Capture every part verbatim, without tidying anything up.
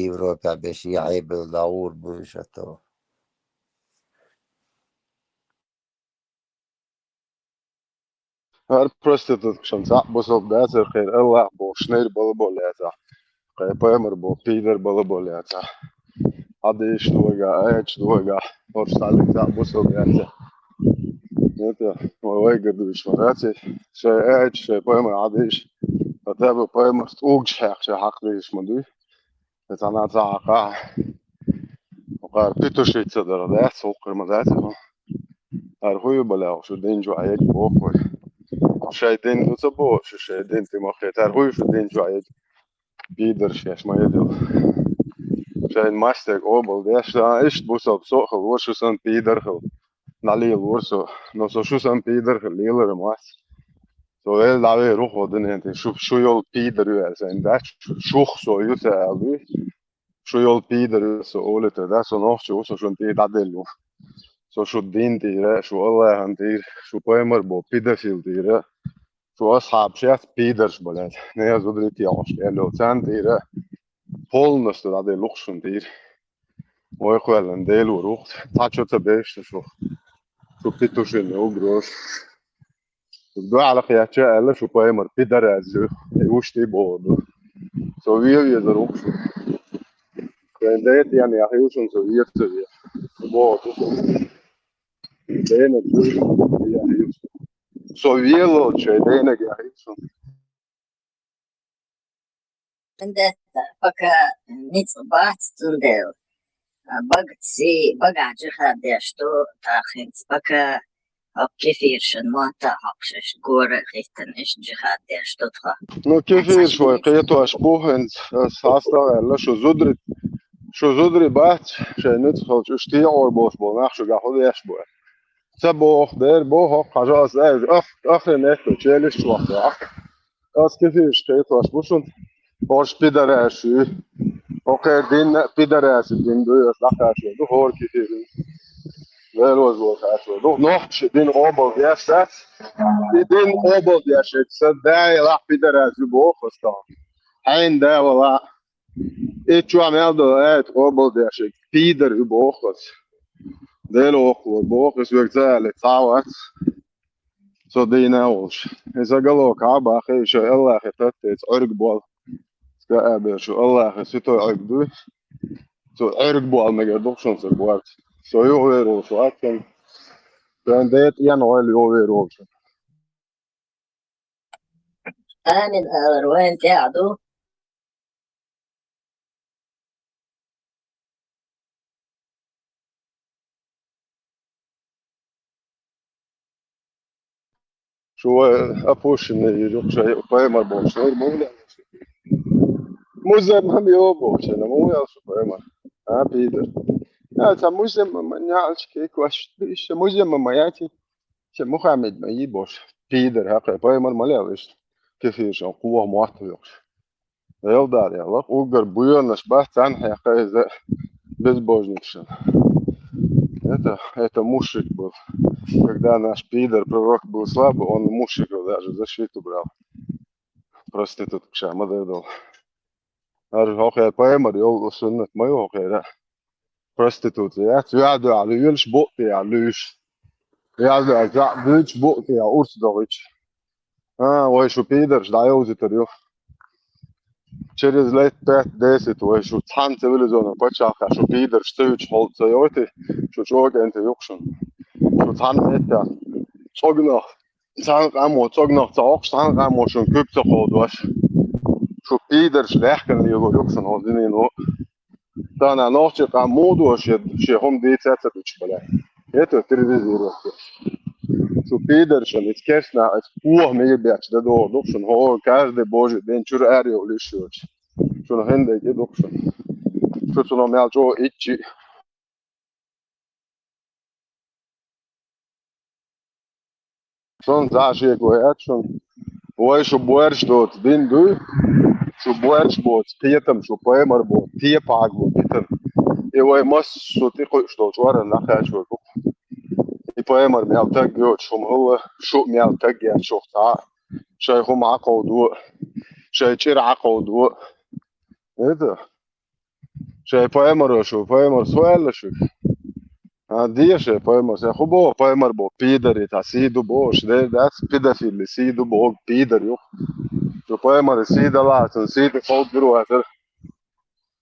Европе беш я Ӏебал дӀагӀур бу уьш хӀетта. ХӀара проституткашна цхьаъ бусалба дацар, кхера Аллах бохуш, нер бала болу яцахь, кхера пайхамар боху, пидар бала болу яцахь. Хьадийш догахь, аьча догахь, хӀорш цхьаьллиг цхьаъ бусалба яцахь. ХӀета, вай вайгара дуьйш ма дац и. Шайн аьча, шайн пайхамар хьадийш, хӀета бу пайхамарс тӀулгаш хьаькхча хьакхадийш ма дуй. Цхьана цхьа хьакха. Кхара петушица дара, дац, хӀокхуьр ма дац хьо. ХӀара хӀун ю бале, шу дин чохь егга боху вай. Шайн дин ду ца боху, шу шайн дин тӀе ма хета. ХӀара хӀун ю шу дин чохь егга? Пидарш еш ма едила. Шайн мастег обал деш, а, иштта бусалба со а хила, шу сан пидар хила. ДӀалелора со, но со шу сан пидар хила лелар ма вац. Со вел дӀавер ву хӀо дуьнен тӀе, шу, шу йолу пидар ю аьлла сайн дац, шу, шух со ю ца аьлла дуй. Шу йолу пидар ю со олу тӀе, да, со нохчи ву, со шун тӀе дӀаделла ву. Со шу дин тӀера, шу Аллахьан тӀера, шу пайхамар боху педофил тӀера, шу асхьабаш яц пидарш балаьлла. Нехан зударий тӀехьош аьлла йолу царна тӀера полностью дӀаделла ву шун тӀера. Вай кхоьллина Делора ву-кх, цхьа чо ца беш шу шух. Шу петушиный угрозаш. Дуьхьал кхечча аьлла, шу пайхамар пидарас ю, и уьш тӀе боху ду. Со вен везар ву-кх шу. Шайн ден тӀе яхийла шуна, со вен ца ве. Боху ду. Денаг ду, яхийла шуна. Со вело шайн денаг яхийла шуна. Эн дац, пока ницкъ бац, цундела багаца, багахь жихӀад деш ду, тӀаккха хӀинца пока хӀокху кефиршан мотт а хьокхуш, иштта гора а хӀиттина, иштта жихӀад деш ду тхо. Ну, кефирш вай кхетош бу хӀинца, ас хьастагӀа аьлла, шу зударий, шу зударий бац, шайн ницкъ хилча, уьш тӀе а гӀор болуш болу нах шуьгахь хӀун деш бу? Ца боху, дера боху, хьажа ас аьлча, ах-, ахренетто челюсть вахча. Ас кефирш кхетош бу шуна. ХӀорш пидараш ю. ХӀокхеран дин а пидарасийн дин ду, ас дӀакхачор ду хӀора кефирна. Лелозо кхачор ду. Нохчийн дин къобал деш дац. И дин къобал деш, сан да елахь пидарас ю боху ас тахана. Хьайна да валахь. И чохь мел долу аят къобал деш, пидар ю боху ас. Дела воккхалур боху, ас веган ца аьлла, цхьа а вац. Со дийна а волуш. И заголовок хьа а бахий, шайн Аллахе таттийца Ӏуьрг бол. Ска а бер шу Аллахе ситой Ӏуьрг дуй. Цу Ӏуьрг бол мегар ду шуна ца борца. Со юхавер волуш вац шуна. Шайн ден тӀе ян гӀойла юхавер волуш. Амин алар вайна тӀехь ду. Шу вай опущенный йир юкъа шайн пайхамар бохуш, вай муха лаьа шу? Музаммам йо бохуш, ана муха лаьа шу пайхамар? А, пидар. Я, ца Музаммам, нялчки, кваш, иша Музаммам, яти. Ша Мухаммед ма йий бохуш. Пидар, хьакхе пайхамар ма лаьа иштта. Кефиршан кхоха мотт а йоккхуш. Элдар яла, уггар буйонаш бац, царна хьекха иза безбожникашна. Это, это мушрик был. Когда наш пидор пророк был слабый, он мушриков даже защиту брал. Проститутка ша ма дедал. Ар хьо хер пайхамар йолу суннат ма ю хьо хера. Проституция яц, юьхь дуьхьа луьйлуш, букъ тӀехьа луьйш. Юьхь дуьхьа жаӀ буьйцуш, букъ тӀехьа урс дохуьйтуш. А, вай шу пидарш дӀайовзуьйтур ю. Через лет пять-десять вай шу цхьана цивилизованный пачхьалкхехь шу пидарш ца юьтуш хьол ца йойтий, шу чӀогӀа кӀентий юкъ шуна. Шу цхьана меттехь цӀогнах, цхьана къамо цӀогнах ца хьокхуш, цхьана къамо шуна куьг ца кховдош. Шу пидарш лаьхкина лело юкъ шуна хьо динийн ву. Тахана нохчийн къам муха ду шен, шен хӀума дийца а ца дуьтуш бале? ХӀета телевизор вахча. Шу пидаршна, иза керстанах, иза оха мегар бетташ дан догӀу ду шуна, хӀора каждый божий ден чуьра ара йолуш йоцуш. Шуна хӀинда кӀи ду шуна? Шу цунах мел чӀогӀа иччи. Сон зӀа шеко яц шуна. Вай шу боьрша доцу дин дуй, шу боьрша боцу кхетам, шу пайхамар боцу тепахьаг бу дитан. И вай массо тӀекхуьуш долчу оран нахаьчо ду. И пайхамар мел таг йоцуш хӀума хӀалла, шу а мел таг яц шух цхьа а. Шайн хӀума Ӏакховдо, шайн чӀира Ӏакховдо. Это? Шайн пайхамаро шу, пайхамар со аьлла шуьга? А, де шайн пайхамар, сан хӀун боху, пайхамар боху, пидар и цхьа сий ду бохуш, дер дац, педофил и сий ду боху, пидар ю. Шу пайхамар сий далахь, цунна сий тӀе кховдадир вацара.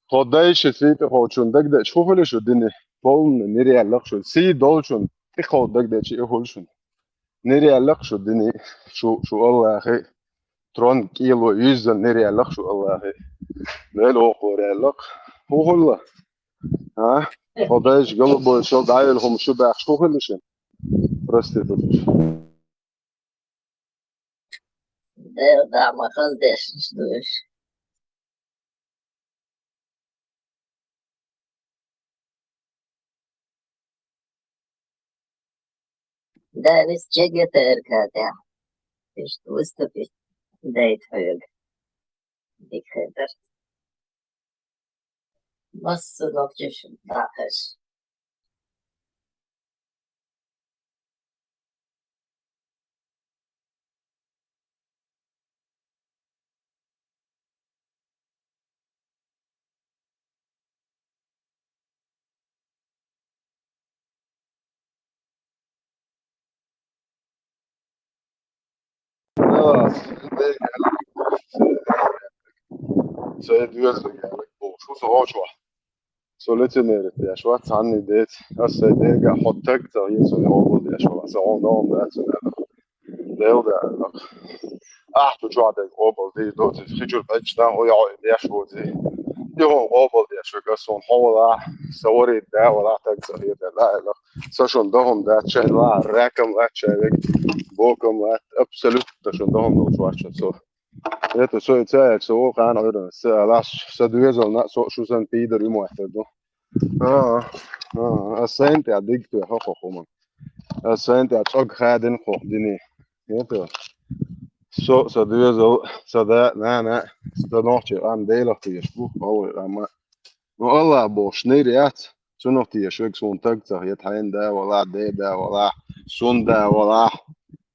Тхо дайша сий тӀе кховдачунна дагадеъча хӀун хуьлу шу дине? Полна нир яьллакх шу. Сий долчунна тӀе кховда дагадеъча и хуьлу шуна. Нир яьллакх шу дине, шу, шу Аллахье, трон кӀело юьззина нир яьллакх шу Аллахье. Дела воккхавар яьллакх. ХӀун хуьлу? А? Хьо дайша голубой шал дӀаелла хӀума шу баьхча хӀун хуьлу шуна? Проститутка. Дела дӀа ма хаза дешнаш ду уьш. Да, вис чегета РК тӀехь. Иштта выступить дайта хьоьга. Дика хетар. Массо нохчаша дӀахьаш. Сайн доьзал, бохуш, хӀун со гӀочохь. Со лицемерить деш вац, цхьанний деца. Ас сайн дегахь хьо таг ца хьийза, со къобалдеш вац, сан хьо ногӀу дац, сан аьлла. Дела даьлла. Ахь ду чохь дерг къобалдийр доций, хи чуьра кхечча нах, ой, хьо и деш воций. И хьуна къобалдеш вега, ас хьуна хьо валахь, сан вари да валахь, таг ца хьийза, ла аьлла. Сан шуна дан хӀума дац, шайн лаьа ракам лаьтта, шайн вега бокам лаьтта, абсолютно шуна дан хӀума долуш вац шуна со. ХӀета со и ца аьлча, со вон кхана Ӏуьйранна, сан алахь, сан доьзална а со а шу санна пидар ю моттар ду. А, а, ас сайна тӀехь диг тоьхна хӀокху хӀуманна. Ас сайна тӀехь цӀог хадина хӀокху дине. ХӀета со а, сан доьзал а, сан да а, нана а, сан нохчийн къам Делах тешаш бу, гӀалгӀайн къам а. Ну, Аллах бохуш, нир яц, цунах тешаш верг суна таг ца хета, хьайна да валахь, ден да валахь, сун да валахь,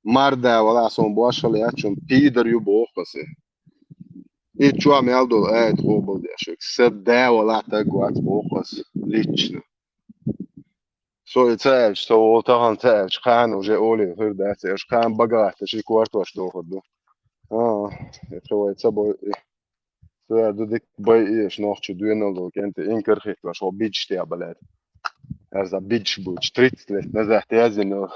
мар да валахь, суна бошхала яц, шуна пидар ю боху аса. И чохь мел долу аят къобалдеш верг. Сан да валахь таг вац боху аса, лично. Со и ца аьлча, со волу тахана ца аьлча, кхана уже олий хир дац, аша кхана бага гӀатта ши кортош дохур ду. А, и кхин вай ца бой, и. Цара ду дика бай эша нохчи доьналла долу кӀентий инкар хиттош, хьо бидж тӀехь балаьд. Аса бидж буч, тридцать лет назад язйина,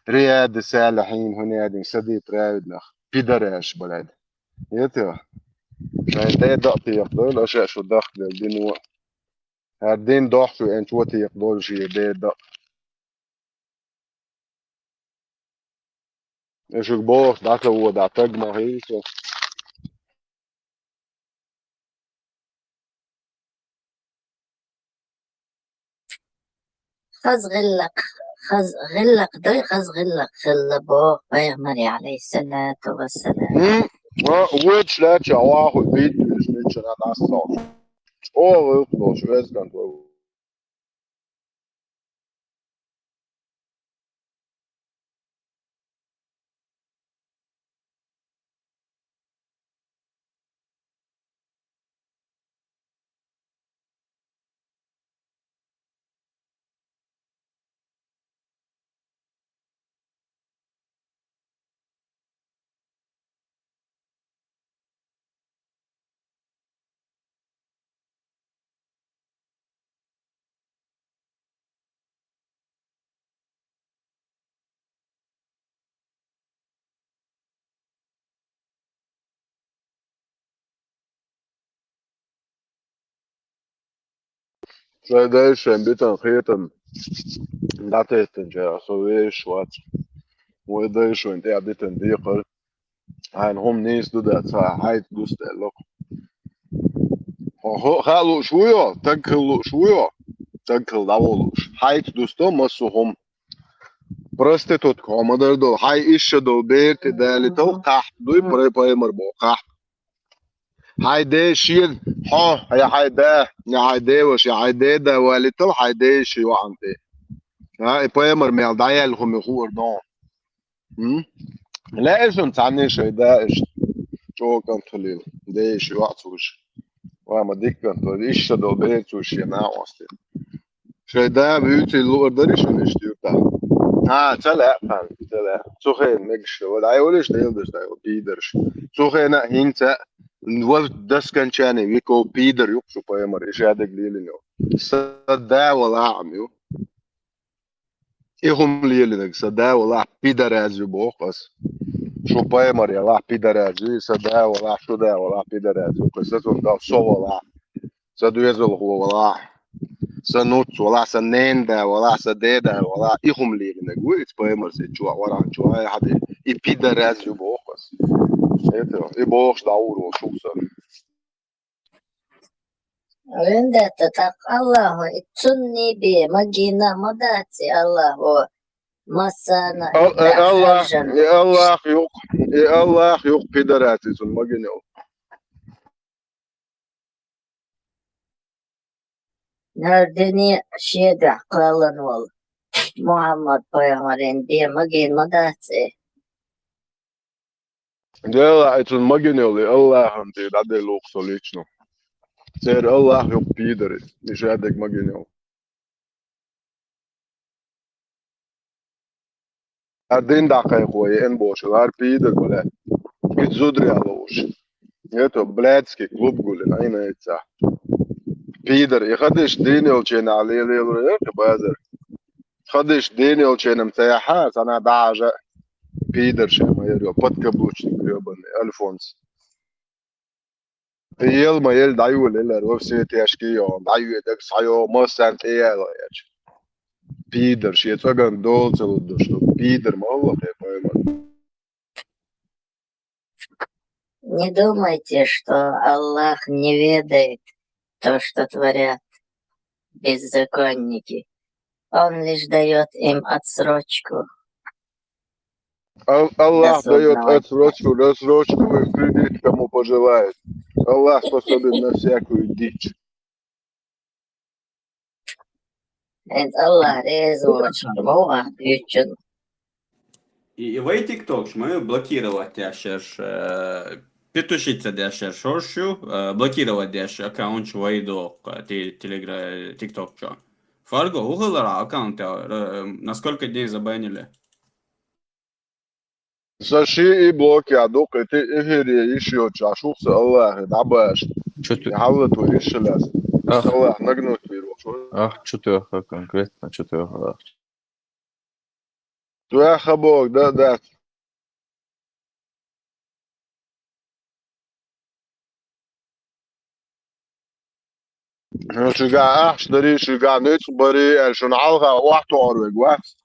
Риады Салихьин, хӀунадин, сади праведных, пидораш балаьд. ХӀета? Шайн ден даъ тӀехь дойла, аша шу дахкалел дино. ХӀара дин дохчу энчу тӀехь дойла шен ден даъ. И шуьга бохуш, дӀа ца вода, таг ма хилла со. Хаза гӀиллакх, хаза гӀиллакх дай, хаза гӀиллакх хилла боху пайхамаре, алейхиссалату вассалам. М, ва, вуьйцуш лаьттача, вахуй, бийт вуьйцуш, мичара дӀасса. ЧӀогӀа гӀиллакх долуш, везган вай. Шайн дайша шайн битан кхетам дӀатеттинчара со вешаш вац. Вай дайша вайн тӀехь дитина декхар. Хьайна хӀума нийса ду дац, хьайца дуста аьлла-кх. Хьо, хьо, хаа лууш ву йо? Таг хила лууш ву йо? Таг хила дӀаволуш. Хьайца дусто массо хӀума. Проститутка хьо ма-дарра долу. Хьайн иша долу бер тӀе далийтал кхахьта дуй, пай-, пайхамар боху кхахьта. Хьайн ден шен хьо, я хьайн да, я хьайн деваша, я хьайн ден да валийтал хьайн ден шен йоӀан тӀе. А, и пайхамар мел дӀаяьлла хӀума хуур ду. М? Лаьа шуна цхьанне шайн да иштта чӀогӀа кӀант хуьлийла, ден шен йоӀ ца луш. Ва, ма диккан, то иштта долу бер цо шен накъостий. Шайн да вуьйций луур дарий шуна иштта юьртахь? А, ца лаьа, хан, ца лаьа. Цу хенахь мегаш вара. Ай, олуш, Делан даш, дай, пидарш. Цу хенахь а, хӀинца а, вай до скончания веков пидар ю-кх шу пайхамар, и шадерг лелийна йолу. Сан да валахь а ю. И хӀума лелийнарг сан да валахь пидараз ю боху ас. Шу пайхамар ялахь пидараз ю, и сан да валахь, шу да валахь пидараз ю. Кхин сан цунна далла со валахь, сан доьзалхо валахь, сан нуц валахь, сан ненан да валахь, сан деда валахь. И хӀума лелийнарг ву иза пайхамарс и чохь, вархьан чохь, ай хьан де, и пидараз ю боху ас. Это, и бохуш дӀагӀур волу шух сан. Вендетта, тӀаккха Аллахо и цунний бен магийна ма дац и Аллахо массарна Ал-, э, Аллах, и Аллах юкъ, и Аллах юкъ пидараций цунна магийна йолу. ХӀара дуьне шен дуьхьа кхоьллина волу Мухьаммад пайхамаран бен магийна ма дац и. Делахь и цунна магийна йолу и Аллахана тӀе дӀаделлалуш со лично. Церан Аллах юкъ пидари, и шадерг магийна йолу. А дин дӀакхайкхо еана бохуш, хӀара пидар бу лаьа. Иза зударий лууш. Это блядский клуб гулина, айна яйца. Пидар, и хадиш дийна йолченахь лелаелур яра кхин базар. Хадиш дийна йолченам ца яхьа, цхьана дӀахьажа пидар ша ма яра, подкаблучник грёбаный, Альфонс. Ел ма ел дӀайолаелар, во все тяжкие йогӀу, дӀайоьдерг схьайогӀу, массарна тӀеяла гӀерташ. Пидар, шен цӀоган дола ца лур ду шу, пидар ма валла кхин пайхамар. Не думайте, что Аллах не ведает то, что творят беззаконники. Он лишь даёт им отсрочку. Ал-, Аллах даёт отсрочку, рассрочку и кредит кому пожелает. Аллах способен на всякую дичь. Эцу Аллах реза воцуш, ма ваха дуьйцучунна. И, и вай тиктокаш ма ю блокировать деш ерш, э, петушиться деш ерш хӀорш ю, э, блокировать деш аккаунташ вай доху, э, те-, телегра-, тикток чу. Фарго, хӀун хилла аккаунт, э, на сколько дней забанили? Сан ши и блок я дукха, и ти эфире йиш йоцуш, а шух сан Аллахе дӀабаша. Чу ту- И хьалла ту йиш шалас. Ах. Аллах нагнут вир вахуш. Ах, чу ту яха конкретно, чу ту яха лахча. Ту яха бог, да, да. Шуьга ахча дарий, шуьга нуьцкъ барий, аьлла шуна хьалха охьатохур вега вац.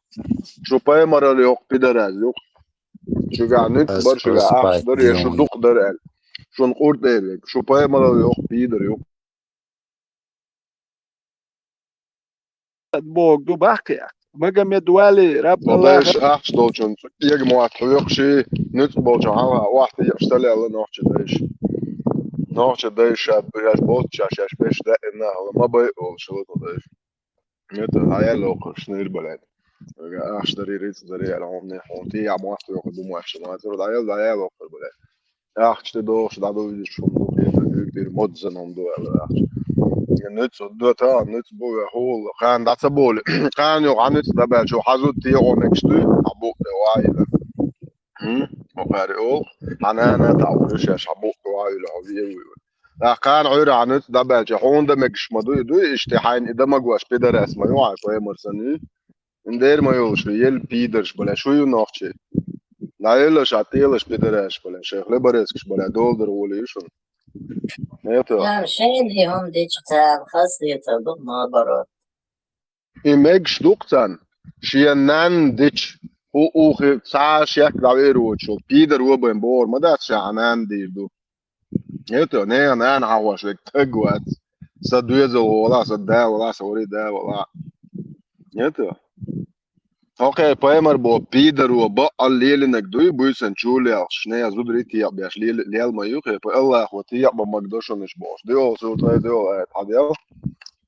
Шу пайхамарал йоккха пидараз юкъ. Шуьга нуьцкъ бар, шуьга ахча дарий, шу дукха дара аьлла. Шуна къуртӀера вега. Шу пайхамарал йоккха пидар юкъ. Бог ду баккхи. Магомед Вали, Раб Аллах. Дайша ахча долчун цӀу-, ега мотт хьоькхуш, нуьцкъ болчун хьалха охьатаекъаш талаьлла нохча дайша. Нохча дайша шаьш болчу шаьш беш даьӀина хьала ма бай олуш хила тхо дайша. Мета, хьаяьлла окхуш, нир балаьд. Вега ахча дарий, рицкъ дарий, аьлла хьуна, хьуна тӀе а мотт хьоькху ду моьттуш, ма цара дӀаяьлла, дӀаяьлла окхуш балаьд. Ахча тӀе дохуш дӀадовзуьйтуш хӀума ду, кхетар, кхетар, модза хӀума ду аьлла ахча. Я нуьцкъ ду, та нуьцкъ бу, я хӀула, кхана дӀа ца болу. Кхана юха хьан нуьцкъ дӀабаьлча, хьан зуда тӀе а мегаш дуй, хьан букъ тӀе ваийла. Хм? Ма кхаьри олу, хьан нана таӀур ю шаьш, хьан букъ тӀе ваийла, хьо вен вуй. Ахь кхана Ӏуьйра хьан нуьцкъ дӀабаьлча, хьуна дан мегаш ма дуй, дуй, иштта хьайна и дан магош пидарас ма ю хьан, пайхамар санна ю. Ин дера ма йолуш, ел пидарш бале, шу ю нохчий. ДӀаелла ша тӀелаш пидараш бале, шайх лебарескаш бале, долдар гӀоле ю шуна. Это. Царна шайна и хӀума дича, царна хазахетар ду, наоборот. И мегаш ду-кх царна, шен нанна дича, хӀу ухи цхьа шек дӀавер воцуш волу, пидар вабайн бохур ма дац, ша хьан нанна дийр ду. Это, нехан нана хьахош вега таг вац. Сан доьзал вала, сан да вала, сан вари да вала. Это. Хьо кхе пайхамар боху пидаро бакъал лелинарг дуй, буьйсан чу лелхаш, нехан зударий текъабеш лел-, лел ма ю кхе, пай Аллахо текъабан маг до шуна иш бохуш. Диол сур тай, диол аят хьадел.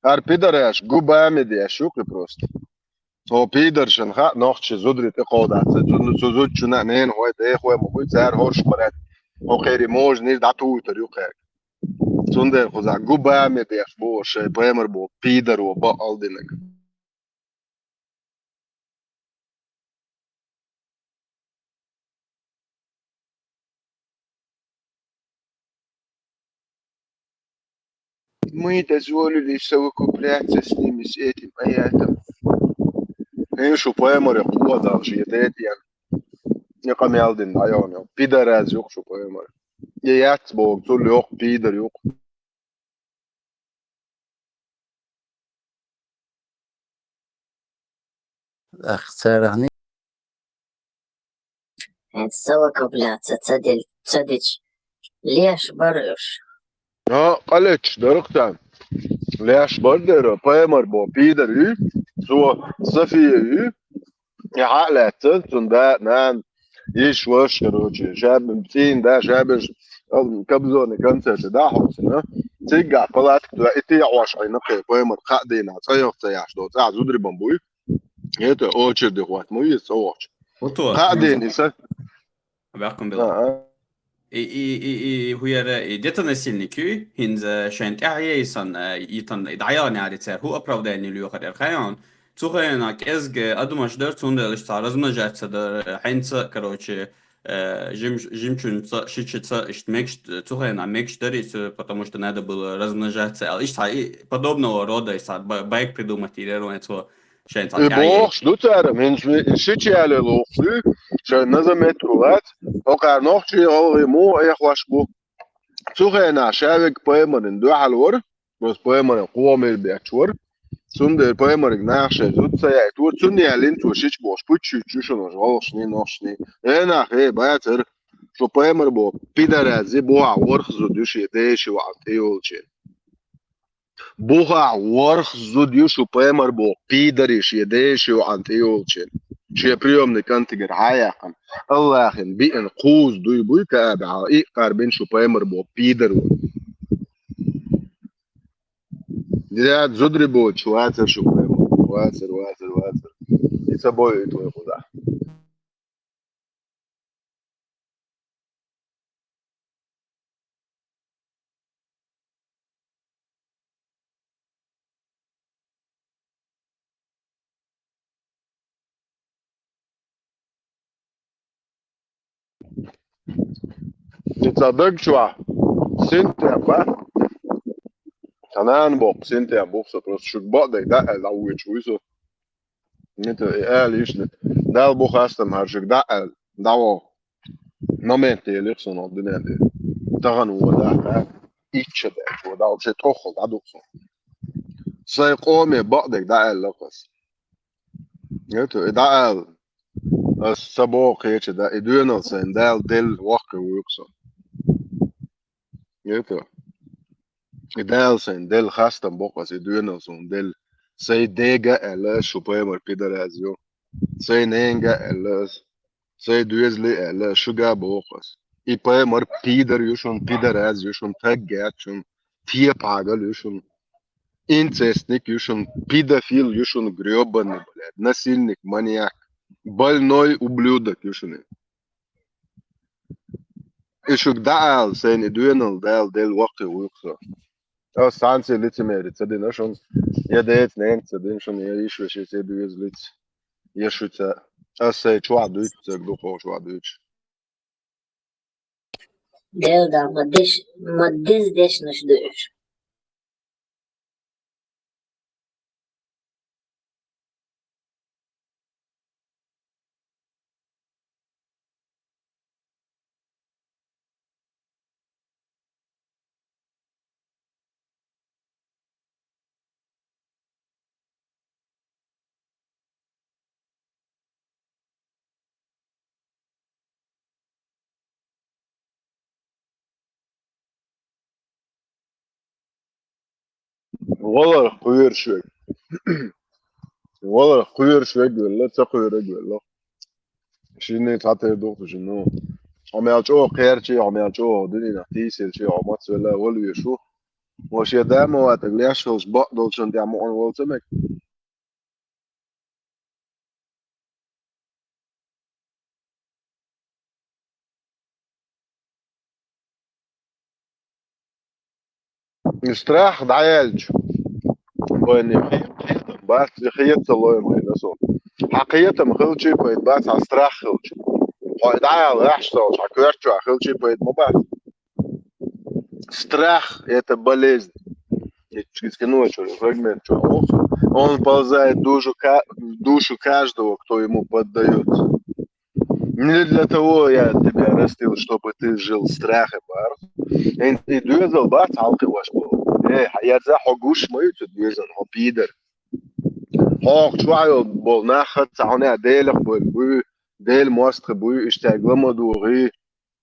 ХӀара пидараш губами деш ю кхе просто. Цо пидаршан хаьа, нохча зударий тӀекховдац, цу, цу зудчунна а ненахой, дехой ма буй, цара хӀорш бараьд. Хьо кхерий можа нир дӀатуйтар ю кхерг. Цундела кхузахь губами беш бу шайн пайхамар боху пидаро бакъал динарг. Мы дозволили совокупляться с ними, с этим аятом. Шу пайхамаре кхо а Дала шен дайтина. И къамел дина дӀайогӀу. Пидар аз юкъа шу пайхамар. И яц боху, цул йоккха пидар юкъа. Ах, царахни. Совокупляться ца дил-, ца дича, леш бара уьш. А, къалечаш дара-кх царна. Леш бара дера, пайхамар боху пидар ю, цо Сафия ю, и хьа а лаьцна, цунна да, нана, йиш, ваша, короче, ша бен цӀийна да, ша беш, ам, Кобзоне концерте да хьовсина. Цигахь палатка тоьхна, и тӀе Ӏош Ӏийна кхе, пайхамар кхаа дийнахь, цӀа йоху ца яхьаш доцу, цӀахь зударий бан буй. Это очереди хӀотта ма веза цӀа вахча. Кхаа дийнахь и са. Баьккхина била. А, а. И, и, и, и, хӀу яра, и детонасильник ю, хӀинца шайн тӀаьхье и санна, и тан, и дӀаяхьа яри цара, хӀу оправдание лоьхур яра хаьий хьуна? Цу хенахь кӀезга адамаш дара, цундела иштта цхьа размножаться дара, хьенца, короче, э, жим-, жимчуьнца, шичаца, иштта мегаш, цу хенахь мегаш дара, потому что надо было размножаться, аьлла. Иштта цхьа и подобного рода, иштта цхьа ба-, байк придумать йира вайн цо шайн цхьа тӀаьхье. И бохуш ду цара, хӀинца ми-, и шича яле лохуш ду, шайн наза метро вац, хӀокхара нохчий гӀалгӀай муха эхь хьош бу. Цу хенахь ша верг пайхамарна дуьхьал вара, просто пайхамаран кхо мел бетташ вара. Цундела пайхамарга наха шайн зуда ца яйтора, цунна ялийна цо шича бохуш, пуччуьйтуш ю шуна гӀалгӀашний, нохчашний. Э, нах, э, бацара, шу пайхамар боху пидар аз ю, бухахь ворхӀ зуда ю шен ден шен йоӀана тӀейолчийн. Бухахь ворхӀ зуда ю шу пайхамар боху пидар ю шен ден шен йоӀана тӀейолчийн. Шен приемный кӀантигара хьа а яьккхина. Аллахьан биъна кхузза дуй буй КаӀбехь, и къарбина шу пайхамар боху пидар ву. Дерриг зударий боцуш вацара шу пайхамар. Вацара, вацара, вацара. И ца бойуьйту вай кхузахь. И цхьа даг чохь синтем бац. Цхьа нана боккху синтем бу-кх со, просто шуьга бакъдерг дӀа а аьлла, дӀавоьдуш вуй со. Мета и ала йиш ду. Далла бу хастам, хӀара шуьга дӀа а аьлла, дӀавоьду. Момент елира суна оцу дуьнен тӀе. Тахана вон дахьа, итт шо даьлча вон дахьа, шен тӀехула дӀадуьгу суна. Сайн къоме бакъдерг дӀа аьлла-кх ас. Мета и дӀа а аьлла. Ас ца боху кхечу да, и доьналла сайна Дала делла воккхаве вуьгу со. Мета. И Дала сайна делла хастам боккху ас, и доьналла суна делла. Сайн дега а аьлла ас, шу пайхамар пидар аз ю. Сайн ненга а аьлла ас. Сайн доьзале а аьлла ас, шуьга а боху ас. И пайхамар пидар ю шуна, пидар аз ю шуна, таг яц шуна, тепа хьагал ю шуна. Инцестник ю шуна, педофил ю шуна, грёбаный, блядь, насильник, маньяк, больной ублюдок ю шуна. И шуьга дӀа а аьлла, сайна и доьналла Дала делла воккхаве вуьгу со. Ас цхьаьнца лицемери ца дина шуна, я деца, ненца ца дина шуна, я йиш-вешица, я доьзалица, я шуьца. Ас сайн чохь дуьйцу, ца ду кхо чохь дуьйцуш. Дела да, ма деш-, ма деза дешнаш ду уьш. ВалархӀ кхоьруш верг. ВалархӀ кхоьруш верг велла, ца кхоьрург велла. Шинна цхьатерра ду-кх шуна. Хьо мел чӀогӀа кхерчий, хьо мел чӀогӀа дуьненах тийсалчий, хьо мацвелла вала везаш ву. Ва шен да ма ватаг леш волуш бакъдолчунна тӀехь мукъана вала ца мега. Страх дӀаяьлча, вайна хе-, кхетам бац, и хета ца лойла вайна со. Хьан кхетам хилчий пайда бац, хьан страх хилча. Хьо и дӀаяла ахьа со, хьан коьрта чохь хилчий пайда ма бац. Страх — это болезнь. Из кино чуьра фрагмент чохь ву. Он ползает в душу ка-, в душу каждого, кто ему поддается. Не для того я тебя растил, чтобы ты жил в страхе, бах. Эн и доьзал бац хьалкхи ваш бо. Э, хьан ерза хьо гуш ма ю цу доьзан, хьо пидар. Хьох чохь йо болу нах хаза ца хьуна Делах болу буй, Дела мостагӀа буй, иштта ла ма догӀий,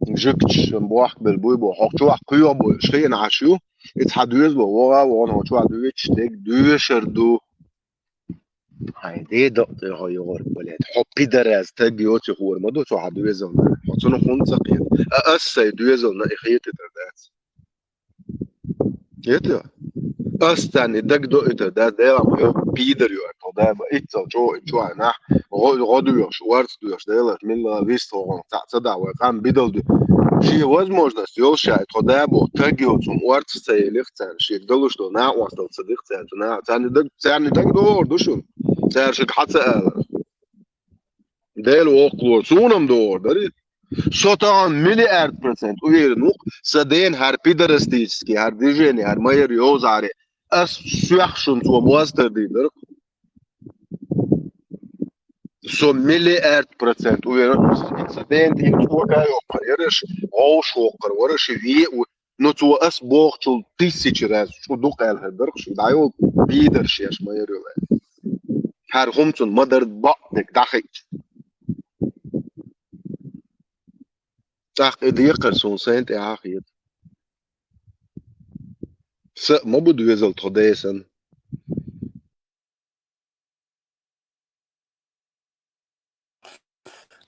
жуьгташ шун бохк белла буй бо. Хьох чохь кхоьхьа болуш хиъна Ӏаш ю, и цхьа доьзал вогӀа а вогӀана хьо чохь дуьйцуш дерг доьшар ду. Хьайн де дакъа тӀе хьо йогӀург, блядь. Хьо пидорас таг йоцу хӀора ма ду цо хьан доьзална. Хьо цунах хӀунда ца кхета? А ас сайн доьзална и хетийтар дац. Хетий? Ас царна и дага доуьйтар дац, Делан хьо пидар ю аьлла, тхо да ба иццал чӀогӀа, чӀогӀа нах, гӀо-, гӀо доьхуш, орца доьхуш, Делан милла вист хӀокхунах цхьаъ ца дахь, вай къам бидал ду. Шен возможность йолуш а, тхо да боху, таг йоцу хӀума орца ца елих царна, шега далуш долу накъосталла ца дих царна, цу наха, царна даг, царна даг догӀур ду шуна. Цара шуьга хьан ца алара. Дела воккхалора, суна-м догӀур дарий. Со тахана миллиард процент уверен ву-кх, сан дена хӀара пидорастический, хӀара движение, хӀара майра йовзахьаре, ас соьх шуна цо моз тардийр дара-кх. Со миллиард процент уверен ву, сан дена тӀера цо ка йоккхур яра аш, вовшахвоккхур вара аш, ве а ву. Ну, цо ас бохучул тысяча раз шу дукха аьлла хир дара-кх, шу дӀайолу пидарш еш ма яра йолу. ХӀара хӀума цунна ма-дарра бакъдерг дӀахиъча. ТӀаккха и декхар суна сайна тӀехьа хета. Са а ма бу доьзал тхо дайсан.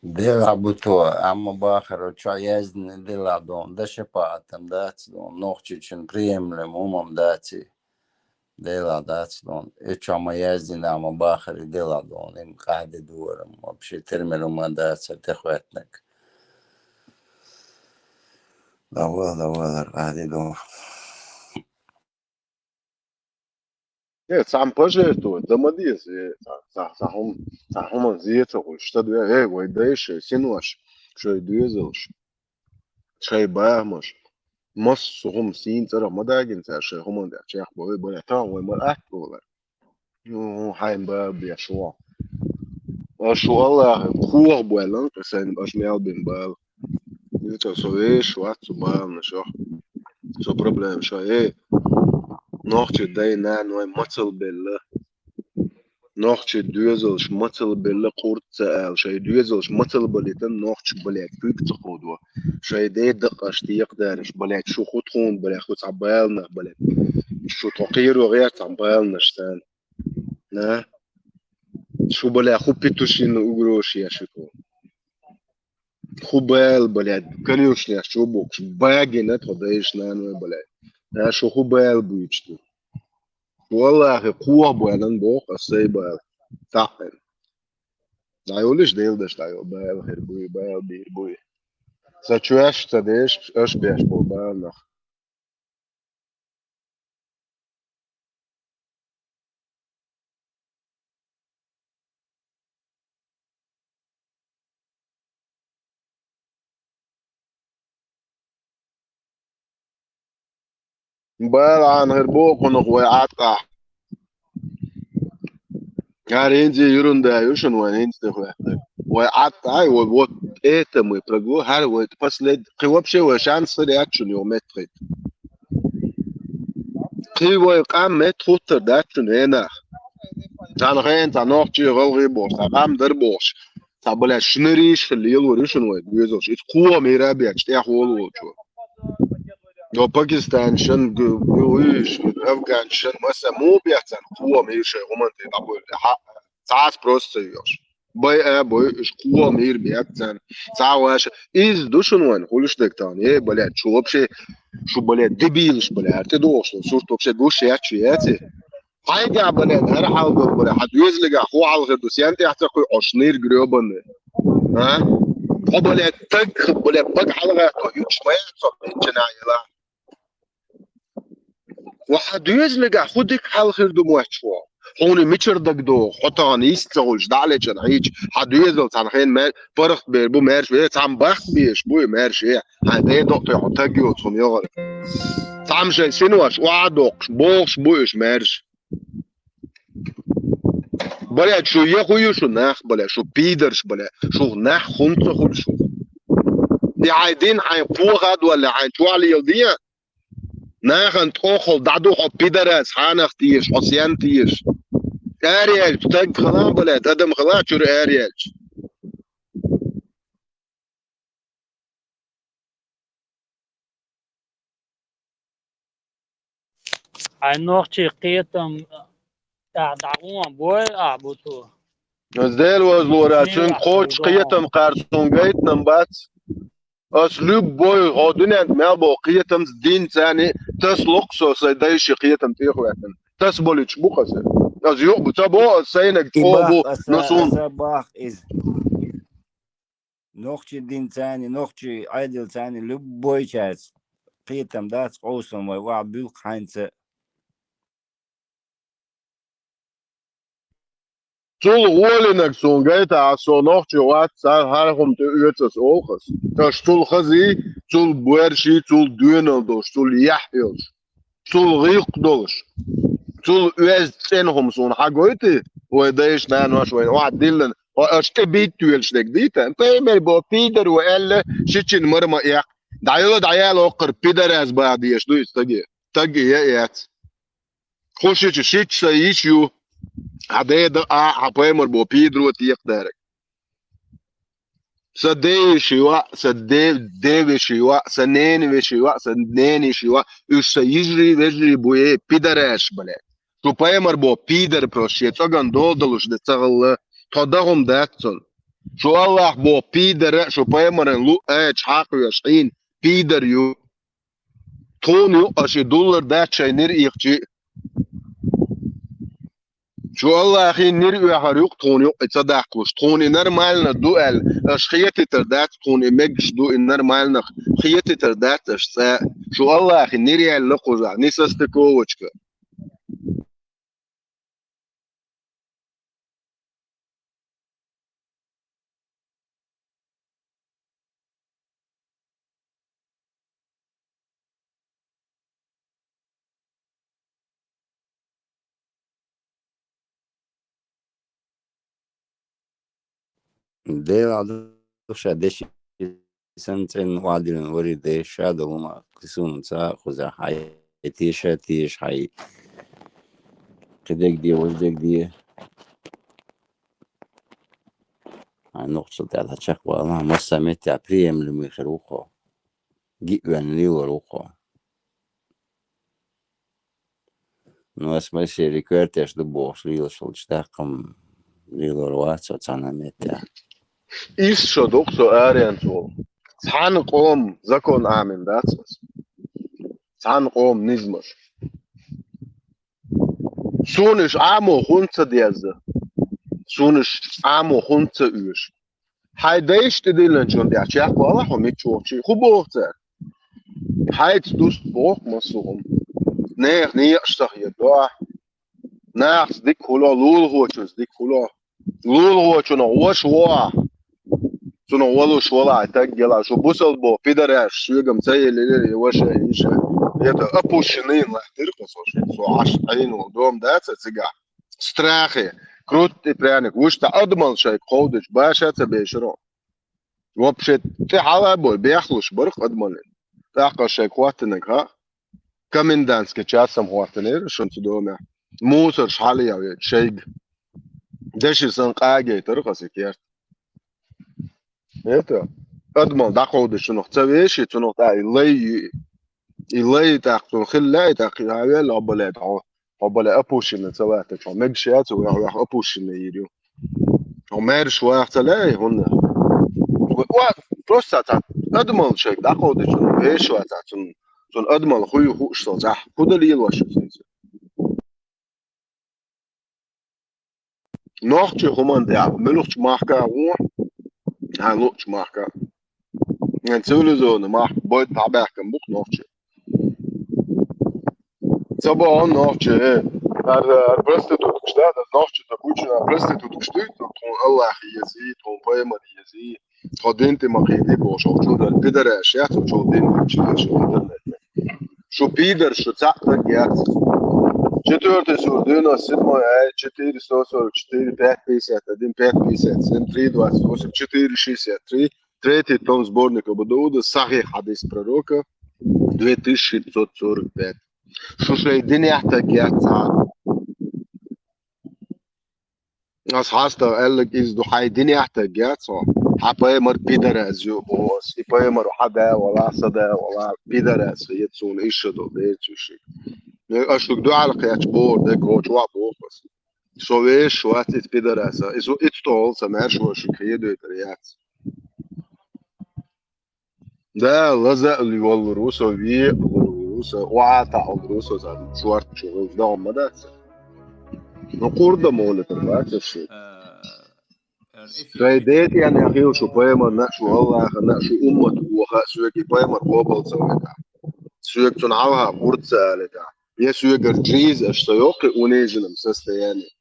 Делахь бу тхо, амма бахара чохь яздина делахь дона, дан шапаӀатам дац дона, нохчичун приемлем хӀумам дац и. Делахь дац дона. И чохь ма яздина, амма бахара и делахь дона, им къахьди дорам, вообще термин хӀума дац хӀара тӀехӀоьттинарг. Давала, давала, хӀара къахьди дона. Э, цхьамма пожертвовать дан ма деза, э, цхьа, цхьа, цхьа хӀума, цхьа хӀуманна зе ца хуьлуш, ца дуьйна, э, вай дайша, синош, шайн доьзалш, шайн бахамаш, массо а хӀума сийна цӀарах ма дагийна цара шайн хӀуманна тӀехь чекхбовлий, бара тахана вай ма атта олар. Ну, хьайн бала беш ву. Аша ву Аллахе кхоха боьллан, кхин сайна аша мел бина бала. Иза со вешаш вац цу баланашах. Со проблема ша, эй, нохчий дай-наной мацалла белла. Нохчий доьзалш мацалла белла, кхурт ца ала. Шайн доьзалш мацалла балийтан нохчий, блядь, куьг ца кховдо. Шайн ден дакъаш текхадараш, блядь, шу хӀу тхуна, блядь, хӀу цхьа баланах, блядь. Шу тхо кхеро гӀерта цхьа баланаш царна. На? Шу, блядь, хӀу петушиный угрозаш еш ю тхо. ХӀу бала, блядь, конюшнеш чу боккхуш, багина тхо дайша-наной, блядь. На, шу хӀу бала буьйцу ду. Валлахи, кхоха боьллан боху ас сайн бала. ТаьӀна. ДӀайолуш Делан даш дӀайолу, бала хир буй, бала бийр буй. Сан чоьш, сан деш, аша беш болу бала нах. Бала Ӏанахир бохунах вай Ӏад къахь. ХӀара хӀинца ерунда ю шуна вайн хӀинца тӀехӀоьттинарг. Вай Ӏад къахь, вай вот это мы прогло-, хӀара вай послед-, кхин вообще вай шанс хир яц шуна юха меттахӀитта. Кхин вай къам меттахӀуттар дац шуна хӀенах. Цхьана хенахь цхьа нохчий, гӀалгӀай бохуш, цхьа къам дара бохуш. Цхьа, блядь, шнарийша лелор ю шуна вай доьзалш. Иза кхо мира бетташ тӀехволу волчо. До Пакистаншан, г-, г-, уьш, Афганшан, масса муха бетташ царна кхо мира шайн хӀуманна тӀе дӀабевлла. Хьа-, цхьаца просто ца йоьхуш. Бай а бой, уьш кхо мира бетташ царна. Цхьа ваша. Иза ду шуна вайн, хуьлуш дерг тахана. Э, блядь, шу вообще, шу, блядь, дебилаш, блядь, хӀара тӀедогӀуш долу сурт вообще гуш яц шу, яций? Хьайгахь, блядь, хӀара хьал долу, блядь, хьан доьзалигахь хӀун хьал хир ду, сен тӀехь ца кхуьу хьо, шнир грёбаный? А? Хьо, блядь, таг, блядь, паг хьалагӀатто юьтуш ма яц хьо, чина ела. Ва хьан доьзалегахь хӀун дика хьал хир ду моьтташ хьуна? Хьуна мичара дагадогӀу, хьо тахана йист ца хуьлуш, дӀа а лечкъина хьийча, хьан доьзал цхьана хенахь ма-, паргӀат бер бу, маьрша, э, цхьамма бахка безаш бу, э, маьрша, э, хьайн ден доккхий хьо таг йоцу хӀума йогӀар. Цхьамма шайн синош охьадоккхуш, бохуш бу уьш, маьрша. Бале, шу я хӀун ю шу нах, бале, шу пидарш, бале, шух нах хӀунда ца хуьлу шух? И хьайн дин, хьайн кхоха а долле, хьайн чохь леладе, нахана тӀоххал дӀаду хьо пидарас, хьанах тешаш, хьо сен тешаш. Араелча таг хила, бале, адам хила чуьра араелча. Хьайн нохчий кхетам тӀехь дӀагӀон бой ахь бу ту? Ас Дела вазлора, цуьнга кхочуш кхетам кхаьрца суна гайтинам бац. Ас любой хьо дуьненна мел бо кхетамца динца а тасалокх со сайн дайши кхетам тӀехваьккхина. Тасаболуьйтуш бу-кх аса. Ас юкъа бу, ца бо ас сайнаг тӀо бу, но суна. Аса бах иза. Нохчий динца а, нохчий Ӏедалца а любойчаьрца кхетам дац, къовсам вай охьа буьллу хьайнца. Цул гӀолинарг суна гайта, ас со нохчи вац, цара хӀара хӀума тӀе оьцу ас олу хаза. Аша цул хазий, цул боьрший, цул доьналла долуш, цул яхь йолуш. Цул гӀиллакх долуш, цул оьзда цӀена хӀума суна хьан гойту, вай дайша, наноша вайна охьадиллина, хьо аша тӀе битта велаш дерг дийта? Паймар бо пидар ву аьлла, шичина мара ма эккха. ДӀайолла, дӀаяла оккхара пидарас баха дезаш ду иза стаге. Стаге я эц. Кху шича, шича сан йиш ю. Хьан деда а, хьан паймар бо пидаро текхадарг. Сан ден йиш ю, сан де-, ден веший ю, сан ненан веший ю, сан ненан йиш ю, уьш сан йижарий, вежарий бу, э, пидараш, бале. Шу паймар бо пидар просто, шен цӀоган дола далуш де ца гӀалла, тхо дахум дац цунна. Шу Аллах бо пидара, шу паймаран лу аьча хьакхоьш хьийна пидар ю. Тхуна юкъа аша и дуллар дац шайн нир ихчи. Шу Аллахин нир оьхьар юкъа тхуна юкъа и ца даккхалуш. Тхуна и нормально ду аьлла, аша хетитар дац, тхуна и мегаш ду, и нормально хетитар дац аша цӀа. Шу Аллахин нир яьлла кхузахь, ни состыковочка. Делахь ду ша деши санна цӀена охьадиллина вари деш, ша долу хӀума кхин суна ца а хузахь, хьайн теша а теша, хьайн кхидерг де, важдерг де. Хьайн нохчалла тӀехь чекхвала, массо а меттехь приемлемый хир ву хьо. Гиъ ваьлла лелор ву хьо. Ну, ас Моисей реквертеш ду бохуш лелаш волчу тӀаккха-м лелор вац со цхьана а меттехь. Иштта шо ду-кх со аренца волу. Цхьана къоман закон Ӏамийна дац аса. Цхьана къоман низамаш. Суна уьш Ӏамо хӀунда ца деза? Суна уьш Ӏамо хӀунда ца оьшу? Хьайн дайша тӀедиллинчунна тӀехь чекхвала хьо мича вохучий? ХӀун боху цара? Хьайца дуста боху массо а хӀума. Нехан некъаш ца хедо ахь. Нахаца дика хуьлу, лулахочуьнца дика хуьлу. Лулахочунах ваша ву ахь. Цунах валуш вала ахь, таг гела. Шу бусалба боху пидараш, соьгам ца елира и ваша, и иша. Это опущенный лахтир кхо со шуьга. Со Ӏаш Ӏийна волу дома дац а цигахь. Страхе. Крутый пряник. Вуьш цхьа адамал шайга кховдича, баша а ца бешара. Вообще, тӀе хьала а бой, бехлуш бара-кх адамаллин. ТӀаккха шайга хӀоттинарг, хӀа? Комендантский часам хӀоттинера шуна цу домехь. Мусорш хьала яьлла шайга. Деши сан къагейтара-кх аса и керт. Это, адамал дӀакховдича, цунах ца веши, цунах тӀе и лай, и лай тӀаккха цунах хила лаьий, тӀаккха хьан велла хьо бале, хьо, хьо бале опущенный ца латтача, хьо мегаш яц, ваьхьа, ваьхьа опущенный йийр ю. Хьо маьрша ваха ца лаьий, хӀунда? Ва, ва, просто цхьа адамал шайга дӀакховдича, веший вац цунна, цунна адамал хуй хууш ца цхьа. ХӀун дан лелош ю цунца? Нохчи хӀуманна тӀехь муьлхачу махка а гӀо, хьайн луучу махка а. Цивилизованный махка бойда дӀабаьхкина бу-кх нохчи. Ца бохьан нохчи, э, ар, ар проституткаш да, да, нохчи ца бучу, ар проституткаш дуй, тхуна Аллах ези, тхуна пайхамар ези, тхо дин тӀе ма кхийди бохуш, чу дар пидораш яц, чу дин вичилаш интернет. Шу пидор, шу цхьаъ даг яц. Четвёртый сур, девяносто седьмой аят, четыре сто сорок четыре, пять пятьдесят один, пять пятьдесят семь, три двадцать восемь, четыре шестьдесят три, третий том сборника Абу Дауда, сахих хьадис пророка, две тысячи шестьсот сорок пять. Шу шайн динехь таг яц цхьа. Ас хьастагӀа аьлларг иза ду, хьайн динехь таг яц хьо. Хьан пайхамар пидорас ю боху ас. И пайхамар хьан да вала, са да вала, пидорас хета суна иша долу дерцу шиъ. Аш шуьга дуьхьал кхетча боху, де коча ваӀ боху ас. Со вешаш вац иза пидораса. Иза ицтохула ца маьрша вара шуьга хедойтар яц. Да, лаза а воллур ву со, ве а воллур ву со, охьа а таӀалур ву со, сан шорта чу гӀуж догӀу ма дац. Ну, кхурда молитар бац аш шуьга. Шайн ден тӀенех хила шу пайхамарна а, шу Аллахана а, шу уммат ваха а, соьга и пайхамар къобал ца вайтахь. Соьга цунна хьалха мурд ца алийтахь. Я соьгара джиза аш ца йоккхи униженном состоянии.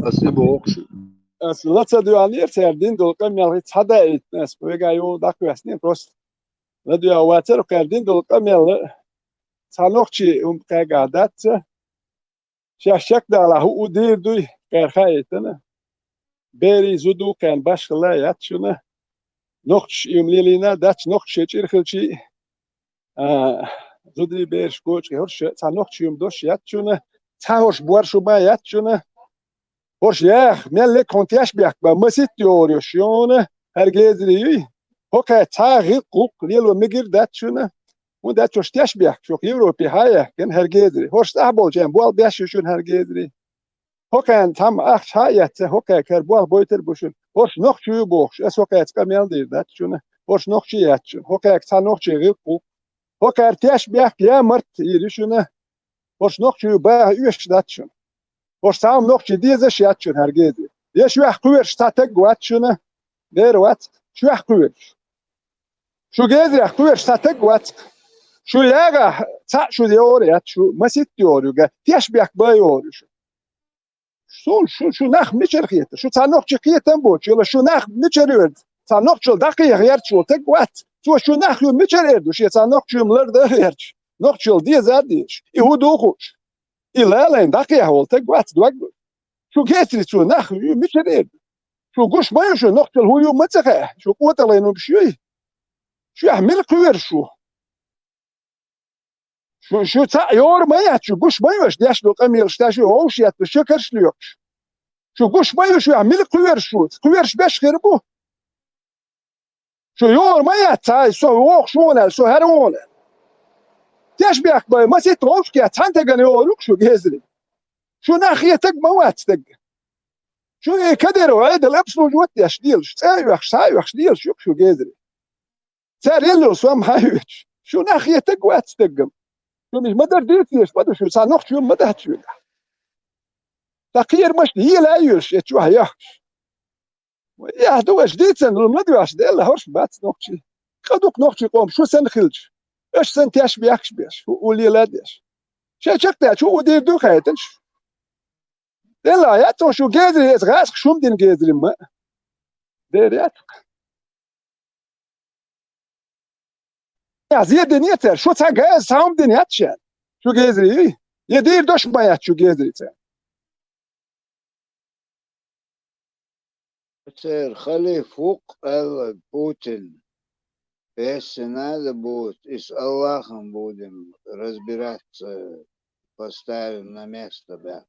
Ас и боху шуьга. Ас ла ца доьгӀнера цара дин долу къамел хӀинца цхьа даийтина, ас вегахь йолу дӀакхоьссинера просто. ЛадоьгӀна вацара кхара дин долу къамел, цхьа нохчи хӀума кхаьгахь дац ца. Шаьш чекхдалахь хӀуъу дийр дуй, кхара хаийтина. Берийн зуда ву кхарна башхалла яц шуна. Нохчаш ийма лелийна дац, нохчаш шайн чӀир хилчий, а, зудий бераш гочкъий хӀорш цхьа нохча юьма дош яц шуна, цхьа хӀорш бор шу ма яц шуна. ХӀорш яха, меллиг хьуна тешбехк бан маситта йогӀур йо шуна, хӀара гезарий юй. ХӀокхаьчча цхьа а гӀиллакх-гӀуллакх лело мегар дац шуна. ХӀунда аьлча хӀорш тешбехк шух Европе хьа а яхкина хӀара гезарий. ХӀорш тӀехь болчарна болх беш ю шуна хӀара гезарий. ХӀокхарна цхьамма ахча хьа а эцна, хӀокхаьрга хӀара болх бойтар бу шуна. ХӀорш нохчий ю бохуш, ас хӀокхаьчча къамел дийр дац шуна. ХӀорш нохчий яц шуна. ХӀокхаьрга цхьа нохчий гӀиллакх-гӀуллакх. ХӀокхара тешбехк я март йийр ю шуна. ХӀорш нохчий ю баха оьшуш дац шуна. ХӀорш цхьа хӀума нохчий дезаш яц шуна хӀара гезарий. Я шуьх кхоьруш цхьа таг вац шуна, дера вац, шуьх кхоьруш. Шу гезарех кхоьруш цхьа таг вац. Шу ягӀахь цхьаъ шу йогӀур яц, шу маситта йогӀур ю, тешбехк бан йогӀур ю шу. Суна шу, шу нах мичара хетар? Шу цхьа нохчи кхетам боцуш йолу, шу нах мичара верза? Цхьа нохчалла дӀакхеха гӀерташ волу таг вац. Цо шу нах ю мичара эр ду, шен цхьа нохча юьма лардан а гӀерташ, нохчалла деза а дезаш. И хӀун ду хууш? И лалайн дӀакхеха волу таг вац, дог луш. Шу гецаре цо нах ю мичара эр ду? Шу гуш ма ю шу, нохчалла хӀун ю ма ца хаьа, шу кӀотӀалайн хӀумаш юй. Шуьх мила кхоьру шу? Шу, шу цхьаъ йогӀур ма яц, шу гуш ма ю аша деш долу къамелаш, ша шу вовшах етташ, шо карш лоькхуш. Шу гуш ма ю, шуьх мила кхоьру шу? Кхоьруш беш хир бу. Шу йогӀур ма яц, цхьа а, со вогӀуш ву аьлла, со хӀара ву аьлла. Тешбехк бан маситта вовшах етташ цхьана тагана йогӀур ю шу гезарий. Шу нах хетаг ма вац стаг. Шу и Кадыров Ӏедал обслуживать деш лелаш, цӀа а оьхуш, схьа а оьхуш лелаш ю шу гезарий. Цара елла йолу сом хьан а хьоьцуш? Шу нах хетаг вац стагам. Шу миша ма-дарра дийцинарш ма ду шу, цхьа нохча юьма ма дац шуьгахь. Ткъа кхерамашна ела а йоьлуш, я чохь яхкаш. Вай, яхь ду аша дийцина, лума ладоьгӀуш делла хӀорш бац нохчий. Къа дукха нохчий къомаш шу санна хилча, аша санна тешбехкаш беш, хӀу, хӀу лела а деш. Шайн чекхдаьлча хӀу, хӀу дийр ду хаийтина шу. Делла яц шу гезарий, эца гӀазкхаш хӀума дина гезарий ма. Дера яц. Ахь зен дина цара, шу цхьа геза, цхьа хӀума дина яц шен. Шу гезарий, я дийр дош ма яц шу гезарий цара. Церан халифа ву-кх аьлла Путин. Если надо будет, и с Аллахом будем разбираться, поставим на место, баьхна.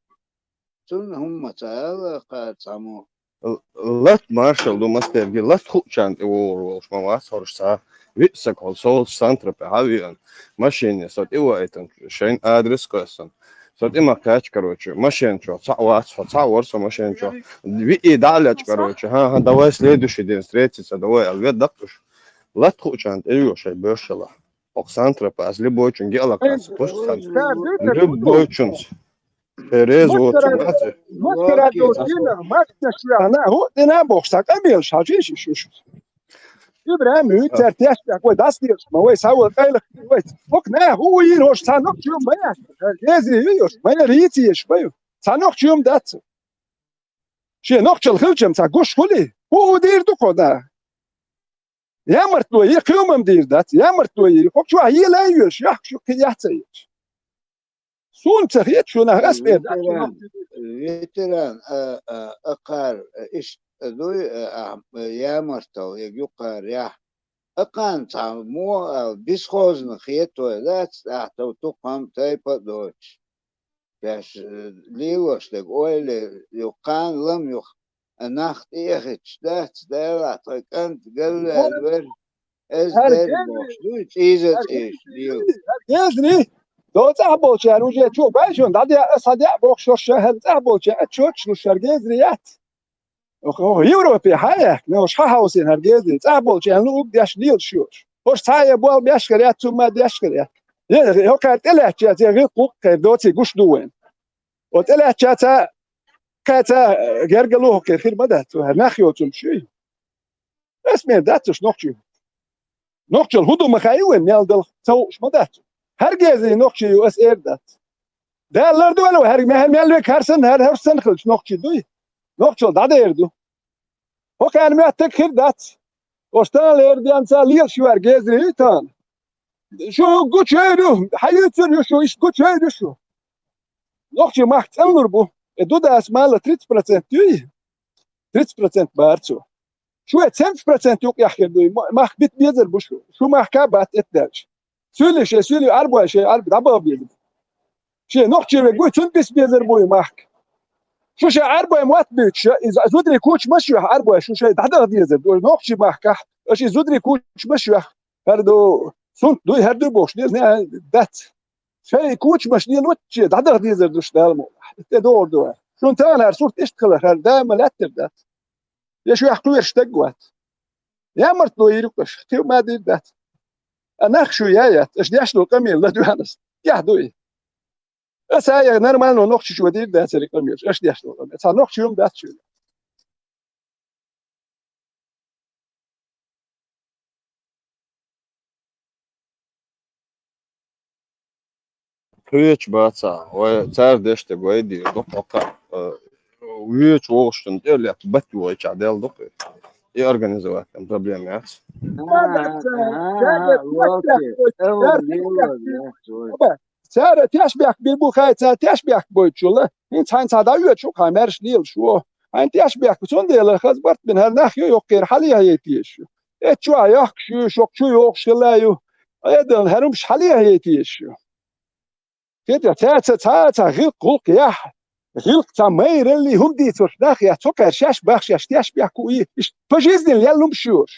Цунна хӀумма ца ала кхара цхьаммо. Л-, лат маршалла ду мастерги, лат хуучарна тӀе вогӀур волуш ма вац хӀорш цхьа. Виъ саг хьо Саутс-Сантропе хьа а веана, машине со тӀе ваийтина, шайн адрес кхоьссина. Со тӀе ма кхаьчча, короче, машен чохь цхьаъ вац хьо, цхьаъ вара со машен чохь. Виъ дӀа а лечкъа, короче, хьан, хьан, давай следующий день встретиться, давай, аьлла, ведда даккхуш. Лат хуучарна тӀе йо шайн боьршалахь. Оха Сантропа ас любойчун геалаккхас, пусть хан. Любойчунца. Реза воцу маца. Маскара долу дина, маскара шуьхна, хӀу дина боху, сан къамелаш хьажийша шу. Ибрахьим, цара тешбехк вай дӀасадеш ма вай, са вай къайлах вай. Хок нах, хӀу йийр хӀорш, цхьа нохчий ма яц. Гезри ю йорш, ма яр йийци еш ма ю. Цхьа нохчий дац. Шен нохчал хилчам цхьа гуш хули? ХӀу хӀу дийр ду кхо да? Ямартло йир, кхиумам дийр дац. Ямартло йир. Хок чу йила йош, яхк шу кхи яц еш. Сун ца хет шуна, ас бер дац шуна. Ветеран, ветеран, а, а, акхар, а, иш, а, дуй, а, а, ямартал, я юкъар, я. Акхар ца мо, а, бесхозно хет вай, дац, а, тав тукхам тайпа доч. Пеш, э, лилош дег ойле, юкъан лам юх, а, нах тӀехич, дац, дела, тхой кӀант, галвел, вер, эз Гьар дер гезри, бохш, дуй, цӀийза гьар цӀийш, гезри, лил. Гьар гезри, до цӀахь болчар уже чу байшун, дӀадя, аса дя бохш, шош шахар цӀахь болчар, а чоч, ну, шар гезри яц. Ох, ох, Европе хьаяхк, ну, уж хьахьаусин хьар гезри, цӀахь болча, ну, уг деш лел шуш. Хош цхьа я бол беш хир яц, цу ма деш хир яц. Е, е, хокхар тӀелаьчча, зе гӀил къукъ хир, доци гуш ду вайн. О тӀелаьчча ца, кхаца, э, гергалу хокхир хир ма дац, цу хьар нах йоцум шуй. Эс мен дац уж нохчий. Нохчал хӀу ду ма хай вай, мел дал ца уш ма дац. Хьар гезри нохчий ю, ас эр дац. Дала лар ду вала, хьар мел, хьар мел век хьар сан, хьар, хьар сан хилч нохчий дуй. Нохчал дӀадер ду. Хокхар моттиг хир дац. Ош тан лер ден ца лел шуар гезри ю тан. Шу гучойру, хьаюцур ю шу, иш гучойру шу. Нохчий махк цӀанлур бу. Э, ду дас мала тридцать процент юй. Тридцать процент барцу. Шу э семьдесят процент юкъ яхкер дуй. Ма-, махк бит безар бу шу. Шу махка бат эт дальше. Суьли ше, суьли арбой ше, арб дабал безар. Ше нохчий ве гуй, цун бис безар буй махк. Шу ше арбой мат бит ше, из зудри куч ма шу арбой, шу ше дада безар. Дуй нохчий махка. Аш из зудри куч ма шу. Хьар ду, сунт дуй, хьар ду бохш, не, не, дац. Шей кучмаш не ночче, дӀадах дезар душ Дала мо. Те дор ду. Шун тана хьар сурт ишт хила, хьар дама латтер дац. Я шу яхку верш таг ват. Я март ло ирукаш, тев ма дир дац. А нах шу я ят, аш дяш ло камил ла дуанас. Я дуй. Аса я нормально нохчи шу дир дац али камил, аш дяш ло камил. Са нохчи юм дац шу. Кхеча баца, вай цара дешта гой дийр ду, хӀокха, э, вуьйчу вовшашна тӀе лепта бат вуйча дел ду кхы. И организовать там проблема яц. Ага, ага, ага, окей. Э, вот, вот, вот, вот. Цара тешбехк бир бу хай, цара тешбехк бойтула. ХӀинца хьайн ца дӀавоьдуш ву, хьан маьрша лелаш ву. Хьайн тешбехк, цундела хаза барт бина хӀара нах ю, йоккхера хьалъяхье тешаш ю. Э, чу а йохкаш ю, шок чу йохуш хила ю. Айдална хӀара хӀумаш хьалъяхье тешаш ю. Кхетий, цаьрца цхьа а ца гӀилкх гӀуллакх яхь, гӀилкх цхьа майралли, хӀума дийцарш нах яц, цо кхаьра шаьш бахшеш тешбехк у и, иштта по жизни лелла хӀумаш йош.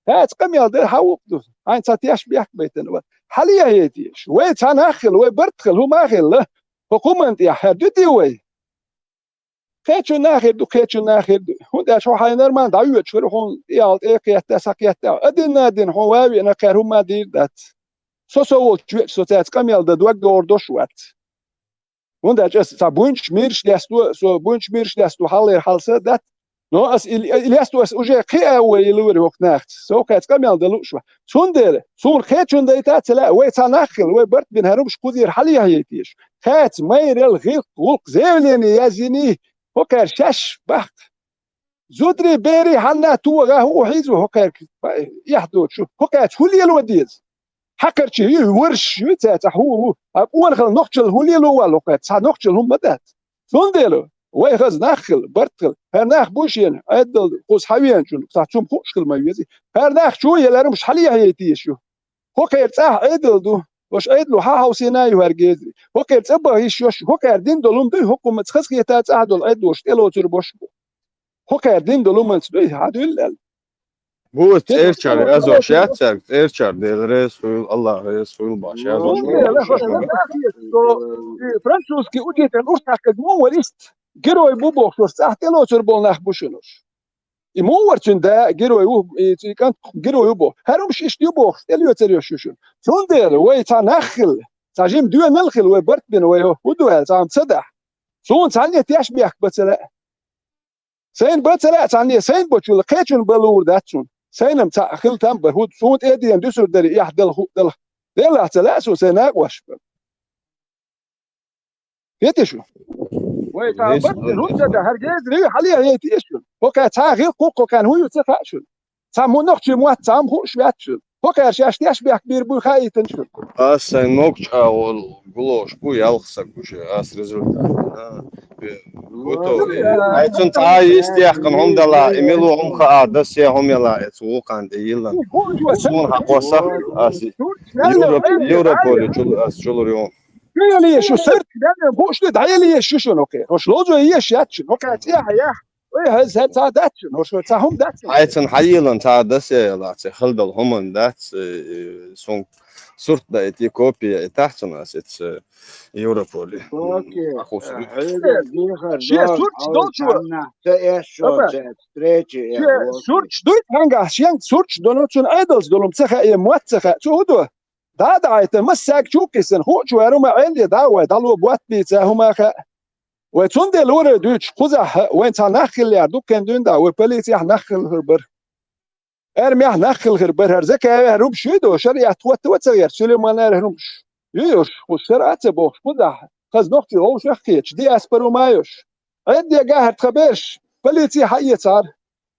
ХӀаца къамел дар хьан вукх ду? Хьайн цхьа тешбехк байтана вара. Хьалъяхье тешаш. Вай цхьа нах хила, вай барт хила, хӀума а хилла. ХӀокху хӀуманна тӀехь хӀара дуьтий вай? Кхечу нахир ду, кхечу нахир ду. ХӀунда аьлча хьо хьайн нормально дӀавоьдуш вара, хьуна тӀеал тӀе кхетта, са кхетта. Адинна а дина, хьо ваьвина кхаьра хӀума а дийр дац. Со со волчу веача, со цаьрца къамел дан дог догӀур дош вац. ХӀунда аьлча аса цхьа буьнчу мираш лесто, со буьнчу мираш лесто хьаллера хьалса дац. Но ас и, и лесто ас уже кхиа вай и лури хӀокху нахца. Со кхаьца къамел дан лууш вац. Цундела, суна кхечун дайта а ца лаьа, вай цхьа нах хила, вай барт бина хӀара хӀумаш кхузера хьалъяхье тешаш. Кхаьца майрал гӀилкх, гӀуллакх, заявление язйиний, хӀокхара шаьш бахка. Зударий, берий хьанна а тоха хӀу хьийзо хӀокхаьрга, эхь доцу шу, хӀокхаьрца хӀу лело деза? Хьакхарчий ю, варш ю цаьрца хӀу ву, а къонахалла нохчалла хӀу лело валла хӀокхаьрца? Цхьа нохчалла хӀума ма дац. Цундела, вай хаза нах хила, барт хила, хӀара нах бу шена, Ӏедал кхуза хьавеанчунна, цхьа цум хууш хила ма везий. ХӀара нах чу ялармаш хьалъяхье тешаш ю. ХӀокхера цӀахь Ӏедал ду, ваша Ӏедало хьахьовсийна ю хӀара гезри. ХӀокхера цӀа баха йиш йош, хӀокхара дин долу ма дуй, хӀокху ма цхаза хетаца ахь долу Ӏедалош тӀелоцур бош бу. ХӀокхара дин долу манца дуй, хьан дуьллал? Бу цӀерчара язош яц цаьрга, цӀерчара Дела реза хуьлу, Аллах реза хуьлу баш язош. Французский учитель урс хьаькхаг ма вара ист. Герой бу бохуш, цӀахь тӀелоцур болу нах бу шуна уьш. И муха вара цуьнан да, герой ву, и цуьнан кӀант герой ву боху. ХӀара хӀумаш иштта ю бохуш, тӀелоьцур йош ю шуна. Цундела вай цхьа нах хилла, цхьа жима доьналла хилла, вай барт бина, вай хӀу ду аьлла, цхьа хӀума ца дахь. Суна цхьанне тешбехк бан ца лаьа. Сайна бан ца лаьа цхьанне, сайна бочул кхечун бан луур дац цунна. Сайнам цхьаъ хила там бар, хӀу суна тӀе а дена дуьсур дарий, эхь дала, хӀуъ дала. Делахь ца лаьа суна сайн накъош бар. Хетий шу? Вай, цхьа барт дина хӀума ца да, хӀара гезри хьале а хетий шу? ХӀокхаь цхьа гӀилкх хӀу, хӀокхаьрна хӀун ю ца хаьа шуна? Цхьа мух нохчий мотт цхьа хӀума хууш вац шуна. ХӀокхаьрша шаьш теш бехк бийр буй хаийтина шуна. Ас сайн ногча агӀол гулош бу, ялх саг гуш, ас результат. А, бе-, гуто. Ай, цун цхьа йистехкан хӀума дала, и мило хӀума хаа, дас е хӀума яла, эц вукхан тӀе йилла. Суна хьакхоса, ас Европ-, Европоле чул-, ас чулур ю. Шу яли шу сарт, хууш ду, дӀаяли шу шуна, окей. Хош лозо еш яц шуна, окей, цӀе хьаях. Ой, хӀай, хӀай, цхьа дац шуна, хӀо шу цхьа хӀума дац шуна. Хьай цун хьайилан цхьа дас яла, цхьа хала дала хӀуман дац, э, э, сун сурт да эти копия, и тахцун ас эц, э, Европоле. Окей. Ахус. Э, хӀай, дехар, Ши дог, сурт ау, долчу. Танна, ца эш шо, Опа. Ца встречи, э, Ши окей. Сурт дуй хьанга, шен сурт дону цун айдалс долум ца ха, э, мот ца ха, цу хӀу ду? Да, да, это массаг чукисан, ху чу, э, рума, э, да, вай, дало бот би, ца хӀума ха. Вай цундела варе дуьйцуш, кхузахь вайн цхьа нах хилла яр ду, кхен дуьйна да, вай полицияхь нах хилла хир бара. Армиях нах хилла хир бара, хӀара Закаев, хӀара румш шуй до, шариат хӀотта ва ца гӀер, Сулейман, хӀара румш. Юй уж, кху шара а ца бохуш, кхузахь, хаза нохчий вовшах кхеташ, диаспора ма йош. Ӏедде гахар тха берш, полиция хьаэцара.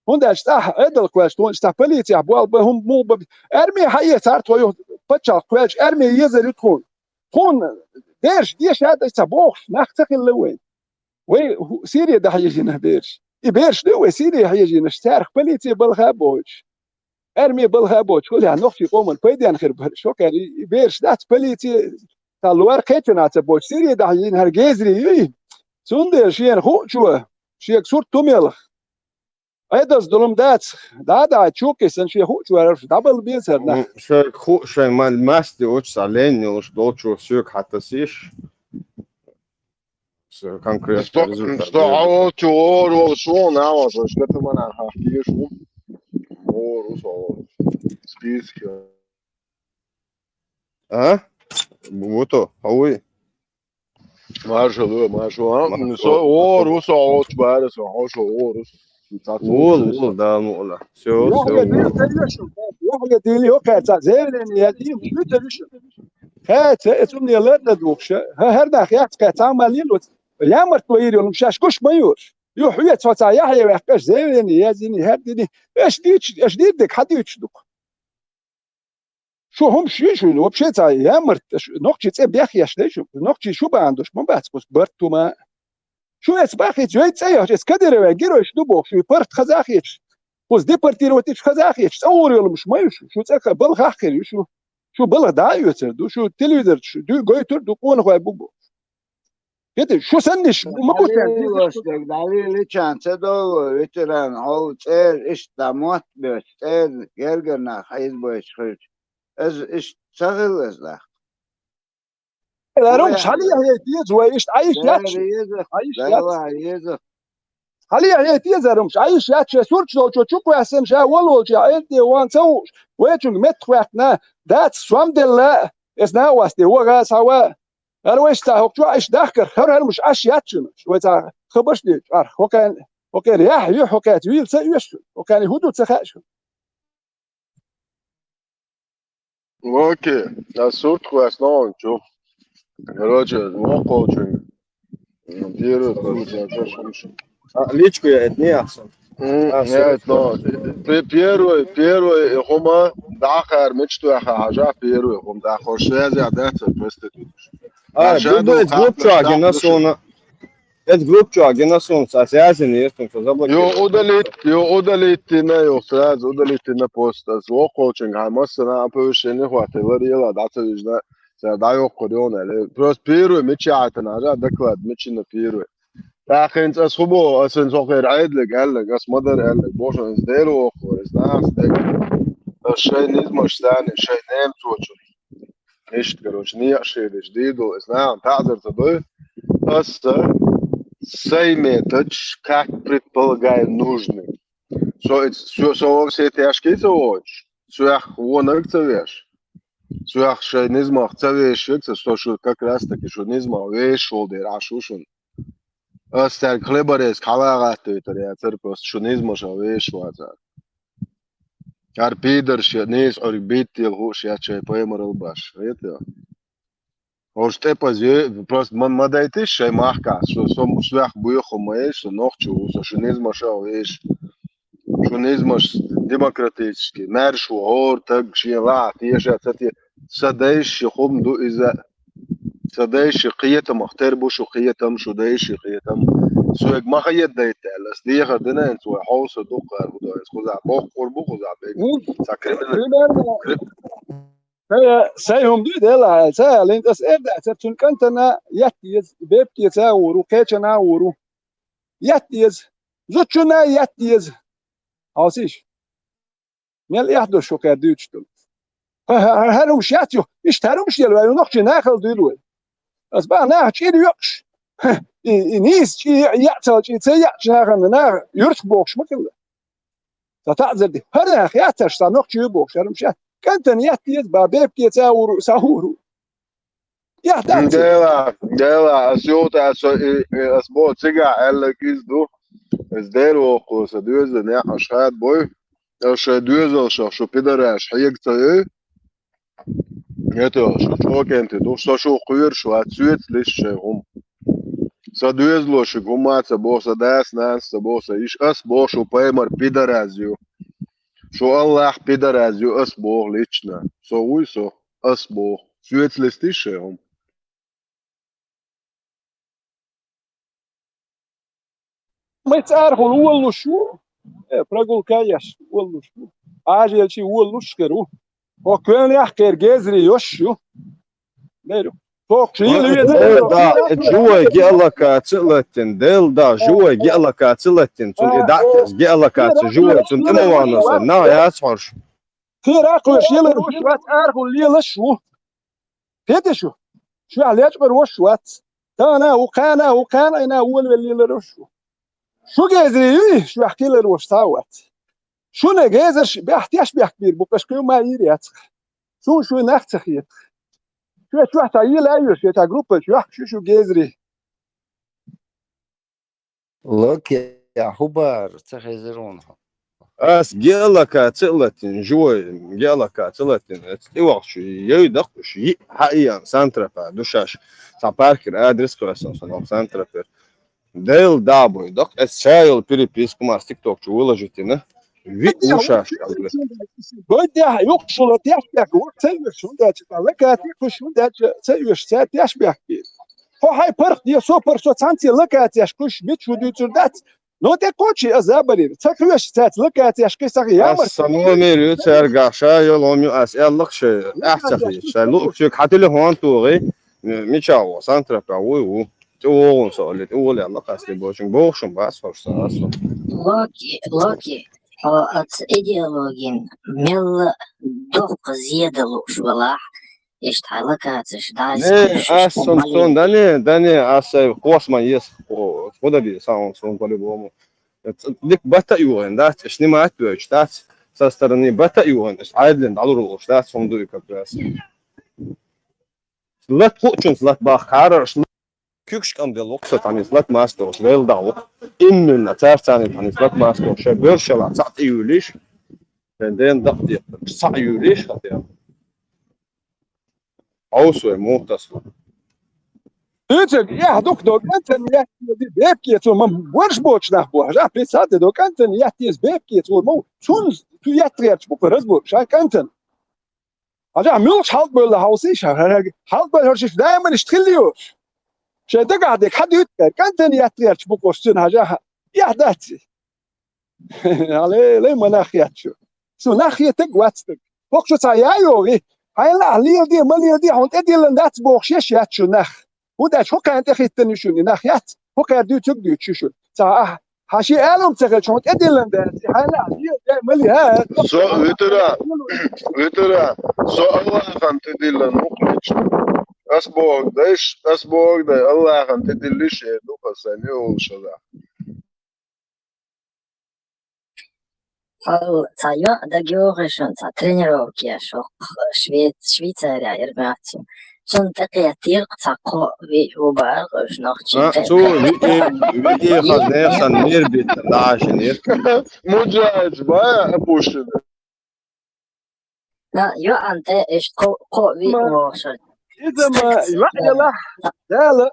ХӀунда аьлча цӀахь Ӏедал кхоьллаш, тхуна цхьа полицияхь болх бан хӀума муха бан. Арми хьаэцара тхо юха паччахьалкх кхоьллаш, арми езар ю тхуна. Тхуна бераш дешад, аса ца бохуш, нах ца хилла вайн. Вай хӀу-, Сири дахьа езина бераш. И бераш ду вай Сири хьежинаш, царах полиция балха а бойтуш. Арми балха а бойтуш, хӀуллехь нохчий къоман пайден хир бара. Шо кхаьр и, и бераш дац полиция, ца луар кхечуна ца бойтуш. Сири дахьа езина хӀара гезри юй. Цундела шена хуучо, шега сурт тумелах. Ай даза дулум дац, да, да, чукки сан шен хуучу варарш, дабал бен сар нах. М, шайга ху-, шайн ма-, масти уч са лен, уж долчу сюк хьатасиш. С-, конкретно Сто, результат сто, а дойду. Вот чу ор, вот шо, на, вот, что ты мана хахтиш, ор, ус, ор, списке. А? Вот, а вы? Маршал, маршал, а? Маршал. Со, о, рус, о, чбара, со, о, шо, о, рус. Вол, вол, да, ну, ла. Всё, всё. Яхья дили, ца ешун, яхья дили, окей, ца, заявление, я дим, шу ца ешун. Хе, ца, эцум не лерна духша. Ха, хер да, хе, ца, ца, ма лин, вот. Ямарт ваир, он, шаш, куш, майор. Ю, хуя, ца, ца, яхья, вяхкаш, заявление, я дини, хер дини. Эш дич, эш дир, дик, хадич, дук. Шу хӀумаш ю шу, вообще цхьа ямарт, ш-, нохчий цӀе бехъеш дай шу, нохчий шу бан душ, ма бац кус барт тума. Шу эс бахиц, вей цӀе яхаш, эс Кадыровый геройш ду бохуш, шу парт хазахиц. Кус депортировать ич хазахиц, цӀа ур йолмуш ма ю шу, шу цӀе ха-, бал хаххир ю шу. Шу бала да а оьцар ду, шу телевизор шу, ду гойтур ду, къонахой бу бу. Кети, шу санниш, ма кутен, Далилаш, Далиличан ца долу, ветеран, хьол цӀер, иштта мотт беш, цӀер, гергар нах, хьайз бойчу хирчу. Эз иштта ца хилла эз лахка. Ларум, Ой, шали яхье тез, вай иштта, айш яч. Еза, Айш яч. Еза. Хьале хье тезарумаш, Ӏайша яц ша сурташ долчо чу кхоьссина, ша вал волчу Ӏелде ван ца вууш, вайчунга меттахваьккхина, дац, сом делла, эс накъостий, ваха, схьава. ХӀара вайша ца хӀокху чохь Ӏайша дахкар, хӀара хӀара муш Ӏаш яц шуна, вай ца хабарш дечу, арх, хӀокхайн, хӀокхера яхь ю, хӀокхаьца вийла ца оьшу, хӀокхайн хӀун ду ца хаьа шуна. Окей, ас сурт кхоьссина хьуна чу. Короче, воккхачун. Первый получается, что А, личку я это не ахсун. М, А, нет, всё, но всё. пе-, первый, первый, хӀума дахар мечту аха хьажа, первый, хӀума дахар связь я, да, ца проститутка. А, Аша губа эт группча гина суна. Эт группча гина суна, ца связь не есть, он заблокировал. Ё, удалить, ё, удалить ты на, ё, сразу удалить ты на пост. Ас воккхачун, а, массана оповещение хватит, ларила, да, ца вижна, ца да, ё, курёна, ле. Просто первый меча это нажа, доклад, мечи на первый. ТӀаккха хӀинца ас хӀу боху, ас хӀинца хӀокхуьнга Ӏедалга аьлларг, ас ма-дарра аьлларг, боху, ас Дела воккхавар, ас нахаца дерг. Ас шайн низамаш санна, шайн немцочун. Иштта, короче, некъаш хилийча дийр ду, ас нахана таӀзар ца дой. Ас сай методаш, как предполагаю, нужны. Со, со, со во все тяжкие ца воцуш, соьх вонарг ца веш. Соьх шайн низамах ца вешверг ца, со шу как раз таки шу низамах вешаш волу дера Ӏаш ву шуна. Ас цаьрга хлеборезка хьала а гӀаттавитар яцара, просто шу низамашах вешаш вацара. ХӀара пидарш я, нийса Ӏуьрг биттийла хууш яц шайн пайхамарал баш. Хетий? ХӀорш тӀепаза ю, просто ма, ма дайтиш шайн махкахь, со, со, соьх буьйху ма еш, со нохчи ву, со шун низамаша а веш. Шун низамаш демократический, маьрша ву хӀора таг шен лахьа теша ца те. Сан дайша хӀума ду иза. Сан дайша кхетамах тера бу шу кхетам, шу дайша кхетам. Соьга ма хетадайта аьлла, ас дехар дина хӀинца вай хьовса дуккха хӀу ду, хӀинца кхузахь боккхур бу, кхузахь бегу. Ца криминал. Примерно. Кри- Сайн, сайн хӀума дуй, Дела, ца аьлла, ас эр дац, цуьнан кӀантана етта еза, бепке ца а вур ву, кхечана а вур ву. Етта еза. Зудчунна а етта еза. Хьовсийша. Мел эхь ду шу кхер дуьйцуш долу. ХӀара хӀумаш яц ю, иштта хӀара хӀумаш елла вай, нохчий нахала дуьйла вай. Ас баха наха чӀир йоькъуш. И, и нийса чӀи яцал чӀи ца яьча нахана наха юьртах бохуш ма хилла. Сан таӀзар ди. ХӀара нах яцарш, сан нохчий ю бохуш, хӀара хӀумаш яц. КӀантана етта еза, ба бепке ца а вур ву, са а вур ву. Яхь дац. Дела, Дела, ас юхатаьӀа со и, и, ас боху цигахь аьлларг иза ду. Ас Дела воккху, сан доьзалан некъ аша хадабой. Ас шайн доьзалшах шу пидараш хьега ца йой. Ето, шу чӀокӀенти ду, со шу кхоьруш вац, соьца листа шайн хӀума. Сан доьзало шуьга хӀума а ца боху, сан дас-нанас ца боху, сан йиш, ас боху шу пайхамар пидараз ю. Шу Аллах пидараз ю, ас боху лично. Со вуй со, ас боху. Соьца листиш шайн хӀума. Май цӀарахула волалуш ву, э, прогулка еш волалуш ву. Ӏажелчи волалуш хир ву. Хьо коьлнех кхер гезаре йош ю. Беру. Тохуш йила веза. Дела, да, живой геолокация латтина. Дела, да, живой геолокация латтина. Цунна и даккхес геолокация живой, цунна тӀе ма ванна со. На, яц хьорш. Кхера а кхоьруш йилар ву, шу вац, арахула лелаш ву. Кхетий шу? Шу ахь лечкъар ву, шу вац. Тана ву, кхана ву, кхана айна волавелла лелар ву шу. Шу гезаре юй, шу ахь кхилар ву, шу цхьа а вац. Шуна гезарш бехк теш бехк бийр бу, кхаш кхуьй ма йийр яц. Суна шуй нах ца хетах. Шу чохь цхьа йила а йоьш, я цхьа группа чохь, шу шу гезаре. Локи, хӀу бара, ца хезира вон хьо. Ас геолокаци а латина, живой геолокаци а латина. Эцу тӀе вахча, йой даккхуш, йиъ хьаийна Сан-Тропе ду шаьш. Цхьа паркера адрес кхоьссина сан Сан-Тропера. Дела да бой даккха, эцу ша йолу переписку ма ас тикток чу выложить йина. Виъ ву шаьш аьлла. Гойдехьа юкъ шула тешбехк ву ца оьшу хӀунда аьлча, локаци кхуьш хӀунда аьлча ца оьшу, цара тешбехк бийр. Хьо хьайн паргӀат е, со паргӀат, со цхьаьнцци локацеш кхуьш мича ву дуьйцур дац. Но тӀе кхочий аса забарийра. Ца кхоьшу цаьрца локацеш кхин сахьа ямар. Аса сан номер ю цаьргахь, ша йолу хӀума ю аса аьллакх шайн, ахь ца хеташ. Шайн луучуьнга хьан телефон тухий, мичахь ву, Сан-Тропе вуй ву. ТӀе вогӀун со олий, тӀе вогӀу аьллакх аса, бочуьнга бохуш ма бац хьо аса. Локи, Локи, хьо оцу идеологин мелла доккха зеда лууш валахь, иштта хьайн локацеш дӀа Не, аса сан сон, да не, да не, аса хӀосман ес, хӀу дан деза сан сон по-любому. Дика бата а йохийна дац, снимать а йойтуш дац, со стороны бата а йохийна, Ӏаьдална дӀалур волуш дац, хӀума ду и как раз. Лат хуучунца лат баккхараш, куьгаш кӀам делла ву-кх со, цхьаьнца лат мастагӀаш, Дела да ву-кх. Именно цаьрца цхьаьнца лат мастагӀаш, шайн боьршалла цхьаъ тӀе юьлийша, шайн ден дакъа декхарш цхьаъ юьлийша хатем. Хьовса вай, муха таса ву. Дуьйцург, эхь дукха дог, кӀантана еттази бепке цо, ма борш боцуш нах бу, хьажахь, писал де дог, кӀантана еттази бепке цо, ма цунна цу еттагӀерчу бу-кх разбор, ша кӀантана. Хьажахь, муьлхачу хьалкбевлла хьовсийша, хьалкбевлла хӀорш даиманаш тхилла йоцуш. Шайн дагахь дерг хьан дуьйцу, кӀантана еттагӀерчу бу-кх цуьнан, хьажахь, эхь дац и. Аллай, лай ма нах хетта шу. Шу нах хетаг вац стаг. ХӀокху шу цхьа я йогӀий? Хьайна лаахь леладе, ма леладе, хьуна тӀедиллина дац бохуш еш яц шу нах. ХӀунда аьлча хӀокхарна тӀехӀиттина ю шуна и нах яц. ХӀокхара дуьйцург дуьйцу шу шуна. Цхьа ахь, хьан шен алам ца хилча, хьуна тӀедиллина дац. Хьайна лаахь леладе, ма ле, хӀа? Со, витара, витара, со Аллахьан тӀедиллина ву-кх лично. Ас боху дайш, ас боху дай, Аллахьан тӀедиллиш эр ду-кх аса, сан йолуш аса. Хьал цхьа йоӀ дагайогӀий шуна, цхьа тренировка еш хӀокху Шве-, Швейцария яра моьтту. Цунна тӀекхеттера-кх цхьа кхо виъ ву бара уьш нохчий. А, цо виъ, виъ хаза нехан мер биттина дӀахьаьжинера. Муджаиз бая апушина. На, йоӀан тӀе иштта кхо-, кхоъ виъ Ма, вогӀуш вар. Иза ма, стаг йоӀ ялахь, Дала,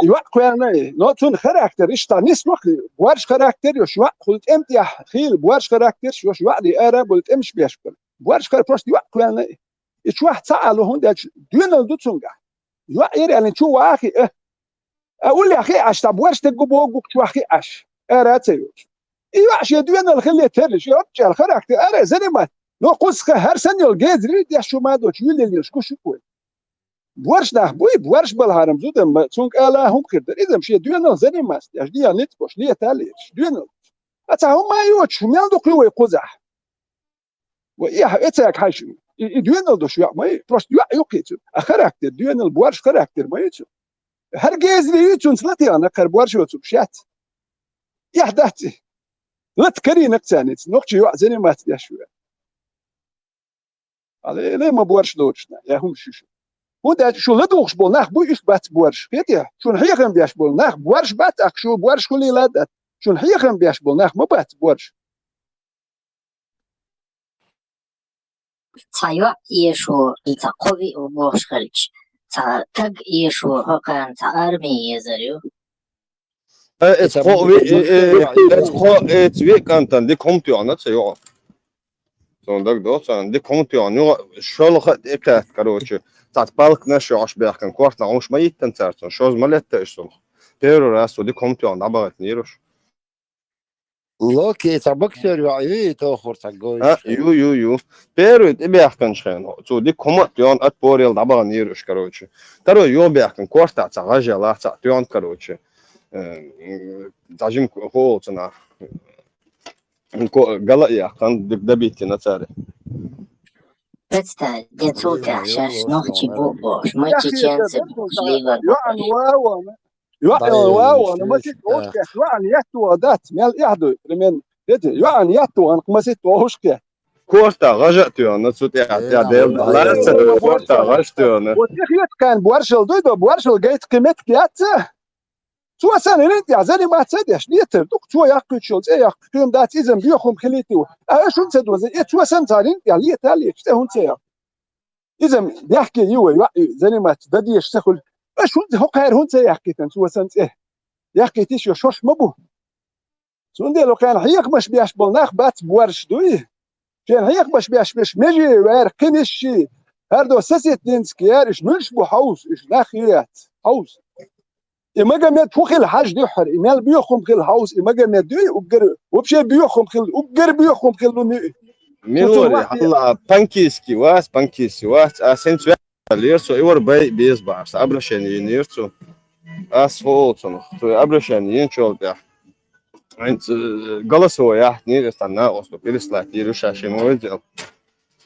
йоӀ кхоьллина и. Но цун характер иштта нислух, боарш характер йош йоӀ хула тӀем тӀехь хила, боарш характер йош йоӀ ара бола тӀемаш беш бара. Боарш хар просто йоӀ кхоьллина и. И чохь ца Ӏало, хӀунда аьлча доьналла ду цуьнгахь. ЙоӀ яр аьлла чу вахи а. А уллехь хи Ӏаш, цхьа боарш стаг гу богу чохь хи Ӏаш. Ара а ца йоцу. И йоӀ шен доьналла хилла терлиш, йоӀ чӀел характер, ара занимать. Но кхуза хӀара санна йолу гезарий деш шу ма доцу, юьллеллаш гу шу вай. Боарш нах буй, боарш балхьарам зудам, цунга ала хӀума хир дара. Иза шен доьналла занимать деш, дегӀан ницкъ бош, лета леташ, доьналла. А цхьа хӀума а йоцуш, мел дукха ю вай кхузахь. Ва и хьа эцаьрга хьаьжча, и, и доьналла долуш йоӀ ма ю, просто йоӀ ю кхин цуьнан. А характер, доьналла, боарш характер ма ю цуьнан. ХӀара гезарий ю цуьнца латаехна, хӀара боарш йоцург шаьц. Эхь дац и. Лата карийна-кх царна, нохчийн йоӀ занимать деш ву. Ала, ма боарш доцуш, я хӀума шу шу. ХӀунда аьлча шу ладугӀуш болу нах бу, уьш бац боарш. Хетий? Шуна хьехам беш болу нах боарш бац, тӀаккха шу боарш хуьлийла а дац. Шуна хьехам беш болу нах ма бац боарш. Цхьа йоӀ эшо, и цхьа кхо виъ ву бохуш хилча, цхьа стаг эшо, хӀокхарна цхьа арми езар ю. Э, эца кхо ви-, э, э, эца кхо, эца виъ кӀантана дика хӀума тоьхна ца йоӀа. Цунна дагадогӀу царна дика хӀума тоьхна. Юха шолгӀа а тӀе кхаьчна, короче, цхьацца палканаш йохьуш баьхкина, кортахь хӀумаш ма йиттина цара цунна, шозза ма летта уьш цунах. Первый раз цо дика хӀума тоьхна дӀабахийтинера уьш. Локи, цхьа боксёр йоӀ ю, и тохур цхьа гойтуш. А, ю, ю, ю. Первый тӀебаьхкинчу хенахь, цо дика хӀума а тоьхна, отпор елла дӀабаханера уьш, короче. Второй юхабаьхкина, кортахь цхьа гӀаж елла, цхьаъ тоьхна, короче. Э, м, цхьа жима ко-, холу цунах. Ко-, гала а яьккхина, дика добить йина цара. Представь, де цул тӀаьхьа шаьш нохчий бу а бохуш, ма чеченцы бохуш, лийгар бохуш. ЙоӀан ва вон, ма сита вовшахкхетта, йоӀан етта вон дац, мел эхь дуй, примерно. Эти, йоӀан етта вон, ма сита вовшахкхетта. Кортахь гӀаж а тоьхна, цу тӀехь, тӀехь Дела лаьцна, кортахь гӀаж тоьхна. Вот тӀехь хетта кхайна боаршал дуй до, боаршал гайта кхин меттиг яц а. Цо санна ринг тӀехь заниматься а деш, летар ду-кх, цо яккхуьйтуш йолу цӀе яккхуьйту, кхин дац иза-м боьха хӀума хилийта ву. А аша хӀунда ца доза? Э, цо санна цхьа ринг тӀехь лета а леташ, цӀе хӀунда ца яккху? Иза-м бехке ю вай, йоӀ ю, заниматься дан дезаш ца хуьлу. Аша хӀунда, хӀокхара хӀунда ца яьккхийтина цо санна цӀе? Яьккхийта йиш йолуш ма бу. Цундела кхайна хьехамаш беш болу нах бац боарш дуй. Шен хьехамаш беш берш меже ваьра кхин ишший, хӀара до сосед динца кхера, уьш муьлш бу хьовса, уьш нах ю яц, хьовса. И Магомед хӀун хила хьажа дуьххьара, и мел боьха хӀума хила хьовса, и Магомед дуй, уггар, вообще боьха хӀума хила, уггар боьха хӀума хила лун ю и. Милори, хьалла, панкийский вац, панкийский вац, а сенца ваьллера цо, и вара бай беза бахьарца, обращение йинера цо. Ас хӀу олу цунах, цо обращение йинчул тӀаьхьа. ХӀинца, э, голосовой яхьтинера, ас цхьана накъосту переслать йийр ю ша шен вайзел.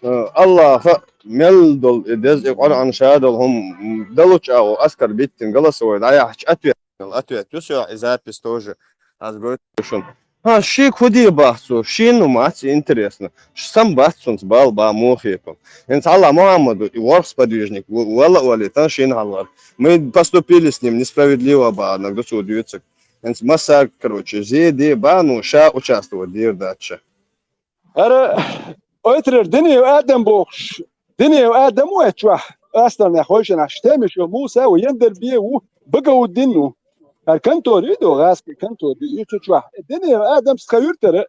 Э, Аллаха мел долу и деза, и Къуръан ша долу хӀума, м, далучу агӀо аскар биттина голосовой дӀаяхьча ответ, ответ ю со, и запись тоже ас гойту шуна. ХӀа, шига хӀу де бац цо, шена мац интересно. Сам бац цунца бала бан мохе ту. ХӀинца хьалла Мухьаммаду, и ворхӀ сподвижник, в-, вала а валийтан шена хьаллар. Мы поступили с ним несправедливо бахьанарг ду цо дуьйцург. ХӀинца массаг, короче, зе де бан, ну, ша участвовать дийр дац ша. ХӀара Ойтрер Динев Адам бохуш, Динев Адам ву эцчохь, астарнех хойшинахь, Штемишев Муса ву, Яндарбе ву, Багауддин ву. ХӀара контор ю ду, гӀазкхи контор ю, ю цу чохь. Динев Адамс тхан юьртара,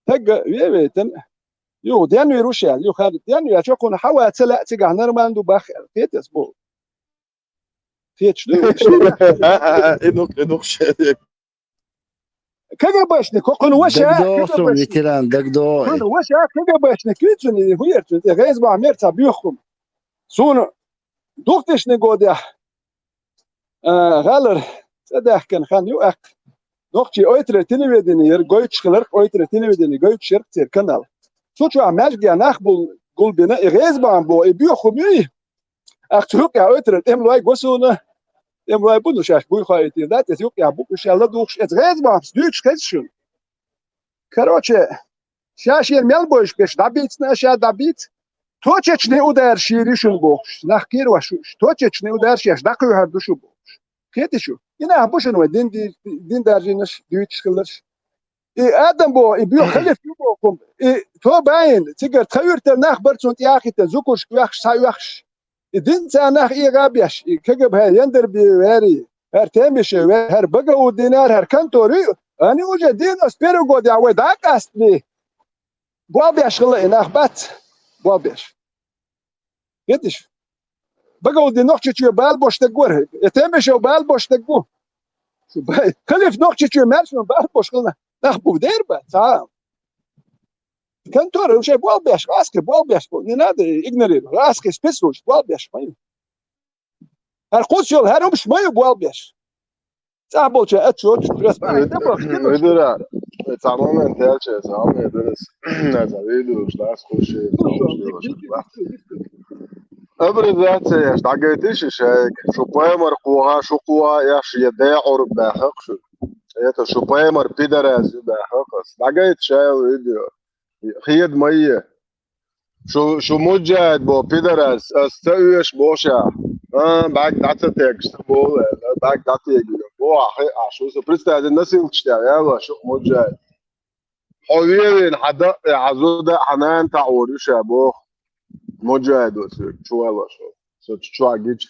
тагга вевейтан, юха денвийр ву шел, юха хӀара денвечо кхунна хьава ца лаьа цигахь нормально ду баххара, кхетас бу. Кхеташ ду? И дукх, и дукх шен. КГБшник, кхунна ваша, дагдо сум КГБшник. Ветеран, дагдо. Кхунна ваша, КГБшник, куьйцуни, хӀуерцуни, тӀе гӀеза бахьа мер ца боьххум. Суна духтешни годехь, а, гӀалара цӀа даьхкина хан ю аккха. Нохчий Ойтрер телевидение яра, гойтуш хиларх Ойтрер телевидение, гойтуш ярх церан канал. Цу чохь маьжгия нах бул-, гулбина, и гӀеза бахьа бо, и боьххум юй. Ахча юкъехь Ойтрер тӀемалой го суна. ТӀемалой бу, ну, шаьш буй хоуьйтийла дац, иза юкъехь бу, уьш аьлла духуш, эца гӀеза бахьанаш дуьйцуш хеза шуна. Короче, ша шена мел бойуш берш дӀабийцина, ша дӀабийца. Точечный удар шийр ю шуна бохуш, нах кхера ваш уьш. Точечный удар шаьш дӀакхуьйхьар ду шу бохуш. Кхетий шу? И нах бу шуна вай дин ди-, дин даржийнаш, дуьйцуш хиларш. И Адам бо, и бо халиф ю бо кхум. И то баин, цигар тха юртар нах бар цун тӀе яхийтан, зукурш кхоьхкаш, схьа оьхкаш. И дин царнах эгӀа беш, и КГБ Яндарбиев вари, хӀара Темишев вари, хӀара Багауддинар, хӀара Кантори, они уже девяносто первый год я вай дӀакъастни. Болх беш хилла и нах бац. Болх беш. Видишь? Багауддин Нохчийчоь бала бош даггара. Э, Темишев бала бош даггу. Халиф Нохчийчоь маьршон бала бош хилла. Нах бу дер ба, ца. Контора уже болх беш, гӀаскхи болх беш, не надо игнорировать. ГӀаскхи спецслужб болх беш, понял? ХӀара кхус йолу хӀара хӀумаш ма ю болх беш. ЦӀахь болчу а чу, чу, я спарай, да, боху, кем уж? Видира, цхьа момент яьлча, цхьа момент дара, цхьа видео уж дас, хуш, Обрезация еш, дӀагайтиш и шайга. Шу пайхамар кхоха, шу кхоха еш, я декъур баьхках шу. Это шу пайхамар пидорас ю баьхках ас. ДӀагайта шайла видео. Хеда ма е. Шу, шу муджахид бо пидорас, ас ца оьшу бохуш а. А, бӀаьг дӀа ца тегаш, ца боху, бӀаьг дӀа тегаш. Бо, а, хе, а, шу, со представь, носилкаш тӀехь, яла, шу муджахид. Хьо вевина, хьан дакъе, хьан зуда, хьан нана таӀор ю ша боху. Муджахид ва соьга, чу валлаш ву. Со чу чохь гича.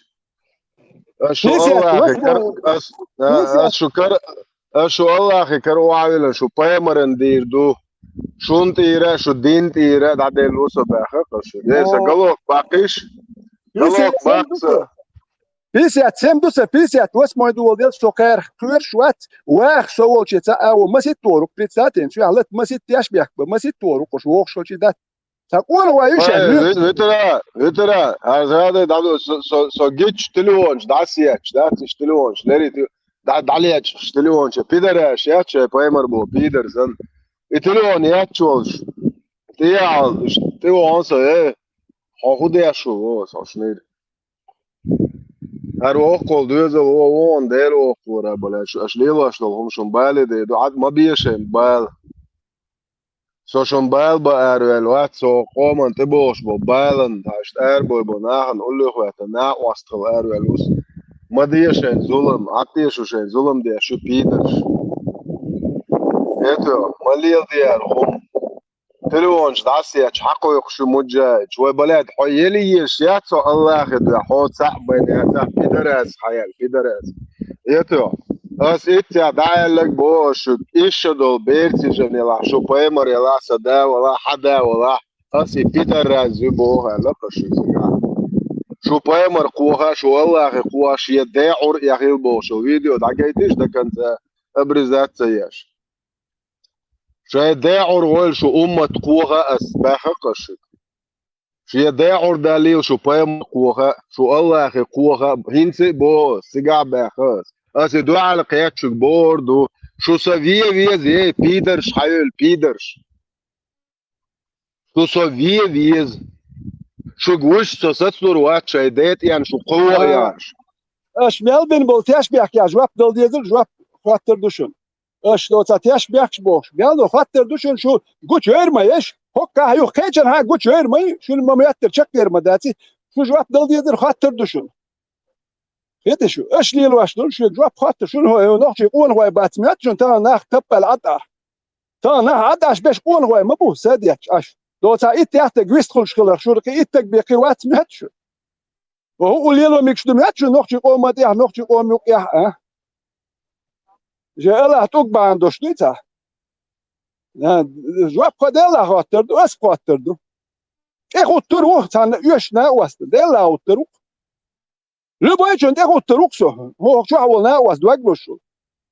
Ас шу Аллахе кара, ас, а, ас шу кара, ас шу Аллахе кара охьавиллина, шу пайхамаран дийр ду. Шун тӀера, шу дин тӀера, дӀаделла ву со баьхках ас шу. Э, сан галох баккхиш? Галох баккха сан. Пятьдесят семь ду сан, пятьдесят восьмой ду вал дел, со кхаьрах кхоьруш вац, ваха со волче ца а во, масийтта вохур ву, представь, цуьнан лата масийтта тешнабехк бан, масийтта вохур ву, кхуш вохуш волче дац. Сан къонахой ю шаьш, Ай, вуьтара, вуьтара, хьажадай дӀадо, со, со, со гича телефонаш дӀасаетташ, дац иштта телефонаш, леррина дӀа-, дӀалечкъаш телефонаш, пидораш яц шайн пайхамар бо, пидор санна. И телефон етташ волуш, тӀе яхьал, иштта тӀе вахана со, э, хьо хӀун деш ву, во, со шнийр. ХӀара воккхал доьзал вон, вон Дела воккхалара бала, аша, аша лелош долу хӀума шун бале де ду, Ӏад ма бе шайн бала. Со шун бала бан араваьлла вац, со къоман тӀе бохуш бо балан, тхьаьш тӀе арабой бо нахана уллехь ваьтта, накъост хила араваьлла ву со. Ма де шайн зулам, Ӏад теша шайн зулам деш шу пидорш. Это, ма лела де аьлла хӀума. Телефонаш дӀасаетташ, хьакхойкхуш ю муджаидаш. Вай, балаьд, хьо елла езаш яц хьо Аллахе дуьхьа, хьо цхьаъ байна яц, пидорас хьаяьлла, пидорас. Это, ас итт тӀехь дӀааьлларг боху ас шуьга, иша долу берцижан ялахь, шу пайхамар ялахь, сан да валахь, хьан да валахь, ас и пидорас ю боху аьлла ас шуьга цигахь. Шу пайхамар кхоха, шу Аллахе кхоха, шен декъур а яхийла боху, шу видео дӀагайтиш до конца, обрезаться еш. Шайн декъур войла шу уммат кхоха ас, баьхках ас шуьга. Шен декъур далийла шу пайхамар кхоха, шу Аллахе кхоха, хӀинца а боху ас, цигахь баьхка ас. Ас и дуьхьал кхеттачуьнга бохур ду, шу сан вен веза, эй, пидорш, хьайойла пидорш. Шу со вен веза. Шуьга вуьш со сацалур вац шайн ден тӀен шу кхо а яхаш. Аша мел бина болу тешнабехкех жоп дала дезара, жоп хоттур ду шуна. Аша доцахь тешнабехкаш бохуш. Мел до хоттур ду шуна, шу гучуйра ма еш, хӀоккхахь юха кхечанхьа гучуйра ма ю, шуна ма моьттура чекхъяр ма дац, шу жоп дала дезара хоттур ду шуна. Хета шу, аша лелош долу шуьга жоп хоттур шуна, хӀо, нохчий къонахой бац моьтту шуна, тахана нах таппал Ӏад а. Тахана нах Ӏад аш беш къонахой ма бу, са детташ аш. Доцахь итт яхтаг вистхуьлуш хиларх, шура кхин иттаг бен кхин вац моьтту шу. О, хӀу лело мегаш ду моьтту шу нохчий къоман тӀехь, нохчий къоман юкъехь, а? Же Аллах тӀуг бахьана долуш дуй цхьа? А, жоп кхо Делла хоттур ду, ас кхоттур ду. ТӀехуттур ву, цхьанна оьшуш накъост, Делла хуттур ву. Любойчунна тӀехуттур ву-кх со, хӀокху чохь волу накъост дог луш ву.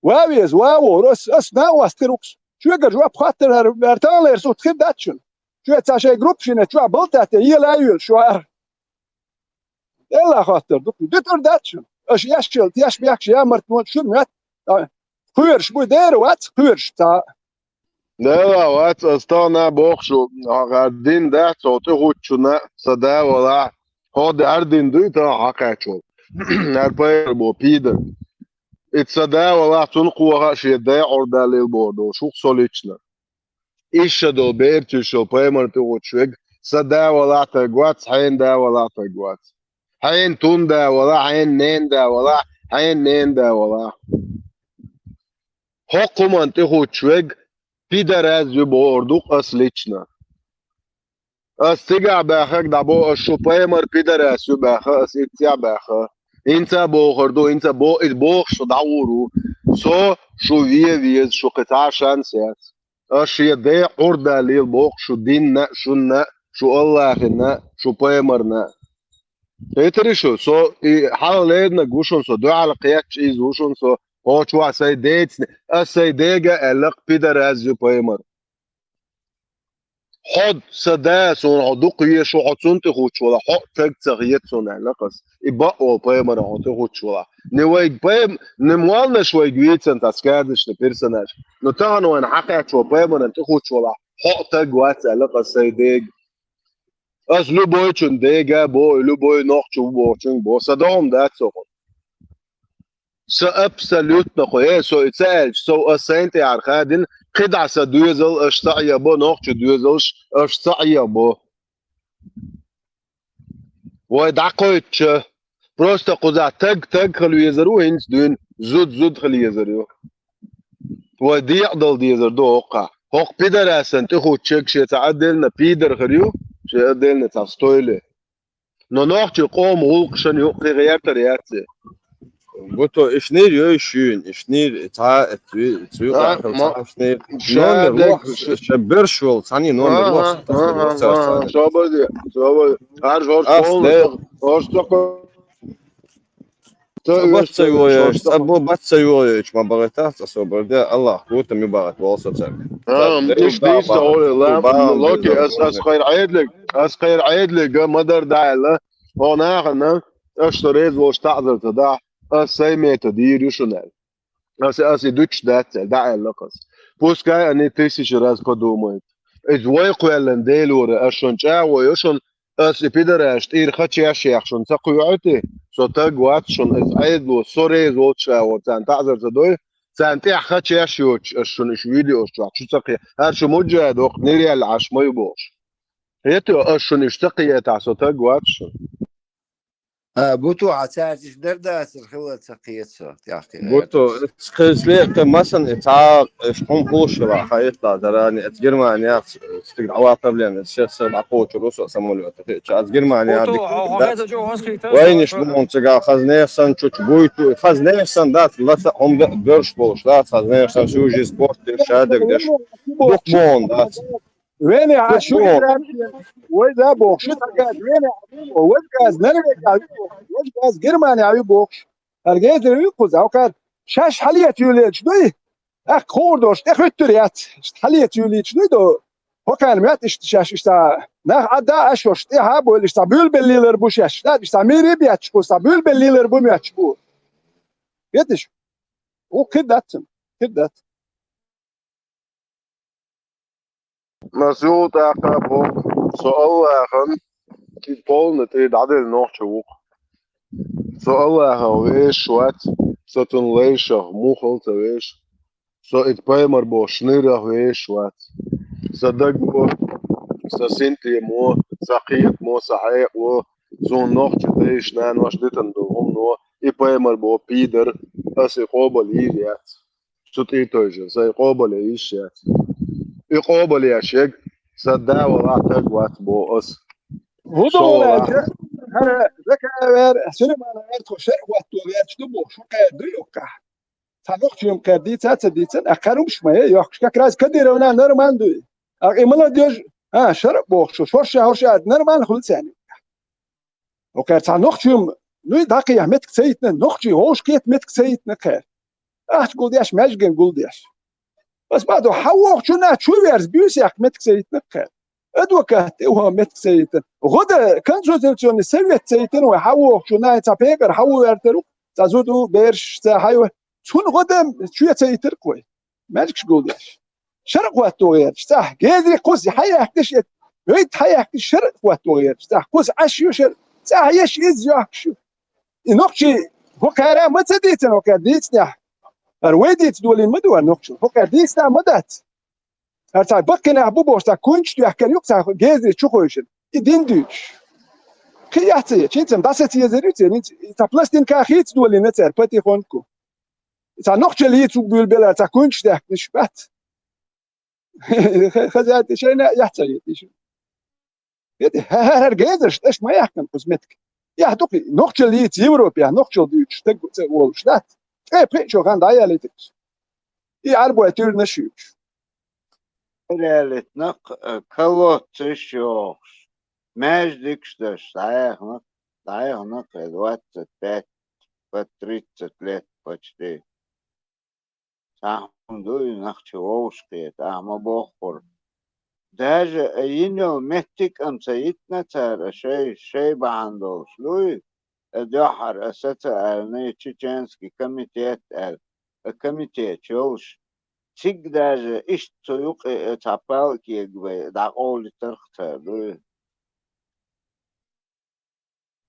Ва веза, ва вогӀур, ас, ас накъост хир ву-кх со. Шуьгара жоп хоттур хӀара, хӀара таханлера сутта хир дац шуна. Шуьца шайн группа шина чохь балтатте ела а йоьлуш шу ара. Делла хоттур ду, дуьтур дац шуна. Аша еш йолу тешнабехкаш ямарт мо шуна моьтту. Кхоьруш буй, дера вац кхоьруш цхьа. Дела вац, ас тахана боху шу, хьо хӀара дин дац, хьо тӀехуттучунна, сан да валахь, хьо д-, хӀара дин дуй тахана хьакхаьчча волу? ХӀара пайхамар бо пидар. Ит сан да валахь, цунна кхоха а шен декъур далийла боху долуш ву-кх со лично. Иша долу берцуьйш йолу пайхамар тӀехуттуш верг, сан да валахь тайга вац, хьенан да валахь тайга вац. Хьенан тун да валахь, хьенан ненан да валахь, хьенан ненан да валахь. ХӀокху хӀуманна тӀехуттуш верг, пидорас ю бохур ду ас лично. Ас цигахь баьхнарг дӀабо, ас шу пайхамар пидорас ю баьхна, ас иццехь баьхна. ХӀинца а бохур ду, хӀинца бо-, иза бохуш шу дӀагӀур ву. Со шу вен веза, шу кхин цхьа шанс яц. Ас шен ден Ӏур далийла боху шу динна а, шунна а, шу Аллахьина а, шу пайхамарна а. Хетарий шу, со и хьалха леринарг ву шуна, со дуьхьал кхетча иза ву шуна, со кхочу вахь сайн децни, ас сайн дега а аьлла-кх, пидорас ю пайхамар. Хьо сан да, суна хьо дукха веза, хьо цунна тӀе хӀуттуш валахь, хьо а таг ца хета суна аьлла-кх ас. И бакъ волу пайхамарна хьо тӀе хӀуттуш валахь. Не вайга пайхам-, не молланаш вайга вийцина цхьа сказочный персонаж. Но тахана вайна хьакхаьчча вайн пайхамарна тӀе хӀуттуш валахь, хьо а таг вац аьлла-кх ас сайн дега. Ас любойчун дега а бо, любой нохчо ву бохучуьнга бо. Сан догӀма дац со кхунна. Сан абсолютно кхо, э, со и ца аьлча, со ас сайна тӀехьара хадина, кхидӀа сан доьзал аш ца Ӏехабо, нохчо доьзалш аш ца Ӏехабо. Вай дӀакхойтча, просто кхузахь таг-таг хила везар ву хӀинца дуьйна, зуда-зуда хила езар ю. Вай декъадала дезар ду хӀокхахь. ХӀокху пидорасана тӀехӀуттучерг шен цхьа отдельно пидор хир ю, шен отдельно цхьа стойле. Но нохчийн къоман гӀуллакхашна юкъа кхин гӀертар яц и. Буто, ишнийр йой шуьйна, ишнийр цхьа а, цуьйкъа А, хила ма-, цхьа ишнийр. Ша Номер даг лохуш, ш- ша берш волу, цхьаний номер Ага, лохуш, ага, ага. Собар де, собар. Аш хӀорш Ас полностью, де- хӀорш ца ко-, ца Ца бац ца веш, йойш, хӀорш ца ца бо-, бац ца йойш, ма багӀийтахь, ца собар де, Аллах гута ми багӀат волу со цаьрга. А, Цаьрга иштта дийца ла-, ла-, ла-, локи, ас, ас кхайр Ӏедалг, ас кхайр Ӏедалга ма-дарра дӀа аьлла, хьо нахана, аш со реза волуш таӀзар ца дахь, ас сайн метод йийр ю шуна аьлла. Ас, ас и дуьтуш дац аьлла, дӀа аьлла-кх ас. Пускай они тысячу раз подумают. Иза вай кхоьллина Делора, ас шуна чӀагӀо йо шуна, ас и пидораш тӀера ха чеш яхь шуна ца кхоьхьуьйтий, со таг вац шуна, иза Ӏедало, со реза волчу чӀагӀо царна таӀзар ца дой, царна тӀехь ха чеш йоцуш, ас шуна иш видеош чохь шу ца кхе-, хӀара шу муджа доккху, ниръяьлла Ӏаш ма ю бохуш. Хетайо, ас шуна иш ца кхетахь, со таг вац шуна. А, Буто, хьан цаьрца иштта дар дацара хилла ца кхета со, тӀаьхьа кхин Буто, гӀерташ. Кхин сле-, кхин масана и цхьа, иш хьуна хӀуш хила, хьан итла дарани, эца Германия, стиг дӀаваккхар лен, эца шех сар дӀакхочур ву со самолёта. Хи-, ча, эца Германия Буто, дика хьо, хьо да. Хеза чӀогӀа хаза кхийта, Вайнаш хьо муьлханца гахь хаза нехан санна чучу буйто, хаза нехан санна дац, лаца хьуна д-, дерш болуш дац, хаза нехан санна сюжет спорт деш, шадерг деш. Дукха бохун дац. Вене, а Дукха шу бохун. Израиль, вай да боху, шу тагаз, вене, вай газ, Норвегия, вай газ, Германия, вай боху. Аргезер вай кхуза, авкар, шаш хьалет юлечу дуй? Ах, ховр дош, тӀе хуьттур яц. Хьалет юлечу дуй до? Хокхарна мет иштта шаьш иштта нах Ӏадда а шош, тӀе хьа а бойла иштта буьлбеллийлар бу шаьш. Да, иштта мири бетташ бу, иштта буьлбеллийлар бу метташ бу. Ветиш? О, кхиддаццан, кхиддац. Масул тӀаккха боху, со Аллахьан и полна тӀе дӀаделла нохча ву-кх. Со Аллахьах вешаш вац, со цунна лайшах муххал ца веша. Со и пайхамар боху шнирах вешаш вац. Сан даго, сан синтемо, сан кхетамо, сан хьекъало, суна нохча дайша нанош дитина долу хӀумано, и пайхамар боху пидар, ас и къобал йийр яц. Цу тӀе тойжа, сайн къобале йиш яц. И къобалеш ерг, сан да валахь таг вац боху ас. ХӀун ду Со валахь. Хьара, Закаевер, Сулеймановер, тхо шаьра хӀотто гӀерташ ду боху, шу кхаьр ду юккъахь. Цхьа нохчо-м кхаьр дийца а ца дийцина, а кхаьр хӀумаш ма е йохкуш, как раз Кадыровна нормально дуй. А и молодёжь, а, шаьра а боху шу, шорша, хӀорша а нормально хуьлу царна. Окхара цхьа нохчо-м, ну, и дӀакхехьа меттиг ца йитина, нохчий вовшахкхета меттиг ца йитина кхаьра. Ахча гулдеш, маьжган гулдеш. Ас баду, хьан вохучунна чу верза буьйса яккха меттиг ца йитина кхаьра. Адвокат тӀе ваха меттиг ца йитина. ГӀо дан консультационный совет ца йитина вай, хьан вохучунна цхьа пекъар хьан ву вертар ву, цхьа зуда ву, бераш ца хьайва. Цунна гӀо дан чу ца йитира вай. Маьжгаш гулдеш. Шаьра хӀотто гӀерташ, цӀахь, гезри кхуза хьаяьккхиш, вайта хьаяьккхиш, шаьра хӀотто гӀерташ, цӀахь, кхуза Ӏаш ю шаьра, цӀахь еш иза йохкуш ю. И нохчий хӀокхара ма ца дийцина, хӀокхара дийцинехь. ХӀара вай дийца долийна ма ду хӀара нохчо, хӀокхара дийцина ма дац. ХӀара цхьа баккхинехь бу бохуш, цхьа куьнчаш доьхкина юкъа цхьа гезри чу хойшина. И дин дуьйцуш. Кхин яц ца еча, хӀинца дӀасаца езар ю церан, хӀинца и цхьа пластинка хийца долийна цара, патефонку. Цхьа нохчалла йийца ву буьйлабелла, цхьа куьнчаш даьхкинаш бац. Хаза тӀе шайна яхь ца йитиш. ХӀета хӀара гезарш тӀаш ма яхкан кхуза метка. Яхь дукхи, нохчал йийца Европе, яхь нохчал дуьйцуш, стаг ца волуш дац. ТӀе пхи чо хан дӀаялийтараш. И Ӏарбой туьрнаш юьйцуш. Реалитнах, э, колодцеш йохуш. Маьждигаш даш, дӀаяханах, дӀаяханах, э, двадцать пять по тридцать лет почти. Цхьа хӀума ду и нах чу вовшахкхета, ахьа ма боххура. Даже, э, йина йолу меттиг а ца йитина цара, шай, шай бахьана долуш дуй, э, дуьххьара, э, социальный чеченский комитет аьлла, э, комитет йолуш. Цига даже иштта цу юкъе, э, цхьа палкега бай дӀакъовлийтарх цара дуй.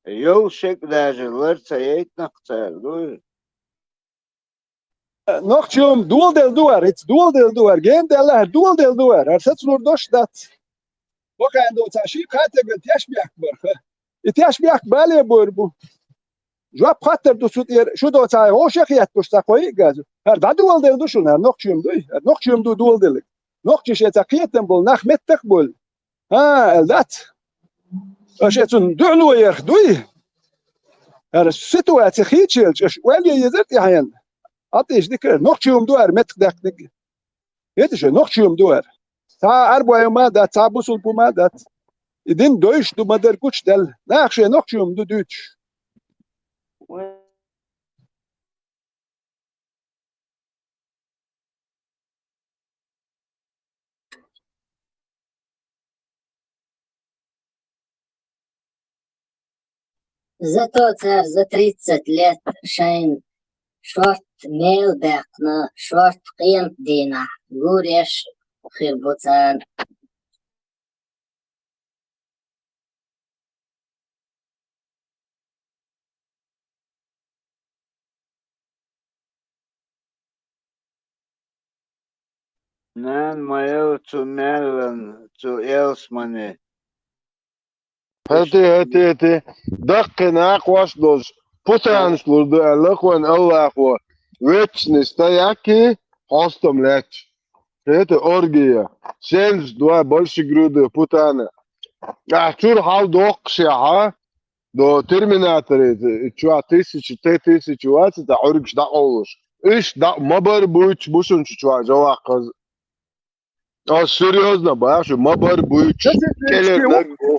Йолу шек даже лар ца яйтинакх цара дуй. Нохчий хӀума доладелла ду хӀара, хӀинца доладелла ду хӀара, гена даьлла хӀара, доладелла ду хӀара, хӀара сацалур дош дац. Бакъ ду цхьа ши кхатаган тешнабехк барха. И тешнабехк бале а бовр бу. Жоп хаттар ду цу тӀера, шу доцахь вовшах а хетташ цхьа кхо-йиъ газа. ХӀара дӀадоладелла ду шуна, хӀара нохчий хӀума дуй, хӀара нохчий хӀума ду доладелларг. Нохчий шен цхьа кхетам болу нах меттах а болу. ХӀа, аьлла дац. Аша цунна дуьхьало ярх дуй? ХӀара ситуаци хийчаелча, аша ойла е езар тӀаьхьенна. Ӏатта иша дика, нохчий хӀума ду хӀара меттах даьккхинарг. ХӀета ша, нохчий хӀума ду хӀара. Цхьа Ӏарбой хӀума а дац, цхьа бусулба хӀума а дац. И дин дойуш ду ма-дарра гучудаьлла. Наха шайн нохчий хӀума ду дуьйцуш. Зато цара за тридцать лет шайна шорта мел баьккхина, шорта къемат дийнахь гуреш хир бу царна. Нана ма яла цу маьллан, цу ялсамане. ХӀети, хӀети, хӀети. Даккхий накъост долуш, путанаш лур ду аьлла хӀокхуьнан Аллахо. Вечность а яккхий, хьостам лаьтташ. ХӀети оргия. Сензаш дуа большегрудые путана. Ахь чуьра хьал доккхушехьа, до терминаторе, чуьра тысяча, Т тысяча вац, цхьа Ӏуьргаш дӀакъовлуш. Иштта дӀа ма бар буьйцуш бу шуна чу чохь жаваккхаза. Ас серьёзно боху, ма бар буьйцуш, кӀелернаг бу.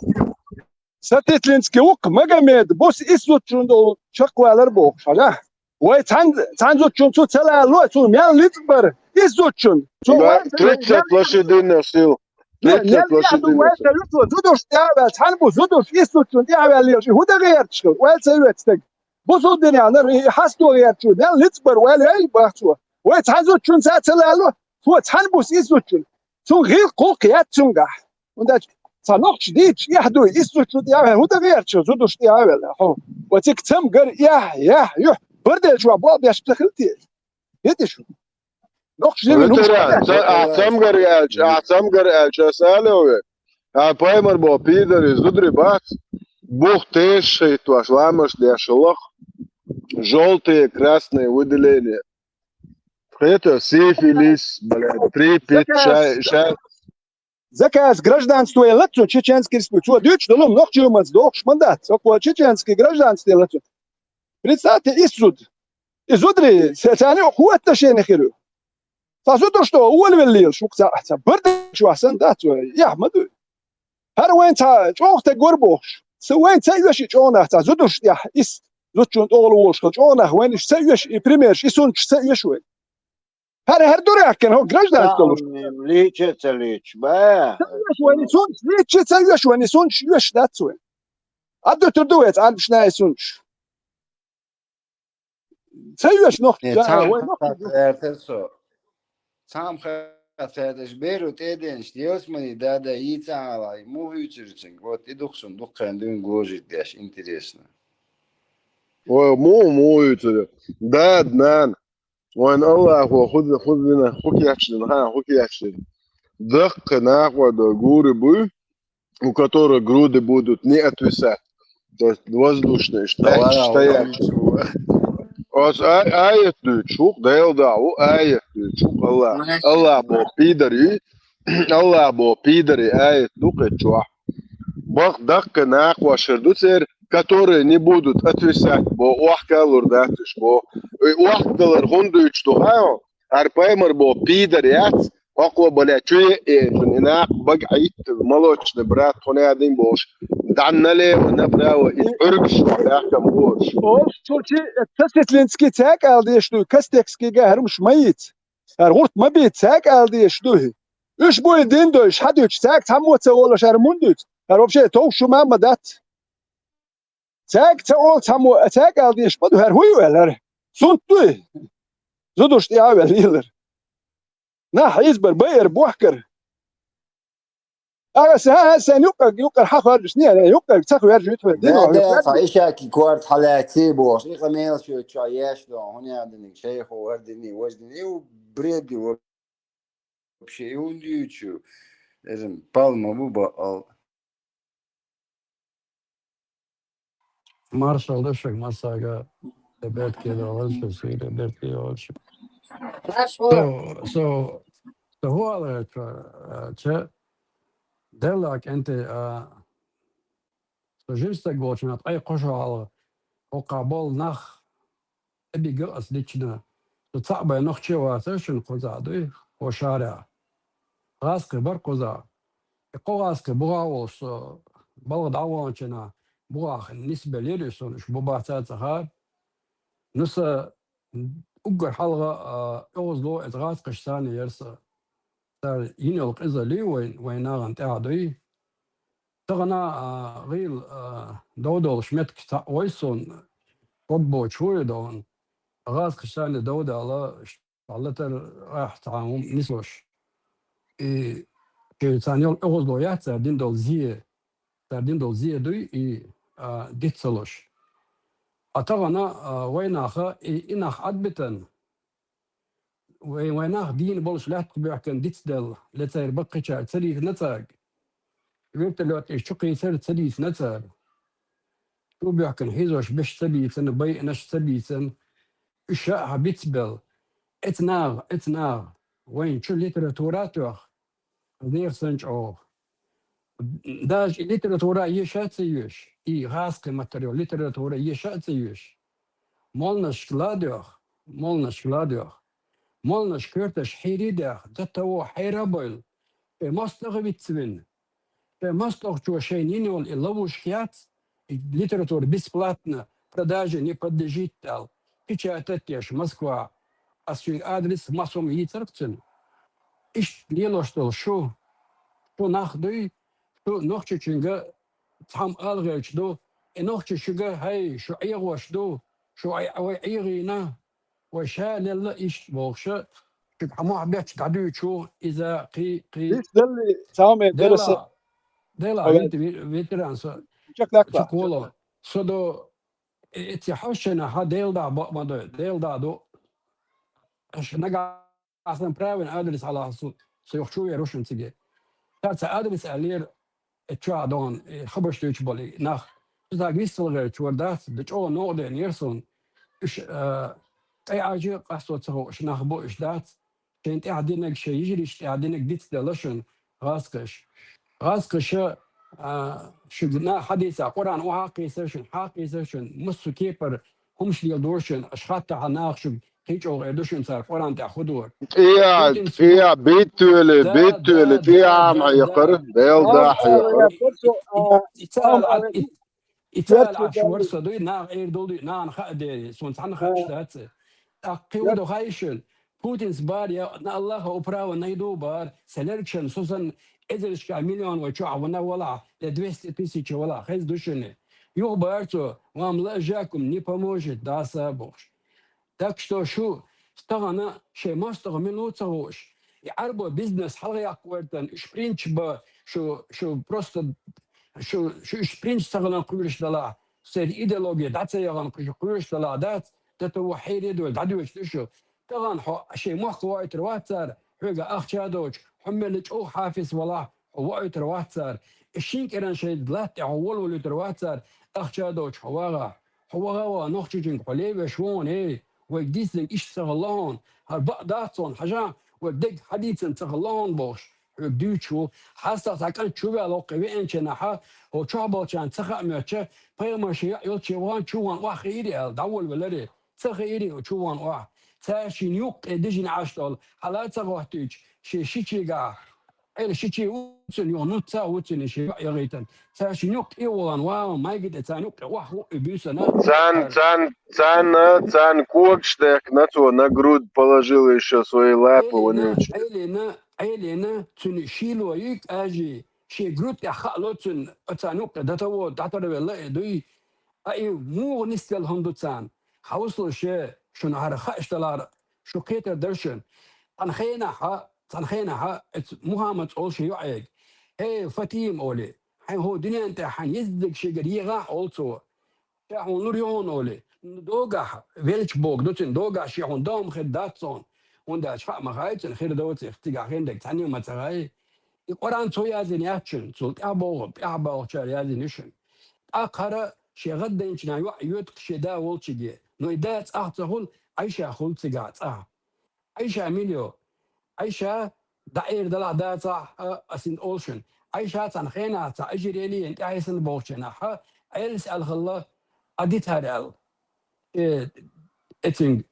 Сатитлинский ву-кх Магомед, бус исс зудчун долу чекхвалар бохуш, хьажа. Вай цхьана, цхьана зудчун цу ца лало, цу мел ницкъ бара, исс зудчун. Цу вай тридцать лошадиных сил. Тридцать лошадиных сил. Вай ца вуьту, зудуш тӀехваьлла, цхьана бу зудуш, исс зудчун тӀехваьлла, и хӀун дан гӀерташ хила, вай ца вецтаг. Бусул динехь нара и хьасто гӀертачо, мел ницкъ бара, вай лай бах цо. Вай цхьана зудчун ца ца лало, цо цхьана бус исс зудчун. Цунна гӀиллакх-гӀуллакх яц цуьнгахь. ХӀунда аьлча цхьа нохча дийцча эхь дуй, исс зудчун тӀехь а ваьлла, хӀун дан гӀерташ хила, зудуш тӀехь а ваьлла, хьо. Ва цига цамгар яхь, яхь, юьхь, бардел чохь болх беш ца хила те. ХӀеташ. Нохча жимма нуш. Ветеран, ца-, а, цамгар аьлча, а, цамгар аьлча, ас алев ве. А, паймар бо, пидари, зудари бац. Бух тешаш хӀиттош, ламаш деш лах. Жёлтые, красные выделения. Это сифилис, блядь, трипит, шай, шай. Заказ гражданство ян лац цо Чеченский Республика. Цо дуьйцуш долу нохчий хӀуманца дохуш ма дац. Окхо чеченский гражданство ян лац цо. Представьте, исс зуда. И зударий, ца-, царна юкъа хӀун отношение хир ю? Цхьа зудуш тӀо олавелла лелаш ву-кх цхьа, цхьа бардачу вахсан дац вай, эхь ма дуй. ХӀара вайн цхьа чӀогӀа стаг вара бохуш. Ца вайн ца оьшу и чӀогӀа нах цхьа зудуш тӀехь, исс зудчун тӀехула волуш хила чӀогӀа нах вайн иштта ца оьшу и примерш, и сунташ ца оьшу вайн. ХӀара, хӀара дуьрехкина, хӀо гражданство долуш. Лийча а ца лийча, ба? Ца оьшу вайн и сунташ, лийча а ца оьшу вайн и сунташ, оьшуш дац вайн. Ӏадуьтур ду вай цхьа Ӏарбашна и сунташ. Ца оьшу нохча, э, цхьа вай нохча. Цхьамма хатта гӀертар со. Цхьамма хатта гӀерташ беро тӀеденаш, ялсамани дада йийца а гӀала, муха юьйцура цуьнга? Вот и дукха суна дуккха хан дуьйна гожийта деш, интересно. Ой, муха, муха юьйцура? Дада, нана. Вайн Аллахо хӀу-, хӀу дина, хӀу кечдина, хӀа, хӀу кечдина. Даккхий накъо ду гури буй, у которых груди будут не отвисать. То есть воздушные, что стоять. Оцу а-, аят дуьйцуш ву-кх, Делан дуьхьа ву, аят дуьйцуш ву-кх Аллах. Аллах боху, пидар ю, Аллах бо пидоры аят ду кхечохь. Бакъ даккха накъошар ду церан, которые не будут отвисать бо, охкалур дац уьш бо. И охкалар хӀун дуьйцуш ду хаьо? Ар пайхамар бо пидор яц, хӀокхо бале чу е, э, цунна и накъ бага Ӏиттал, молочный брат, хӀун ядин болуш, данна лево, направо, и Ӏуьргаш бахкам гӀош. Ош цо чи, э, Костеклинский цаьрга ала деш ду, Костекскийга хӀармаш ма йийца. ХӀара гӀурт ма бийца, цаьрга ала деш ду хӀи. Уьш буй дин дойш, хьан дуьйцу, цаьрга цхьаммо ца олуш, хӀара мун дуьйцу? ХӀара вообще товш шу ма ма дац. Цаьрга ца олу цхьаммо, цаьрга ала деш ма ду, хӀара хӀун ю аьлла хӀара? Сунт дуй? Зудуш тӀе а ваьлла лелар. Нах хьийзабар, байар, бохкар. Ага, сан, сан юкъаг, юкъар хьан хьоьжуш, не, не, юкъаг ца хьоьжу, ю тхоьга, дин Да, вахь, да, юкъаг. Цхьа ишаки корта хьалаьцций бохуш, и къамел шоьца чохь еш ду, хӀун ян диниг, шайхо вар дини, важ дини, и бредди вообще, и хӀун дуьйцу, эзан палма бу баал. Маршалла ду шуьга массаьрга, де бертке долаш, шуьга бертке долаш. Маршалла. Со, со, со хӀун ала гӀерта, а, ча, Делла кӀентий, а, со жима стаг волчу хенахь ткъе кхо шо хьалха, хӀокхахь болу нах, тӀебигга аса диччина, со цхьаъ бен нохчи а вацара шуна кхузахь дуй, хӀо шарахь. ГӀазкхи бара кхузахь. И кхо гӀазкхи бухахь а волуш, со балха дӀа а ваханчу хенахь, бухахь нисбелира уьш суна, уьш бу бац а ца хаьара. Ну, сан уггар хьалха, а, оьгӀазло иза гӀазкхашца яра сан. Цара йина йолу къизаллий вайн, вайн нахана тӀехь дуй. Тахана, а, гӀийла, а, дов долуш меттиг цхьаъ вай суна, ког боцуш вуй дов. ГӀазкхашца дов дала, латар ахь цхьа хӀума нислуш. И шен царна йолу оьгӀазло яц цара дина долу зе, цара дина долу зе дуй, и, а, диц ца луш. А тахана, а, вай наха, и, и нах Ӏадбитан, вай, вай нах дийна болуш лаьттах боьхкина дицделла, лецайра баккхичара ца лийхина цаьрга. Вертолёт иш чу кхийсар ца дийцина цара. Чу боьхкина хьийзош беш ца бийцина, байинаш ца бийцина. Уьш ша а хьан бицбелла. Эца наха, эца наха, вайн чу литература а тоьхна, нехан санна чӀогӀа. Даже и литература еша а ца йоьш, и гӀазкхи маттара йолу литература еша а ца йоьш. Молнашка ла а доьху, молнашка ла а доьху. Молнаш коьрташ хьийрий а даьхна, д т о хьайра а бойла, шайн мостагӀа вицвина. Шайн мостагӀчо шайна йина йолу и ловушка яц, и литература бесплатно продаже не подлежит аьлла, печатать деш Москва, ас шуьга адрес массо а йийцарх цуьнан. Иштта лелош долу шу, шу нах дуй, шу нохчочуьнга цхьамма ала гӀерташ ду, и нохчо шуьга, хӀай, шу Ӏехош ду, шу Ӏе-, вай Ӏехийна, вай ша лелла иштта бохуша, шуьга хьан мохь бетташ дӀадуьйчу, иза кхий, кхий. Иш далли, цхьа ме Дела, дараса. Дела, Ага. хӀинца ве-, ветеран со, Чак лакла. Чакхоло. Со до, э, эци хьошшена хьан Дела да бакъ ма дой, Дела да ду. Аша нагахь Асан правильный адрес хьалха со, со юха чу веру шуна циге. Цара ца адрес аьллера, э, чохь догӀун, э, хабарш дуьйцуш болу и нах. Со цаьрга виссалгӀерчу вара дац, да чӀогӀа новкъа денера суна. Уьш, э, тӀе Ӏажа къасто ца хууш нах бу уьш дац. Шайн тӀехь динарг, шайн йижариш тӀехь динарг дицделла шуна гӀазкхаша. ГӀазкхаша, а, шуьга нах хьадийца, Къуръан охьа а кхийсар шуна, хьа а кхийсар шуна, массо а кепара хӀумаш леладора шуна, аша хаттахьа наха шуьга кхин чӀогӀа эр ду шуна цара Къуръан тӀехь хӀун дора. ТӀеяхьа, Путин тӀеяхьа, битвели, Да, битвели, да, тӀеяхьа да, ма да, якхара, да. Дела Ам, дахьа а, якхара. я, просто, а, И, и, и цара ам, а, а, и, и цара Берту а шуьга Дали. Варса дуй, наха эр долу дуй, нахана хаа дери, суна цхьанна А, хаьаш дац. ТӀаккха кхин хӀун я, ду хаьий шуна? Путинс бара, я на Аллаха управа найду бара, селерчан, со санна, эзаршка миллион вай чохь вана валахь, я двести тысяч валахь, хеза ду шуна. Юха бара цо, вам ла жакум не поможет, даса бохуш. Так что шу стагана шайн мостагӀа мила ву ца хууш, и Ӏарбо бизнес хьалха яккха вертан, уьш принципа шу, шу просто, шу, шу уьш принцип ца хилан кхоьруш далахь, церан идеология дӀа ца яхана кхоьруш далахь дац, д т о хьере а дой, дӀадоьдуш ду шу. Тахана хьо шайн мохк воуьйтур вац цара, хьоьга ахча а доцуш, хьо мелла чӀогӀа хьафиз валахь, хьо воуьйтур вац цара. И шин кӀиран шайн латта тӀе хьо волавалуьйтур вац цара, ахча а доцуш хьо вагӀахь. Хьо ваха а ваха, нохчочуьнга хьо левеш ву хьуна, эй, вайга дийцинарг иштта ца хилла хьуна, хӀара бакъ дац хьуна, хьажа, вай дерг хьадийцина ца хилла хьуна бохуш. хьоьга дуьйцуш ву. Хьастагъа цхьа кӀант чу ваьлла воккха веанча нахьа, хӀо чохь болчарна ца хаа моьттуш, пайхамар шен йоӀ йолчу вахана чу вахана охьахиира аьлла, дӀаволавелларий. Ца хиира чу вахана охьа. Цара шена юккъе дижина Ӏаш долу, хьала ца гӀоттуьйтуш, шен шичигахь, Ӏела шичи ву цуьнан, юха нуц а ву цуьнан, шен йоӀ яхийтина. Цара шена юккъе а вахана, вахана, майга тӀе царна юккъе охьахуъу и буьйсанна. Царна, царна, царна, царна когаш дехкина цо, на грудь положил ещё свои лапы, Ӏелина, вон йолчу. Ӏелина, Ӏелина, цуьнан шийло юй кӀажий, шен грудь тӀехь хаало цуьнан, оцарна юккъе датаво, дӀатарвелла и дуй. Ткъа и муха нисделла хӀума ду царна? Хьовсалаш, шуна хӀара хууш далахьара, шу кхетар дара шуна. Цхьана хенахь, цхьана хенахь, оцу Мухьаммада олу шен йоӀега: «ХӀей, Фатима, — олий, — хьайн хӀокху дуьнен тӀехь хьайн еззиг шегара егӀахь», — олу цо. «Ша хьуна лур ю хьуна», — олий. «Догахь, велча боху ду цуьнан, догахь шен хьуна дан хӀума хир дац хьуна. ХӀунда аьлча хаа ма хаьа цуьнан хир ду ца хир, цигахь хин дерг цхьанне а ма ца хаьа. И Къуръан цо яздина яц шуна, цул тӀаьхьа боху, тӀаьхьа бохучара яздина ю шуна». ТӀаккха хӀара шен гӀаддайначу наха йоӀ йоьду-кх шен да волчуьнга. Но и да цӀахь ца хуьлу, Ӏайша хуьлу цигахь цӀахь. Ӏайша мила йо? Ӏайша дӀаэр далахь дацахь, а, ас хӀинца олу шуна. Ӏайша цхьана хенахь цхьа Ожерелье тӀаьхьа йисина бохучу нахьа, Ӏелас аьлла хилла, Ӏадитахьара аьлла. Э, эцинга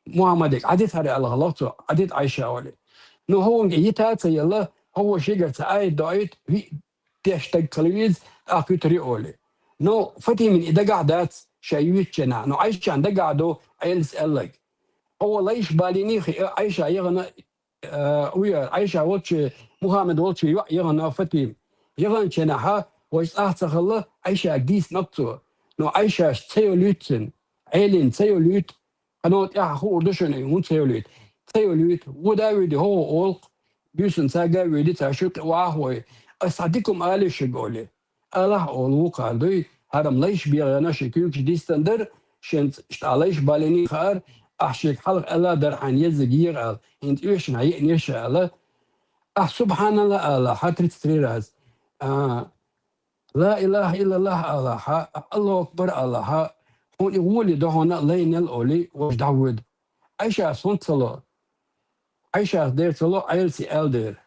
Мухьаммадега Ӏадитахьара аьлла хилла цо, Ӏадита Ӏайша олий. Ну, хӀокхуьнга йита а ца елла, хӀокхо шегара цхьа аят доуьйту, виъ деш стаг хила веза, тӀаккха юьтур ю олий. Ну, Фатимина и дагахь дац, ша юьйцучу нахьа. Ну, Ӏайшана дагахь ду, Ӏелас аьлларг. Хьо лайш балийний хиъна, Ӏайша яхана, э, уьйр, Ӏайша волчу, Мухьаммад волчу йоӀ яхана Фатима. Яханчу нахьа, важа цӀахь ца хилла, Ӏайшага дийцина-кх цо. Ну, Ӏайшас ца йолуьйту цуьнан, Ӏелина ца йолуьйту, хӀанна тӀаьхьа хуур ду шуна, хӀунда ца йолуьйту. Ца йолуьйту, ву да вуьди, хӀокхо олу-кх, буьйсанна цаьрга а вуьди, цара шуьга кхин охьахой. Ас цхьа дика хӀума алий шуьга олий. Алахь олу вукхара дуй, хӀара-м лайш бегӀена шен куьйгаш дистина дара, шен цӀа лайш балийний хаьара, ахь шега хьалха аьлла дара хьайна еззиг егӀа аьлла, хӀинца оьшшана хьан еънера ша аьлла. Ахь субхьаналлахӀ алахьа тридцать три раз. А, ла илахӀа иллаллахӀ алахьа, Аллаху акбар алахьа, хьуна и гӀоле ду хьуна лайнал олий, важа дӀавоьду. Ӏайшас хӀунда ца ло? Ӏайшас дера ца ло, Ӏеласе аьлла дера.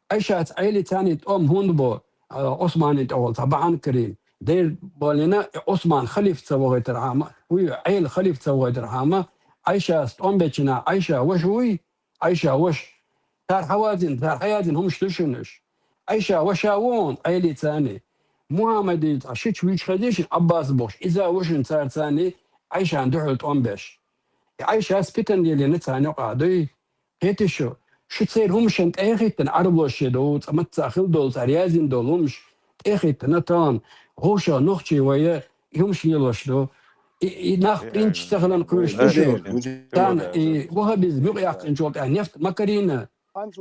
Ӏайшас Ӏелица цхьаьний тӀом хӀунда бо, а, Ӏусманан тӀехула цхьа бахьана карийна? Дера баьллина, и Ӏусман халифа ца вахийтархьама, хӀуй, Ӏела халифа ца вахийтархьама, Ӏайшас тӀом бечу нахьа Ӏайша ваша вуй? Ӏайша ваша. Цара хьан вазийна, цара хьан яздина хӀумаш ду шуна уьш? Ӏайша ваша ву хьуна, Ӏелица цхьаьний. Мухьаммаде цхьа шича вуьйцуш хезий шуна Ӏаббас бохуш, иза ву шуна цара цхьаьний Ӏайшана дуьхьал тӀом беш. И Ӏайшас питана лелийна царна юкъахь дуй? Кхетий шу, шу церан хӀуманашна тӀе а хӀиттина, Ӏарбоша шен долу, цкъа мацца хилла долу, цара яздина долу хӀуманаш тӀе а хӀиттина, тахана вовшах нохчий вай и хӀуманаш лелош ду. И, и нах принчаш ца хиларна кхоьруш ду шу. Царна и ваххабизм юкъаяьккхинчул тӀаьхьа нефть ма карийна.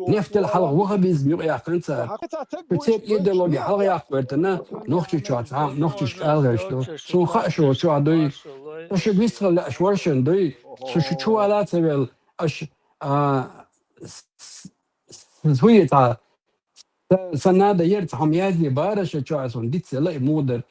Нефтел хьалха ваххабизм юкъаяьккхина цара. Шу церан идеологи хьалха яккха гӀертана, Нохчийчохь цхьа, нохчашка ала гӀерташ ду. Суна хаа шу чохь дуй. Со шуьга вистхила лаьаш вара шуна дуй. Со шу чу вала а ца велла, аша, а, с-, с-, с-, хӀуе цхьа, са-, сан нада яра цхьа хӀума язде бара ша чохь, суна диц ела и муха дара.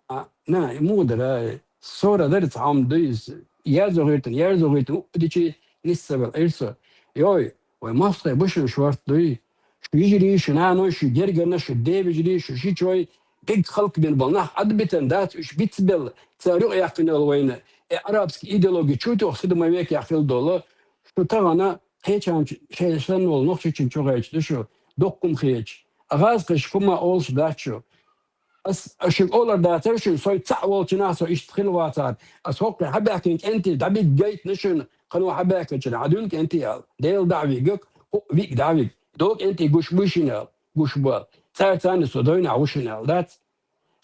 А, на, и муха дара, ай. Сора дара цхьа хӀума дуй, с-, язо гӀиртина, язо гӀиртина, уъдичи нисса вела, эр со. Йой, вай мостагӀий бу шуна шорта дуй. Шу йижарий, шу наной, шу гергарна, шу девижарий, шу шичой, дерриг халкъ бина болу нах Ӏадбитина дац, уьш бицбелла, цара юкъаяьккхина йолу вайна, э, арабский идеологи чу тоьхна седумой векехь хилла долу, шу тахана кхечанчу шайн санна волу нохчичун чу гӀерташ ду шу, доккха хӀума хеташ. А гӀазкхашка хӀума олуш дац шу. Ас, ас шуьга олар дацара шуна, со цхьаъ волчу нахь со иштта хила вацара. Ас хӀокху хьабаьхкина кӀентий дӀабига гайтина шуна, кхано хьабаьхкинчу нахь хьан дуьйна кӀентий аьлла. Дела дӀа а вигга, хӀуъа виъ дӀа а вигга. Догу кӀентий гуш буй шуна аьлла, гуш бу аьлла. Цара царна со дойна а ву шуна аьлла дац.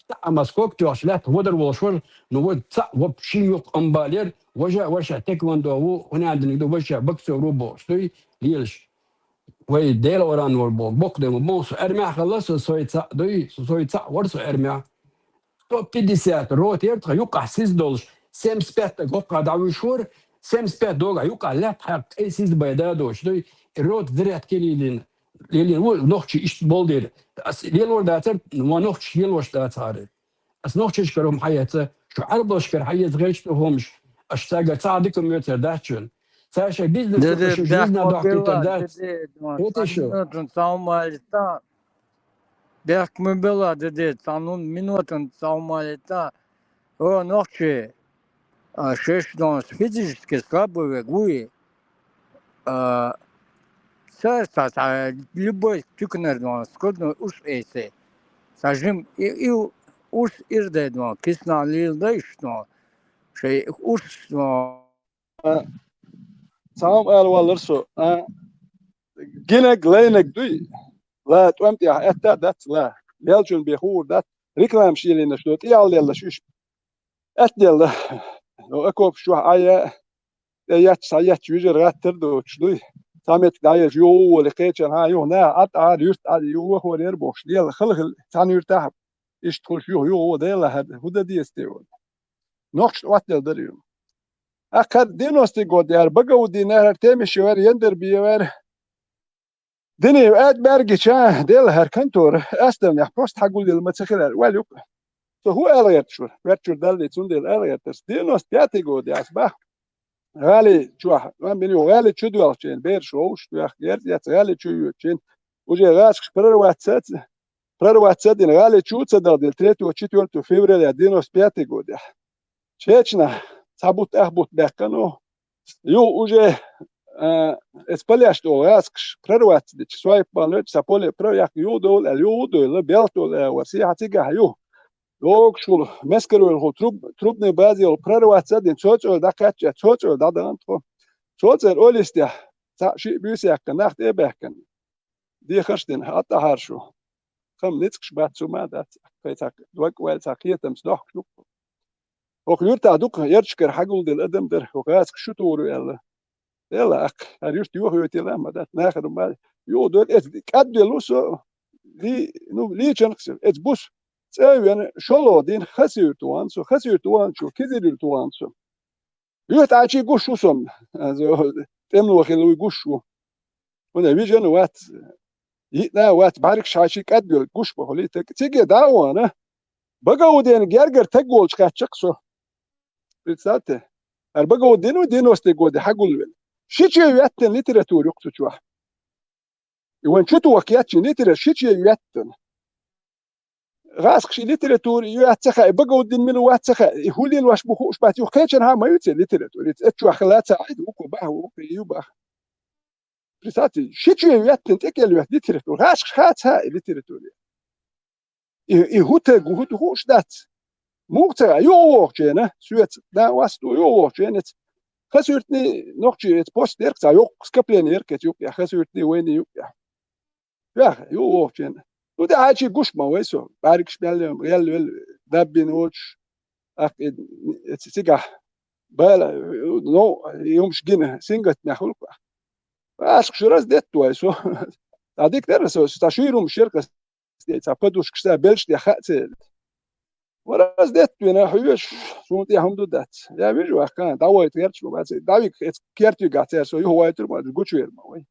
Цхьаъ а Москвага тоьхча лаьтта вадар волуш вара, ну, вот цхьаъ воп ши юккъа амбалера, важа а вара ша тэквондо ву, хӀунан диниг ду, важа ша боксёр ву бохуш дуй, лелаш. Вай Дела оран вара боху, боккха дема боху, со армяхь хилла, со сой цхьаъ дуй, со сой цхьаъ вара со армяхь. Сто пятьдесят рот яра тхан юккъахь сиз долуш, семьдесят пять хӀокхахь дӀавуьйш вара, семьдесят пять догахь юккъахь лаьтта хьаькхна кӀайн сиз бай да доцуш дуй, и рот зарядка лелийна, лелийна ву нохчий иштта болдийра. Ас лелор дацара, ма нохчаш лелош дацахьара. Ас нохчашкара хӀума хьаэца, шу Ӏарбошкара хьаэца гӀерташ ду хӀумаш, аш цаьргара цхьа а дика моьцар дац шуна. Цаша бизнес, да, да, жизнь дохтитар, да. Бехк ма белла, да, да, цхьан минотан цхьа хӀума летта. О, нохчи, а, шеш дон физически слабый вег вуй. А, ца, ца, ца, любой тюкнер дон, складной уж эйсе. Ца жим, и, и уж ирде дон, кисна лил да иш дон. Шей уж дон. А, цхьа хӀума ала валлар со, а, гинаг, лайнаг дуй. Ла, тӀом тӀехь аьтта дац, ла. Лелчун бе хуур дац. Реклама шийлина, что тӀехь лелла шиш. Аьтта лелла. Окоп чохь Ӏая, тӀе етташ, схьа етташ вижар гӀаттар доцуш дуй. Цхьа меттиг дӀаелча, юха ву воле кхечан, хьан юха наха Ӏад, Ӏад, юрт Ӏад, юха вахор яр бохуш. Лела, хала хила, цхьана юьртахь, иштта хуьлуш юха, юха ву дела, хӀара, хӀу дан деза те вала. Нохчашна Ӏоттаделла дара ю. Акхар девяностый год яра, Багаудин яра, хӀара Темишев яра, Яндарбиев яра. Динеев Ӏад баьргича, дела хӀара контора, Астарнехь просто хьагуллийла ма ца хилар, ваьлла юкъа. Со хӀун ала гӀерташ вара? Ваьрчуьра даллий, цундела ала гӀертарца. Девяносто пятый год яц бах. ГӀали чохь, ам бин ю, ГӀали чу доьлхучийн, бераш вовшаш доьхка, герз эцна, ГӀали чу йоьдучийн. Уже гӀазкхаш прорваться, прорваться дина, ГӀали чу ца дахдина, третьего, четвёртого февраля девяносто пятый годехь. Чечна, цхьа бутт, ах бутт баьккхина, юха уже, а, эца полеш долу гӀазкхаш прорваться дича, Суайп бан лоьцу, сан поле про, яккха юха довла аьлла, юха довла, белх довла аьлла, вара сехьа цигахь юха. Догуш хула, мескаройла хула, труб-, трубный база йолу прорваться а дина, цо цӀойла дӀакхаьчча, цо цӀойла дӀадаьхна тхо. Цо цӀера олистехь, цхьаъ шиъ буьйса яьккхина, нах тӀе а баьхкина. Дехарш дина, хьан тӀаьхьара шу? Хам ницкъаш бац, цу ма дац. Кхин цхьа дог ваьлла, цхьа кхетамца дохкуш ду. ХӀокху юьртахь дукха ярташкара хьагулделла адам дара, хӀокху гӀазкхаша шу тухур ву аьлла. Дела, аккха, хӀара юьрт йохойтийла а ма дац, нахана ма юха дойла, эца кӀадвелла ву со, ли-, ну, лийчанхьа сира, эца бус, цӀа а вена, шолгӀа дийна, Хасуьйрта вахана со, Хасуьйрта ваханчу, Кизилюьрта вахана со. Юьхь тӀачий гуш ву со, тӀемало хилла вуй гуш ву. ХӀунда вижина вац, йиъна а вац, бӀаьргаш хьаьший кӀадвелла гуш бахули, таг-, циге дӀа а вахана, Багаудена гергара таг волчу кхаьчча-кх со. Представьте, хӀара Багаудин ву девяностый годе хьагулвелла. Шиче йоьттина литература ю-кх цу чохь. И вайн чу тоха кечйина литера шиче йоьттина. ГӀазкхаша и литература ю яц ца хаьа, и Багаудин мила вац ца хаьа, и хӀун лелош бу хууш бац, юха кхечанхьа а ма ю церан литература. Эцу чохь хила ца Ӏайда, вукхо баха, вукхо ю баха. Представьте, шиче йоьттина, тӀекӀел йоьттина литература. ГӀазкхаша хаьа ца хаьа и литература. И, и хӀун таг ву, хӀун ду хууш дац. Муха ца хаьа, юха вохучу хенахь, соьца, да, вас ду, юха вохучу хенахь, эца Хасуьртний нохчий эца пост дерг цхьа йоккха скопление ерг эца юкъехь, Хасуьртний вайний юкъехь. Яха, юха вохучу хенахь. Ну, де хьаьчий гуш ма вай со, бӀаьргаш мел йо, гӀел-вел, даббина воцуш, аккха и, эца цигахь бала, ну, и хӀумаш гина, сингаттамехь хуьлу-кх. Аша шуьра ас детта вай со. А дика дара со, сан шуьйрумаш шеркас, цхьа подушкаш, цхьа белш тӀе хаьа церан. Вара ас детта вина, хьоьжуш, суна тӀе хӀума ду дац. Я вижу, ваха, дӀавойту герчу ма баций, дӀавига, эца керт вигахь церан со, юха войтур ма, гучувер ма вай.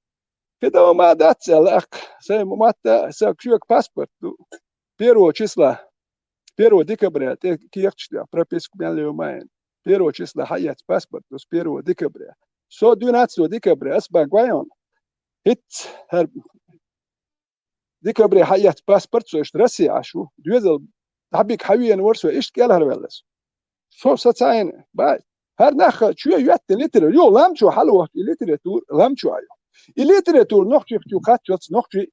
КхидӀа ма дац аьлла, аккха, сайн матта, сан куьйга паспорт ду. Первого числа, первого декабря, тӀе кехаташ тӀехь, прописка мел йо ма ен. Первого числа хьаэцна паспорт ду, с первого декабря. Со двенадцатого декабря, ас бан гойон. ХӀинца, хӀара декабре хьаэцна паспорт, со иштта Россия Ӏаш ву. Доьзал дӀабига хьавеана вара со, иштта кӀелхьарваьлла со. Со, со ца Ӏийна, бай. ХӀара нах чоь йоьттина литера, юха лам чу хьалавахча и литература, лам чу Ӏайо. И литература нохчий чу кхаччалц, нохчий,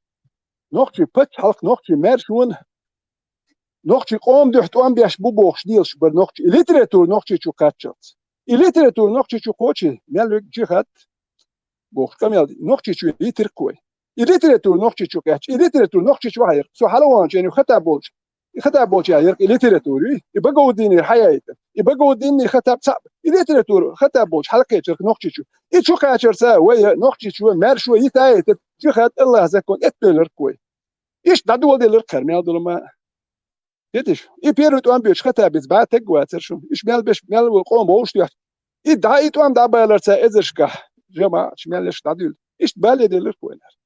нохчий пачхьалкх, нохчий маьршона, нохчий къоман дуьхьа тӀом беш бу бохуш, лелаш бара нохчий. И литература нохчий чу кхаччалц. И литература нохчий чу кхочий, мел вега джихад бохуш, къамел нохчий чу йитира-кх вай. И литература нохчий чу кхаьчча, и литература нохчий чу вахьа яра. Со хьалаваханчу хенахь хатаб болчу, и хатаб болчу яра и литература, и Багауддинера хьаяйта. И Багауддинний хатаб цхьаъ, и литература хатаб болчу хьалакхечара нохчий чу. И чу кхачарца вай нохчий чу, маьршо йита а йита, джихад, Аллах закон, эттойлар-кх вай. Иштта дӀадоладелар-кх хӀара мел долу ма. Дитиш, и первый тӀом боьдуш хатабица бӀе таг вацара шу. Иштта мел беш, мел волу къоман вовшах доьхча. И дӀа, и тӀом дӀабаларца эзаршкахь, жамаӀаташ мел еш дӀадуьйла. Иштта бале делира-кх вайнара.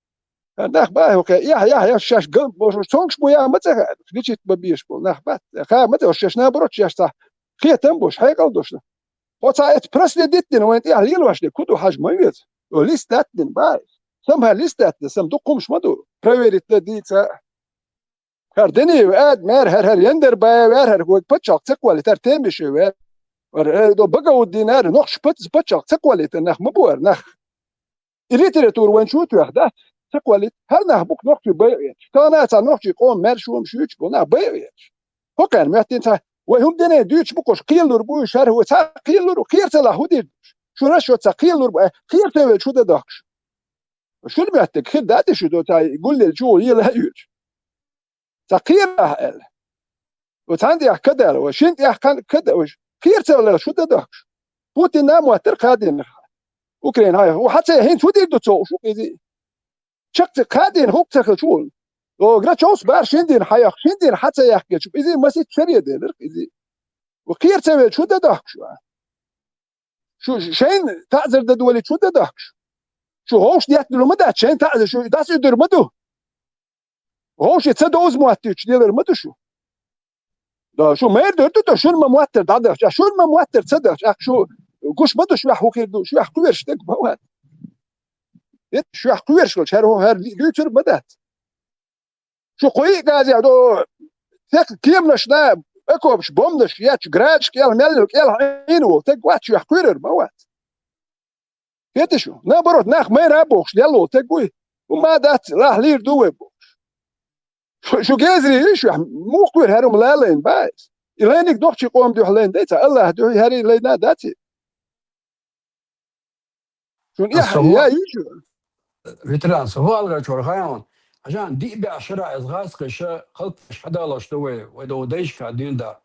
ХӀара нах бахьа хӀокхе, яхь, яхь, яхь, шаьш ган бохуш, цуьнгаш бу яхь ма ца хаьа, личит ма беш болу нах бац. Ха ма ца, шаьш наоборот, шаьш цхьа кхетам бош, хьекъал дош. Оцхьа эцу проследить дина вайн тӀехь лелош де, ку ду хьажа ма веза. О, лист даьттина баьй. Сам хӀара лист даьттина, сам дукха хӀумаш ма ду. Проверить дан дийца. ХӀара дени ваьд, мэр хӀара, хӀара яндар баьй, вер хӀара хӀуг паччахь ца кхоллит, хӀара тем беши вер. ХӀара, э, до Багауддин хӀара, нохча пац-, паччахь ца кхоллит, нах ма бу хӀара, нах. И литература вайн чу тоьхна дац, ца кхоллит, хӀара нах бу-кх нохчий байъа ечу. Тахана цхьа нохчий къоман мэр шума шуьйчу бу, нах байъа ечу. ХӀокхарна моьттина цхьа, вай хӀума дена дуьйцуш бу-кх уж, кхеллур бу уж, хӀара хӀу цхьа кхеллур, кхера ца лахь хӀу дийр ду уж? Шу расчет цхьа кхеллур бу, э, кхера ца велча хӀу дан дохкуш? Шуна моьттиг хир дац шу до цхьа гуллел чу гӀо ела а юьйцуш. Цхьа кхера ахь аьлла. Ва цхьана тӀехь кадала, ва шина тӀехь кхана када, ва кхера ца велча хӀу дан дохкуш? Путинна моттар кхадийнах. Украина хьайх. Ва хьан ца хӀинца хӀу дийр ду цо, шу кхизи? Чаккхе кхадийнах хӀу ца хилча хӀу. О, Грачевс бара шин дийна хьаяккха, шин дийна хьан ца яьккхича, иза масийтта шаре делира иза. Ва кхера ца велча хӀу дан дохкуш ва? Шу шайна таӀзар дан долийча хӀу дан дохкуш? Шу ховш детталур ма дац, шайна таӀзар, шу дас уьдур ма ду. Вовши ца довза моттуьйтуш делар ма ду шу. Да, шу мэр дер ду, да, шуна ма моттар дӀадахча, шуна ма моттар ца дахча, ах шу гуш ма ду, шуьх хӀу хир ду, шуьх кхоьруш дерг ма вац. Эт, шуьх кхоьруш волча, хӀара хӀу, хӀара дуьйцур ма дац. Шу кхоъ газе до, тек кеманаш да, окопаш, бомбанаш ечу, градаш кӀел, меллил кӀел хьийна волу, тек вац, шуьх кхоьрур ма вац. Хеташ ву? Наоборот, нах майра а бохуш, лелла волу таг вуй. ХӀума дац, лахь лийр ду вай бохуш. Шу, шу гезри ю шуьх, муха кхоьру хӀара хӀума лалайна бац. И лайниг нохчий къоман дуьхьа лайна дай ца, Аллахь дуьхьа хӀара и лайна а дац и. Шуна Ас эхь, со я ю шу. Ветеран, со хӀу алгӀачуьра хаьий хьуна. Хьажа, диъ бӀе шарахь иза гӀазкхаша, халкъаш хьадалош ду вай, вай дов дайшка дуьйна да.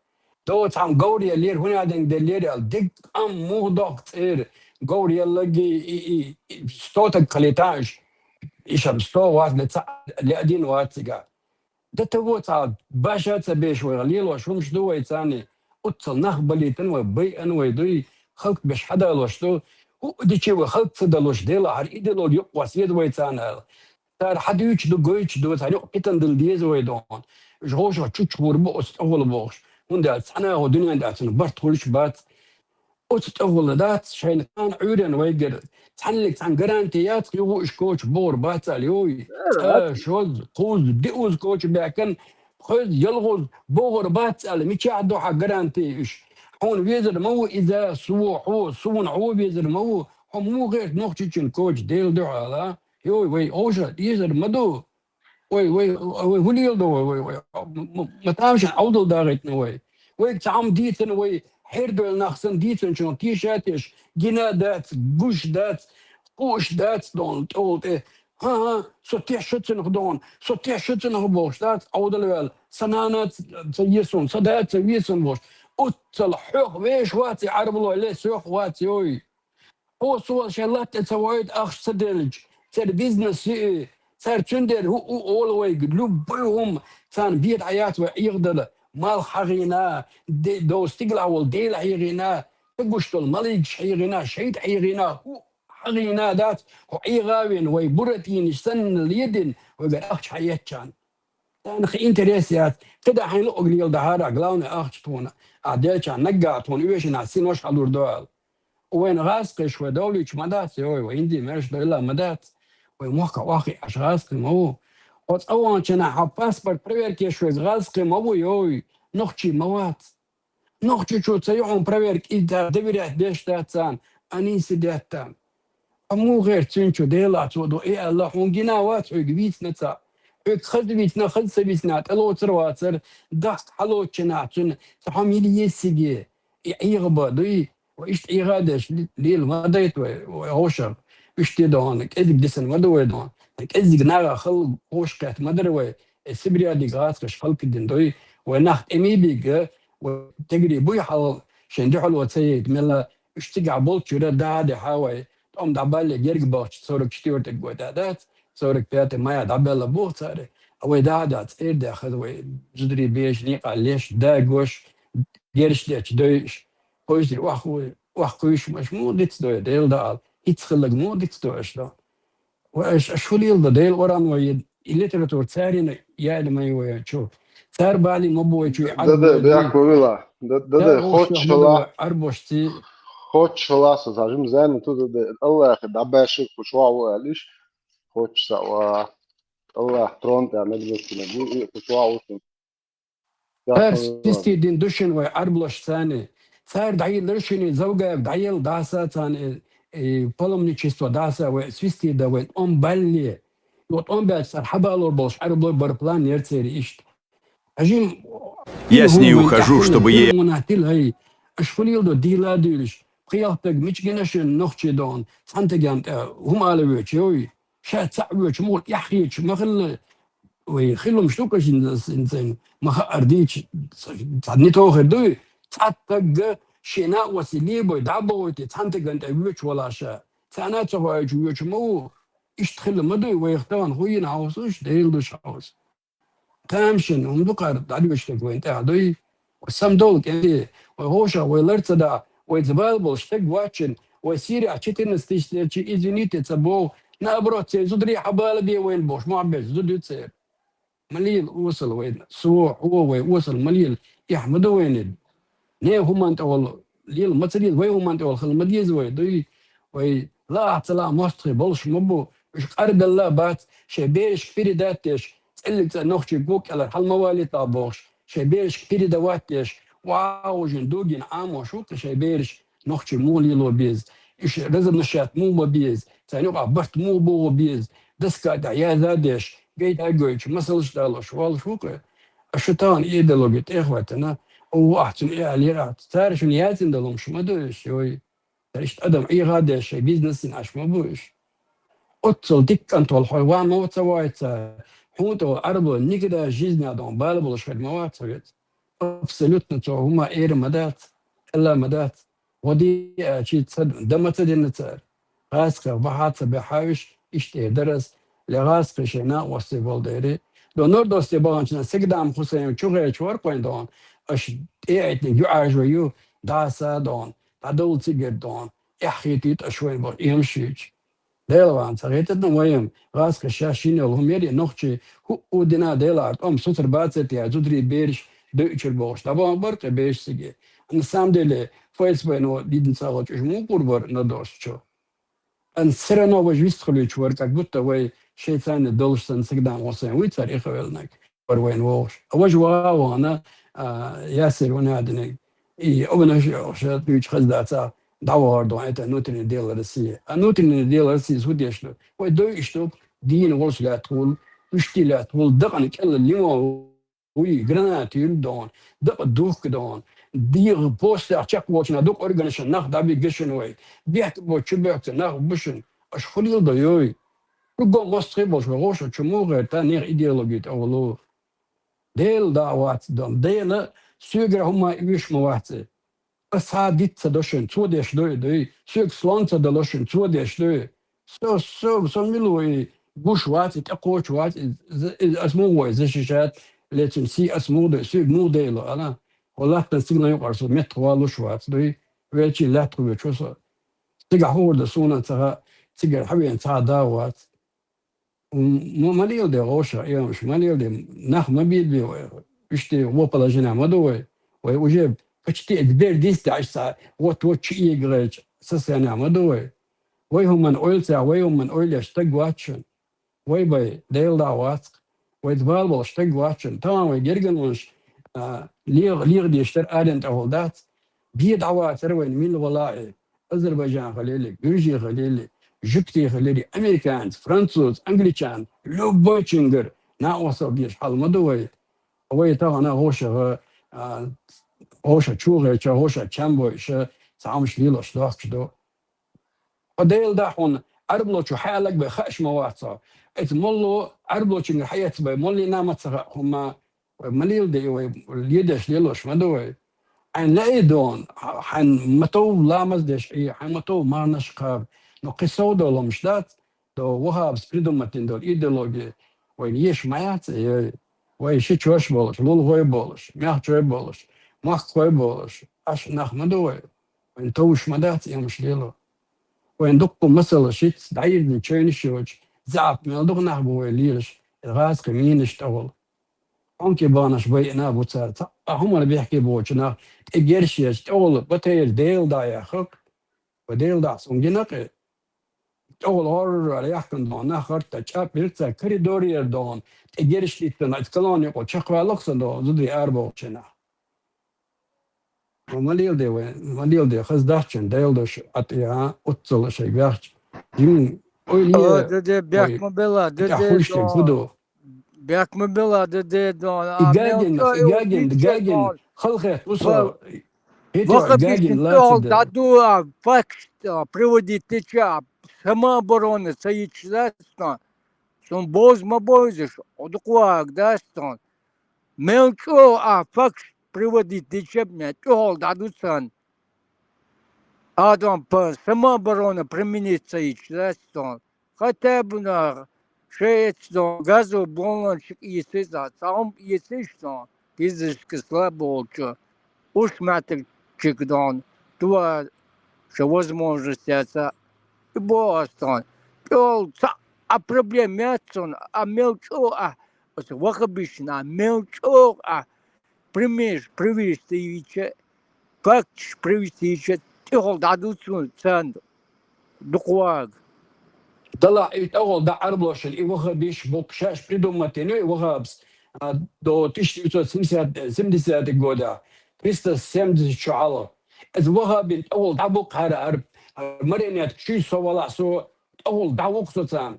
Дов цхьамма говр еллера, хӀун яа динг деллера аьлла, дегга къам муха доккху цӀера, говр еллаги, и, и, и, сто таг хилийтахьаш, и шаб сто вац, ле ца, леа дийна вац цига. Дан таво цхьа баша ца беш вай, лелош хӀумаш ду вай царна, оццал нах балийтина вай, байъина вай дуй, халкъ беш хьадалош ду, хӀуъа дичи вай халкъ ца далуш, Дела хьара идалол юкъа васеда вай царна аьлла. Цара хьадуьйцуш ду, гойтуш ду, цара юкъа питана дала деза вай дохана. Уьш гӀовшах чучугӀур бу оцу тӀехула бохуш. ХӀунда аьлча цхьана а гӀо дуьнен тӀехь цунах барт хуьлуш бац. Оцу тӀехула дац шайна кхана Ӏуьйренна вайгара. Цхьаннилг цхьана гаранти яц, юха уьш коча богӀур бац аьлла, йой. Э, ЦӀа, ац. Шозза, кхузза, диъузза коча баьккхина, пхоьзза, ялхозза богӀур бац аьлла, мичахь ду хьан гаранти уьш? Хьуна везар ма ву иза, суо, хьо, суна хьо везар ма ву, хьо муха гӀерта Нохчийчун коча Дела дуьхьа ала? Йой, вай, оша, дезар ма ду. Вай, вай, вай, хӀу леладо вай, вай, вай, м-, м-, ма тамашийна Ӏовдал дагӀийтина вай. Вайга цхьа хӀума дийцина вай, хьердойла нах санна дийцинчунах теша а теш, гина дац, гуш дац, кхууш дац дохана тӀехула тӀе. ХӀан-хӀа, со теш шу цунах дохана, со теш шу цунах бохуш дац, Ӏовдал ваьлла, сан нана ца, ца е суна, сан да ца ве суна бохуш. Оццал хьох веш вац и Ӏарбало, ле соьх вац, йой. Хьо, со шайн латта тӀе ца воуьйту ахча ца делча, церан бизнес ю и, цара цундела хӀу у олу вайга, любой хӀума, царна беда хьаяц вай Ӏехадала, малх хьахийна, де-, дов стигалахь волу Дела хьехийна, ца гуш долу маликаш хьехийна, шайтӀа хьехийна, хӀу хьахийна дац, хьо Ӏеха а вина, вай Буратинаш санна ледина, вайгара ахча хьаеттачарна. Царна кхин интерес яц. КхидӀа хьайн луъург леладахьара, главное, ахча тхуна. Ахь делчарна наггахь тхуна оьшина синош хьалур ду аьлла. Вайна гӀазкхиш вай довлийча ма дац, йой, вай хӀинца а маьрша дойла а ма дац. Вай мохк охьахиъна гӀазкхи ма ву. Хьо цӀа ваханчу хенахь хьан паспорт проверка еш верг гӀазкхи ма ву, йой, нохчи ма вац. Нохчочо ца ю хьуна проверка, и цара доверять деш дац царна, аниса детта. Амма муха гӀерта цуьнан чу Делахь цо ду и аьлла, хьуна гина вац хьоьга вийцина цхьаъ. Хьоьга хаза вийцина, хаза ца вийцина, тӀелоцур вацар, дахка хьалоцучу нахь цуьнан цхьа хӀума йила еза цига. И Ӏеха бан дуй, ва иштта Ӏеха а деш, ли-, лела ма дайта вай, вай гӀовшах. Иштта дохана, кӀезиг дисина ма ду вай дохана. КӀеззиг нагахь хала гӀовш кхетта ма дара вай. Э, Сибрядиг гӀазкхаш халкадина дуй, вай нах тӀемий бига, вай тегри буй хьал, шайн дуьхьало ца яйта, мелла уьш цигахь болчуьра дӀа а дехьа вай, тӀом дӀабалле герга бахча сорок четвёртый год а дац, сорок пятый мая дӀабелла боху цара. А вай дӀа а даха, цӀера даьхна, вай зударий бежа некъа леш, дагош, герш дечу дойуш, кхойсир охьахуй, охьакхуьйшамаш муха диц дой, Дела даал, хӀинца хилларг муха диц дой аша до? Ва аша, аша хӀу леладо, Дела оран вай, и литература царина яьлла ма ю вай чу. Цар бали ма бу вай чу, и Да, да, Ӏарбой да, дуй. Яков вила. Да, да, Цар да, гӀовшах ма ду вай, Ӏарбошций. Кхоччуш хилла со, цхьа жима зӀамига туза де, Аллахьа дӀабаьши кху чохь ву аьлла, иштта кхоччуш цхьаъ ваха. Аллахь трон тӀехь мегнаш дина бу, и кху чохь ву шуна. Цара свисти дина ду шуна вай Ӏарбош царна. Цара дӀаелла шуна Завгаев дӀаелла дӀаса царна, э, э, паломничество дӀаса вай свисти дан вай тӀом балле. Юха тӀом баьлча цара хьабалор болуш Ӏарбой бара план яра церан иштта. Хьажим, я с ней ухожу, чтобы ей... Мунатил хай, аш хулил до дила дуьлш. Пхиялтаг мичгина шуна нохчи дон, цхьантаган тӀе хӀума ала веча, йой. Ша цхьаъ веча, мугӀа тӀехьхеча, ма хилла. Вай хилум штука шин, шин, шин, ма хаъар дийча, цхьа не тохар дуй. Цхьа тагга шена оси лебой, дӀабогӀуйти, цхьантаган тӀе веча вала ша. Цана ца хоуьйтуш веча ма ву. Иштта хилла ма дуй, вайх тахана хӀу йина хьовсуш, Дела душ хьовсу. Тамашийна хӀума ду кхара дӀадоьшург вайна тӀехь дуй. Вай самадовла кӀентий, вай гӀовшах вай лар ца дахь, вайца бала болуш стаг вац шуна, вай Сирехь четырнадцать тысяч дерчи, извините, ца боху, наоборот, церан зударий хьабала бе вайна бохуш, мохь беш зуда ю церан. Ма лела осал вайна, со, хьо вай осал ма лела, эхь ма ду вайна. Не хӀуманна тӀехула лела ма ца лела, вай хӀуманна тӀехула хила ма деза вай, дуй. Вай лаахь ца лаахь мостагӀий болуш ма бу, уьш къардалла бац, шайн берашка передать деш, цӀеллиг цӀа нохчий гу кӀелара хьала ма валийтахь бохуш, шайн берашка передавать деш, вагӀужин дугина Ӏамош ву-кх шайн бераш нохчий муха лело беза, уьш размножать муха бан беза, царна юкъахь барт муха богӀу беза, доска тӀехь яза а деш, гайта а гойтуш, масалш а далош, волуш ву-кх. Аш шу тахана идеологи тӀехӀоьттина, о, ахь цуьнан и аьллера ахь. Цара шуна яцина долу хӀумаш ма ду уьш, йой. Цара иштта адам Ӏеха а деш, шайн бизнес йина Ӏаш ма бу уьш. Оццул дика кӀант волу хьо ван ма ца вац цара. Хьуна тӀе волу Ӏарбо никогда жизни а дон бала болуш хир ма вац хьо вец. Абсолютно цо хӀума эра ма дац, кӀелла ма дац. ГӀо де аьлчи ца, дан ма ца дина цара. ГӀазкхех бахьа ца баьхьа уьш, иштта эр дара ас, ле гӀазкхий шайн накъостий болу дери. Донор досте баханчунна Сагдам Хусейн чу гӀечу вара кхойн дон, аша тӀеэйтниг юьӀажо ю, дӀаса а дон, дӀадовла цигара дон, эхь хетийта аша вайн боху, эмаш йийча. Дела ван ца хетарна вайм, гӀазкхий шаьш йина йолу хӀума яри нохчий хӀуъу дина Делахь тӀом суцар бацар те, зударий бераш дойучуьра бохуш, дӀабахана бара кхин беш циге. На самом деле, ФСБ-но дидина ца гӀочуш муха гур бара на достучо. Ан все равно важа вистхуьлуьйтуш вара, как будто вай шайца долуш санна Сагдам Хусейн вуй цара и хевелнарг, вара вайна вогӀуш. А важа ваха а вахана, а, Ясир ван а динарг. И обана ша дуьйцу хаза дацахь, дӀавахар ду, это внутреннее дело России. А внутреннее дело России хӀун деш ду? Вай дойуш ду, дийна волуш лаьттахула, уьш тӀе лаьттахула, дакъана кӀелла лимо Уй, граната юьллу дон, дакъа духку дон, дегӀан постехь чекхволчунах дукха органашна нах дӀабигга шуна вай. Бехк бо чу боьхку нах бу шуна. Аша хуьлийла дан йой. Кругом мостагӀий болуш вай гӀовшах чу муха гӀерта нехан идеологи тӀехула? Дела дӀа а вац дон. Дела соьгара хӀума оьшуш ма вац и. Ас хьан диц ца до шуна, цо деш дуй, дуй. Соьга слон ца дало шуна, цо деш дуй. Со, со, со мила ву и? Гуш вац и, тӀекхочуш вац и, з-, и, ас муха вой, защищать, лецун сий ас муха дой, соьга муха дайло, ала? Хьо латтан сигна юкъара со меттахвалуш вац, дуй. Велчий лаьтта хӀу вечу со. Цигахь хӀун хир ду суна ца хаьа, цигара хьавеана цхьа а да вац. М-, ма леладе гӀовшах, и амаш, ма леладе, нах ма бедабе вай. Иштта вон положение ма ду вай. Вай уже почти эдбер дийс даьӀаш цхьа, вот-вот чу эгайча, состояние ма ду вай. Вай хӀуманна ойла ца, вай хӀуманна ойла еш стаг вац шуна. Вай бай, Дела дӀа а вац-кх. Вайца бала болуш стаг вац шуна. Тахана вай герганонаш, а, легӀа, легӀа деш дара арен тӀехула дац. Бе дӀавацара вайна милла вала а. Азербайджан хилийла, гуьржи хилийла, жуьгти хилийла, американец, француз, англичан, любой чингар, накъостал дезаш хьал ма ду вай. Вай тахана гӀовшаха, а, гӀовша чу гӀеча, гӀовша чам бойша, цхьа хӀумаш лелош дохкуш ду. Хьо Дела дахь хьуна, Ӏарболчо хьаьллаг бай хууш ма вац хьо. Эцу молло Ӏарболчуьнгара хьаэцна бай, моллина а ма ца хаьа хӀумма. Вай ма леладе, вай ледеш лелош ма ду вай. Хьайн лаьий дон, хьайн ма тов ламаз деш Ӏе, хьайн ма тов марханаш кхаба. Но кхин сов долу хӀумаш дац, до ваххабас придумать дина долу идеология. Вайна еш ма яц, эй, вай ши чош болуш, лулахой болуш, мехчой болуш, махкахой болуш, Ӏаш нах ма ду вай. Вайна товш ма дац, эмаш лело. Вайн дуккха масала шиц, дӀайирзина чевнаш йоцуш, заьӀап мел дукха нах бу вай лелаш, гӀазкхи мийнаш тӀехула. Хьонке баханаш байина а бу цара, цхьа а хӀуманна бехке боцу нах, тӀе герш еш, тӀехула батайра Дела дӀа а яххак, Ва Дела дахьа сона гина кхы. ТӀехула гӀорра яхкана догӀун нах гӀарта чӀапӀ бирца коридорера догӀун, тӀе герш диттана, ас колонна юкъа чакхваьлла-кх со догӀун, зударий арабохучу нах. Ва ма леладе вай, ма леладе, хаза дац шун, Дела дош, атӀе а, уццала шайга ваьхча. Жим, ой, О, ле, даде, бехк ой, ма белла, тӀехь даде, хуьлуш дерг хӀун догӀун. Ду? Бехк ма белла, даде, догӀун. И А мел Гагин, чо и и Гагин, и Гагин, чо халахетта ву со. Ва-, ХӀетте ваха Гагин бисин лаца тӀехула дара. ДӀаду а факт, а, приводить дича, а, самооборона ца йича дац тхьона. Цунна бовза ма бовзаш, о дукха вагӀа дац тхьона. Мел чӀогӀа а факт приводить дича, мел тӀехула дӀаду царна. Адам п-, самооборона применить ца йича дац тхьона. Хотя бы нах, шеца дон, газо болланчик ийсица, цхьа хӀума ийсиш дон, физически слабо волчо, уьш маьттиг чик дон, тува ша возможность яца, и бо ас дон. ТӀол ца а проблема яц цун, а мел чӀо а, ас вахабишна, а мел чӀо а, примеш, привести йича, как чш привести йича, тӀехула дӀаду цун, царна дукха вагӀа. Далахь и тӀехула дӀа Ӏарбошна, и вахабиш бу-кх шаьш придумать йина и вахабс, а, до тысяча девятьсот семьдесят, семидесятых годах, триста семьдесят чу хьалха. Иза вахабин тӀехула дӀабу-кх хӀара Ӏарб, хӀара марионетка шуьйса со валахь, со тӀехула дӀаву-кх со царна.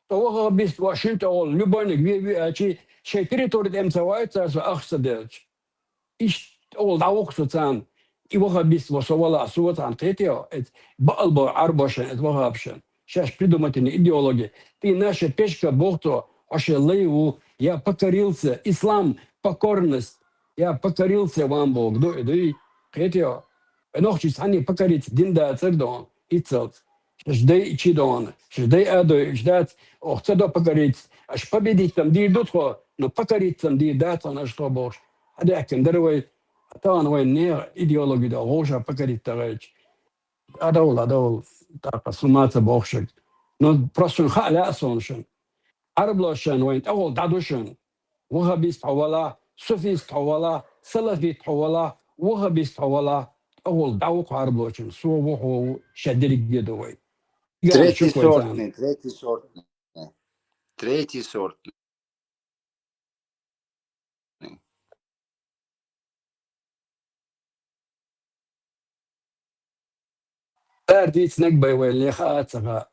Со вахабист ва шуьнан тӀехула, любойниг ве-ве аьлчи, шайн территори тӀе ма ца ваьлча цара со ахча ца делча. Иштта тӀехула дӀаву-кх со царна, и вахабист ва со валахь, со царна кхетий, эц баал бо Ӏарбошна, эц вахабшна. Шаьш придумать йина идеология. Ты наша пешка боху цо, хьо шен лай ву, я покорился, ислам, покорность, я покорился вам боху, ду и дуй, кхетий. Вай нохчий цхьанне покориться дина дацара дон, иццалц. Шаьш дай и чи дона, шаьш дай а дой, уьш дац, ох, ца до покориться. Аша победить-м дийр ду тхо, но покориться-м дийр дац хьуна аша тхо бохуш. Хьадаьхкина дара вай, а тахана вайн нехан идеологи до, вовшах покорить гӀайча. Адовла, адовла, тӀаккха су ма ца бохушаг. Ну, просто шуна хаа лаьа суна шуна. Ӏарблошна вайн тӀехула дӀаду шуна. Вахабист хьо вала, суфист хьо вала, салафит хьо вала, вахабист хьо вала, тӀехула дӀаву-кх Ӏарблочун, со ву, хьо ву, ша дерриге ду вай. Третий сортный, третий сортный. Третий сортный. Цара дийцинарг бен вайна ле хаа а ца хаьа.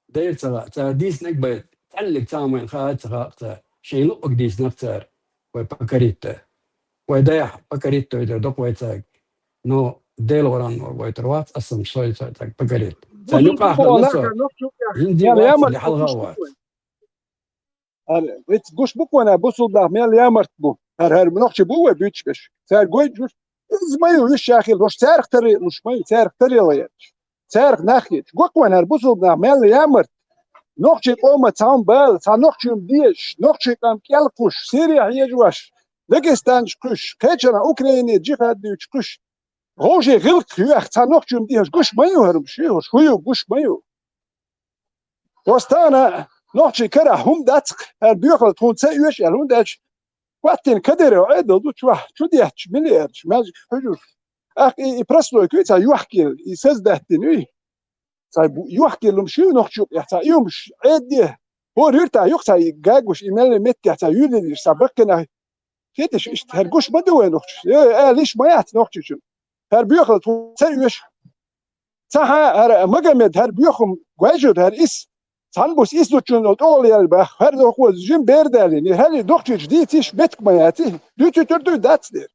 Дера ца хаьа. Цара дийцинарг бен цхьаьнниг цхьа хӀума вайна хаа а ца хаьа цара. Шайн луъург дийцинарг цара. Вай покорить дан. Вай дайх покорить дан вайтар ду-кх вай цаьрга. Но Дела варан вайтар вац, аса-м сой цаьрга покорить. Царна юкъахь хилла со. ХӀинца вац, хьалха а вац. ХӀара, виц гуш бу-кх вайна, бусулба нах мел ямарт бу. ХӀара, хӀара нохчий бу вай буьйцуш берш. Цаьрга гойта гуш. Иза ма ю, вуьш ша хила, хӀорш царах тара луш ма ю, царах тара лаьтташ. Царах нах етташ. Го-кх вайна хӀара бусулба нах мел ямарт. Нохчий къоман цхьа хӀума бала, цхьа нохчий хӀума дезаш, нохчий къам кӀел кхуш, Сири хьежош, Дагестан чу кхуьссуш, кхечанхьа Украине джихад дуьйцуш кхуьссуш. ГӀовжий гӀиллакх йоьхна цхьа нохчий хӀума дехаш гуш ма ю хӀара, хӀорш ю, хӀорш хӀун ю, гуш ма ю. Оцу тахана нохчий карахь хӀума дац-кх, хӀара боьхалла тхуна ца оьшу аьлла, хӀунда аьлча хӀоттийна Кадыров Ӏедал ду чохь, чу детташ, миллиардаш, маьждиг хьуьжуш. ТӀаккха и, и прослойка ю, цхьа йохкаелла, и создать дина ю. Цхьа бу-, йохкаелла хӀумаш ю нохчийн юкъехь, цхьа и хӀумаш Ӏедде. ХӀора юьртахь ю-кх цхьа и гагуш, и меллан меттехь цхьа юьллалуш, цхьа баккхинах. Хеташ, иштта хӀара гуш ма ду вай нохчаш. Э, алиш ма яц нохчичун. ХӀара боьхалла тхуна ца оьшу. Ца хьа, хӀара Магомед, хӀара боьхам гойжур, хӀара ис. Цхьана буса ис зудчун долу тӀехула яьлла бах, хӀара дохо жима бер далийна, хӀара и дохчуьйтуш дийцийша меттиг ма яций, дуьйцуьйтур дуй дац дера.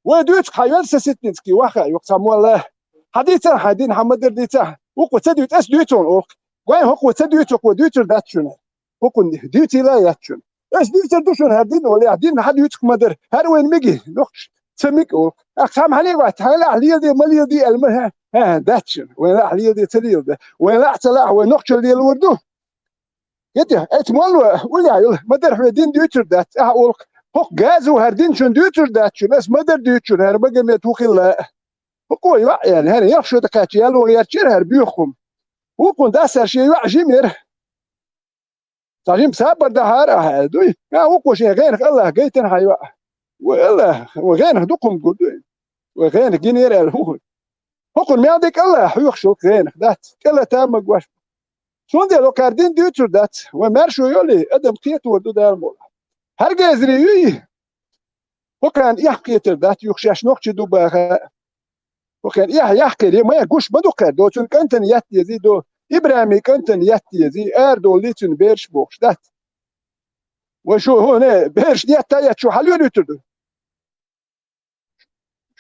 Вай дуьйцу хьан велосипедницкий ваха, юха цхьа молла. Хьан дийцар хьан дин, хьан ма-дарра дийцахь. ХӀокхо ца дуьйцу, ас дуьйцу хьуна оха. Гой, хӀокхо ца дуьйцу, хӀокхо дуьйцур дац шуна. ХӀокхунна дуьйцийла а яц шуна. Ас дуьйцур ду шуна хӀара дин, валлахӀи, дин хьан дуьйцух ма-дарра. ХӀара вайн миги, нохчаш, ца мига оха. Ахьа цхьамма хьалийга вац, хьайла ахьа леладе, ма леладе аьлла ма, хӀа, хӀа, дац шуна. Вайн лаахь леладе, ца леладе. Вайн лаахь ца лаахь, вай нохчалла лелавар ду. Гети, эцу молла уллехь йолу, ма-дарра хьоьга дин дуьйцур дац, ахьа олу-кх, хӀокху газо хӀара дин шуна дуьйцур дац шуна, ас ма-дарра дуьйцу шуна, хӀара Магомед хӀун хилла а. ХӀокхо йоӀ яьлла, хӀара ялх шо тӀекхаьчча ял ваха гӀерташ яра хӀара боьхам. ХӀокхунна дас хӀара шен йоӀ жима яра. Цхьа жима сабар дахьара ахьа аьлла дуй? ХӀа, хӀокхо шен гӀенах АллахӀа гайтина хьан йоӀ. Вай АллахӀ, вай гӀенах дукха хӀума гур дуй? Вай гӀенах гинера аьлла хӀун хуьлу? ХӀокхуьнан мел дика АллахӀ хьоьхуш йолу гӀенах дац, кӀелата а магош. Цундела хӀокхара дин дуьйцур дац, вай маьршо йолий, адам кхетор ду Дала мукъалахь. ХӀара гезаре юй? ХӀокхарна эхь кхетар дац, юха шаьш нохчий ду баха. ХӀокхарна эхь яккхийра, ма гуш ма ду кхара, до цуьнан кӀантана етта езий, до ИбрахӀиман кӀантана етта езий, арадовлий цуьнан бераш бохуш дац. Вай шу хӀуна бераш етта а етта, шу хьалавелуьйтур ду?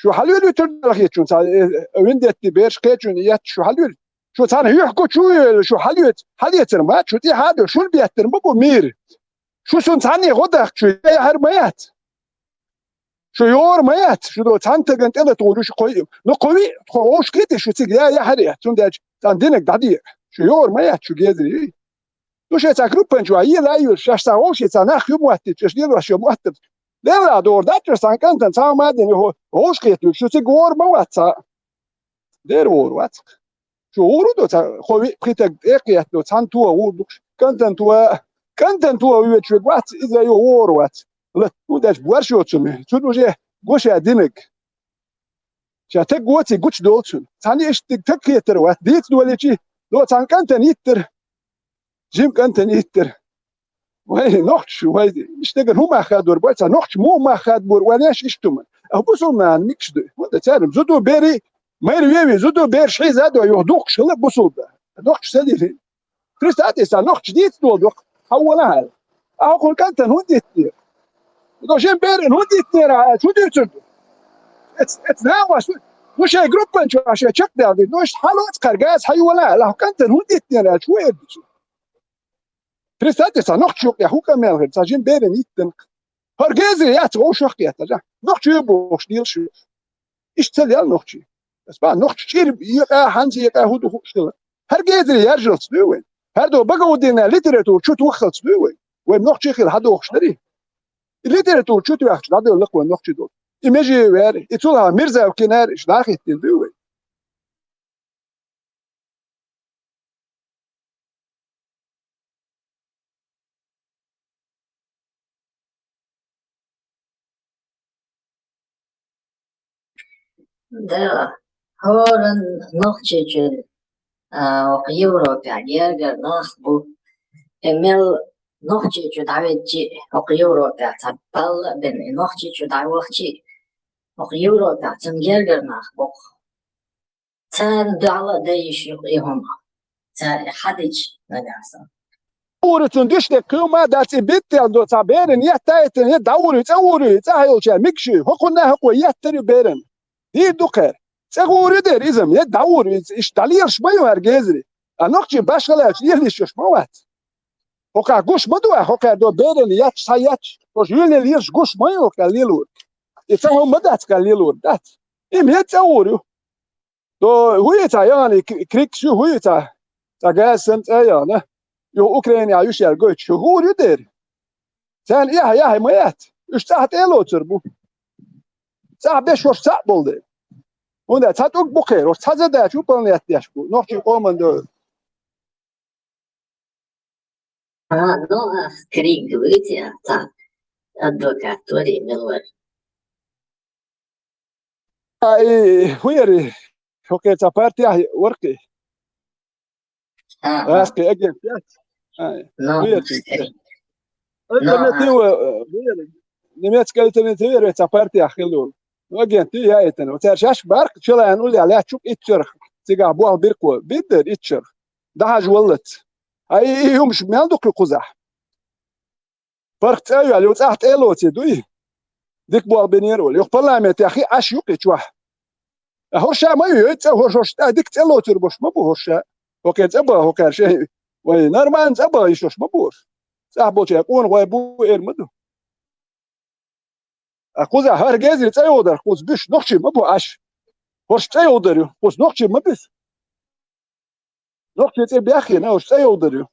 Шу хьалавелуьйтур ду хетачунна, цхьа, э, виндетти бераш кхечунна етта шу хьалавелуьйтур? Шу цхьана юьхь гучу а йолу, шу хьалавеца-, хьалецар ма шу тӀаьхьа а ду, шуна беттар ма бу мийра. Шу шуна цхьанне гӀо дахча шу яхьар ма яц. Шу йогӀур ма яц, шу до цхьана стагана тӀе латахула шу кхойу. Ну, кхо виъ, тхо вовшахкхетий шу цига я яхьар яц, цундела цхьана динарг дӀадеа. Шу йогӀур ма яц, шу гезаре. Ну, шайн цхьа группан чохь ела а йолуш, шаьш цхьа вовшийн цхьа нах хӀума моттуьйтуш, шаьш лелош йо моттар. Лелла догӀур дац шаьш цхьана кӀантана, цхьа а ма дина, хӀо-, вовшахкхеташ шу цига вогӀур ма вац цхьа. Дера вогӀур вац. Шу гӀур ду цхьа, кхо виъ пхи стаг тӀе а кхетта, цхьана тоха гӀур ду-кх, кӀантана тоха, кӀантана тоха воьдуш верг вац, иза а йо вогӀур вац. Ла, хӀун деш борш йоцу ме, цунна уже го ша динарг. Ша стаг воций гучудолу цунна. Цхьана иштта стаг кхетар вац, дийца долийчи, до цхьана кӀантана йиттара. Жима кӀантана йиттара. Вай, нохчаш, вай, иштта дагара хӀун мах хадор бой, цхьа нохча муха мах хадбор, вай неш иштта хӀума. А бусулба нана микаш ду. Вот цаьрга зуда берий, майра вевий, зуда бераш хьийза а дой, юха духкуш хила бусулба. Нохча ца дийри. Христа а тӀе сан нохча дийца долу доккха, хьан вон ахьа аьлла. А хӀокхуьнан кӀантана хӀунда диттера? До шен берана хӀунда диттера аьлла, хӀун дуьйцур ду? Эц, эц нагӀаш, ну, шайн группан чохь шайн чекхдаьлла ду, ну, иштта хьан лоцу кхара газ хьан йолахь аьлла, хӀокху кӀантана хӀунда диттера аьлла, хӀун эр ду цо? Представьте, сан нохча юкъа хӀун къамел хир, сан жин берана йиттина. ХӀара гезаре яц вовшах кхетта, нохча ю бохуш, дийлаш ю. Иштта ца лел нохчий. Ас бан нохча чӀир екъа, хьанца екъа, хӀун ду хууш хила. ХӀара гезаре яржалц дуй вайн. ХӀара до багаудина литература чу туххалц дуй вайн. Вай нохчий хила хьадохуш дарий? И литература чу тоьхча дӀадевлла вайн нохчий долу. И меже вер, и цул хьа мирза кинар, иш дӀахиттина дуй вайн. Да, хӀора Нохчийчуьра, а, окху Европехь гергара нах бу. И мел Нохчийчу дӀаветтачи, окху Европехь цхьа балла а бина, и Нохчийчу дӀавахчи, окху Европехь цунна гергара нах бу-кх. Царна дуьхьал а дан йиш ю и хӀума. Цара и хьадича нагахь санна. Ура цунна дуьш дерг кхин ма дац, и биттел до цхьа беран етта а йиттина, дӀа ура, цӀа ура, цӀа хьайолча микаш ю, хӀокхунна а хӀокхо еттар ю беран. Дийр ду кхара. ЦӀа гӀур ю дера иза-м, е дӀа гӀур ю, иза иштта дӀалелаш ма ю хӀара гезаре. А нохчий башхалаьлча лелийш йолуш ма вац. ХӀокхахь гуш ма ду ахь, хӀокхара до беран етташ, схьа етташ, хӀокху юьле лелаш гуш ма ю хӀокхара лелор. И цхьа хӀума ма дац кхара лелор, дац. И-м е цӀа гӀур ю. До хӀун ю цхьа яхана и кри-, крикс ю, хӀун ю цхьа, цхьа газ санна цӀа а яхана. Юха Украинехь ю шаьрга гойтуш, хӀур ю дера. Царна эхь, эхь ма яц. Уьш цӀахь тӀе а лоцур бу. ЦӀахь беш хӀорш цхьаъ болу дела. ХӀунда цхьа тӀулг бу кхера, хӀорш цхьа задача выполнять деш бу. Нохчийн къоман до. А, ну, а, крик вуьйцу, а, цхьа адвокат варий, мила вара. А, и, хӀун яри? ХӀокхе цхьа партия вара кхи. А, а. ГӀаскхи агент яц? А, ну, хӀун яри? Альтернатива, э, хӀун яри? Немецкая альтернатива яри, цхьа партия хилла. Ну, агент ю яийтина. Цара шаьш барх, челан уллехь лаьттачу итт шарах. Цигахь болх бира кхо. Бира дара итт шарах. ДӀахьажа валлалц. А, и, и хӀумаш мел ду кху кхузахь? ПаргӀат цӀа а йоьлла, цӀахь тӀе а лоций дуй? Дика болх бинера вала. Юха парламентехь хи Ӏаш ю кхи чохь. А хӀорш ма ю, цӀа хӀорш, хӀорш тӀе дика цӀа лоцур болуш ма бу хӀорш. ХӀокхе цӀа бан, хӀокхара шайн. Вай, нормально цӀа бан йиш йолуш ма бу хӀорш. ЦӀахь болчеран къонахой бу эр ма ду. А кхузахь хӀара гезаре цӀа йогӀур дара, кхуза буьш нохчий ма бу Ӏаш. ХӀорш цӀа йогӀур дара ю, кхуза нохчий ма буьсу. Нохчий цӀе беххийна, хӀорш цӀа йогӀур дара ю.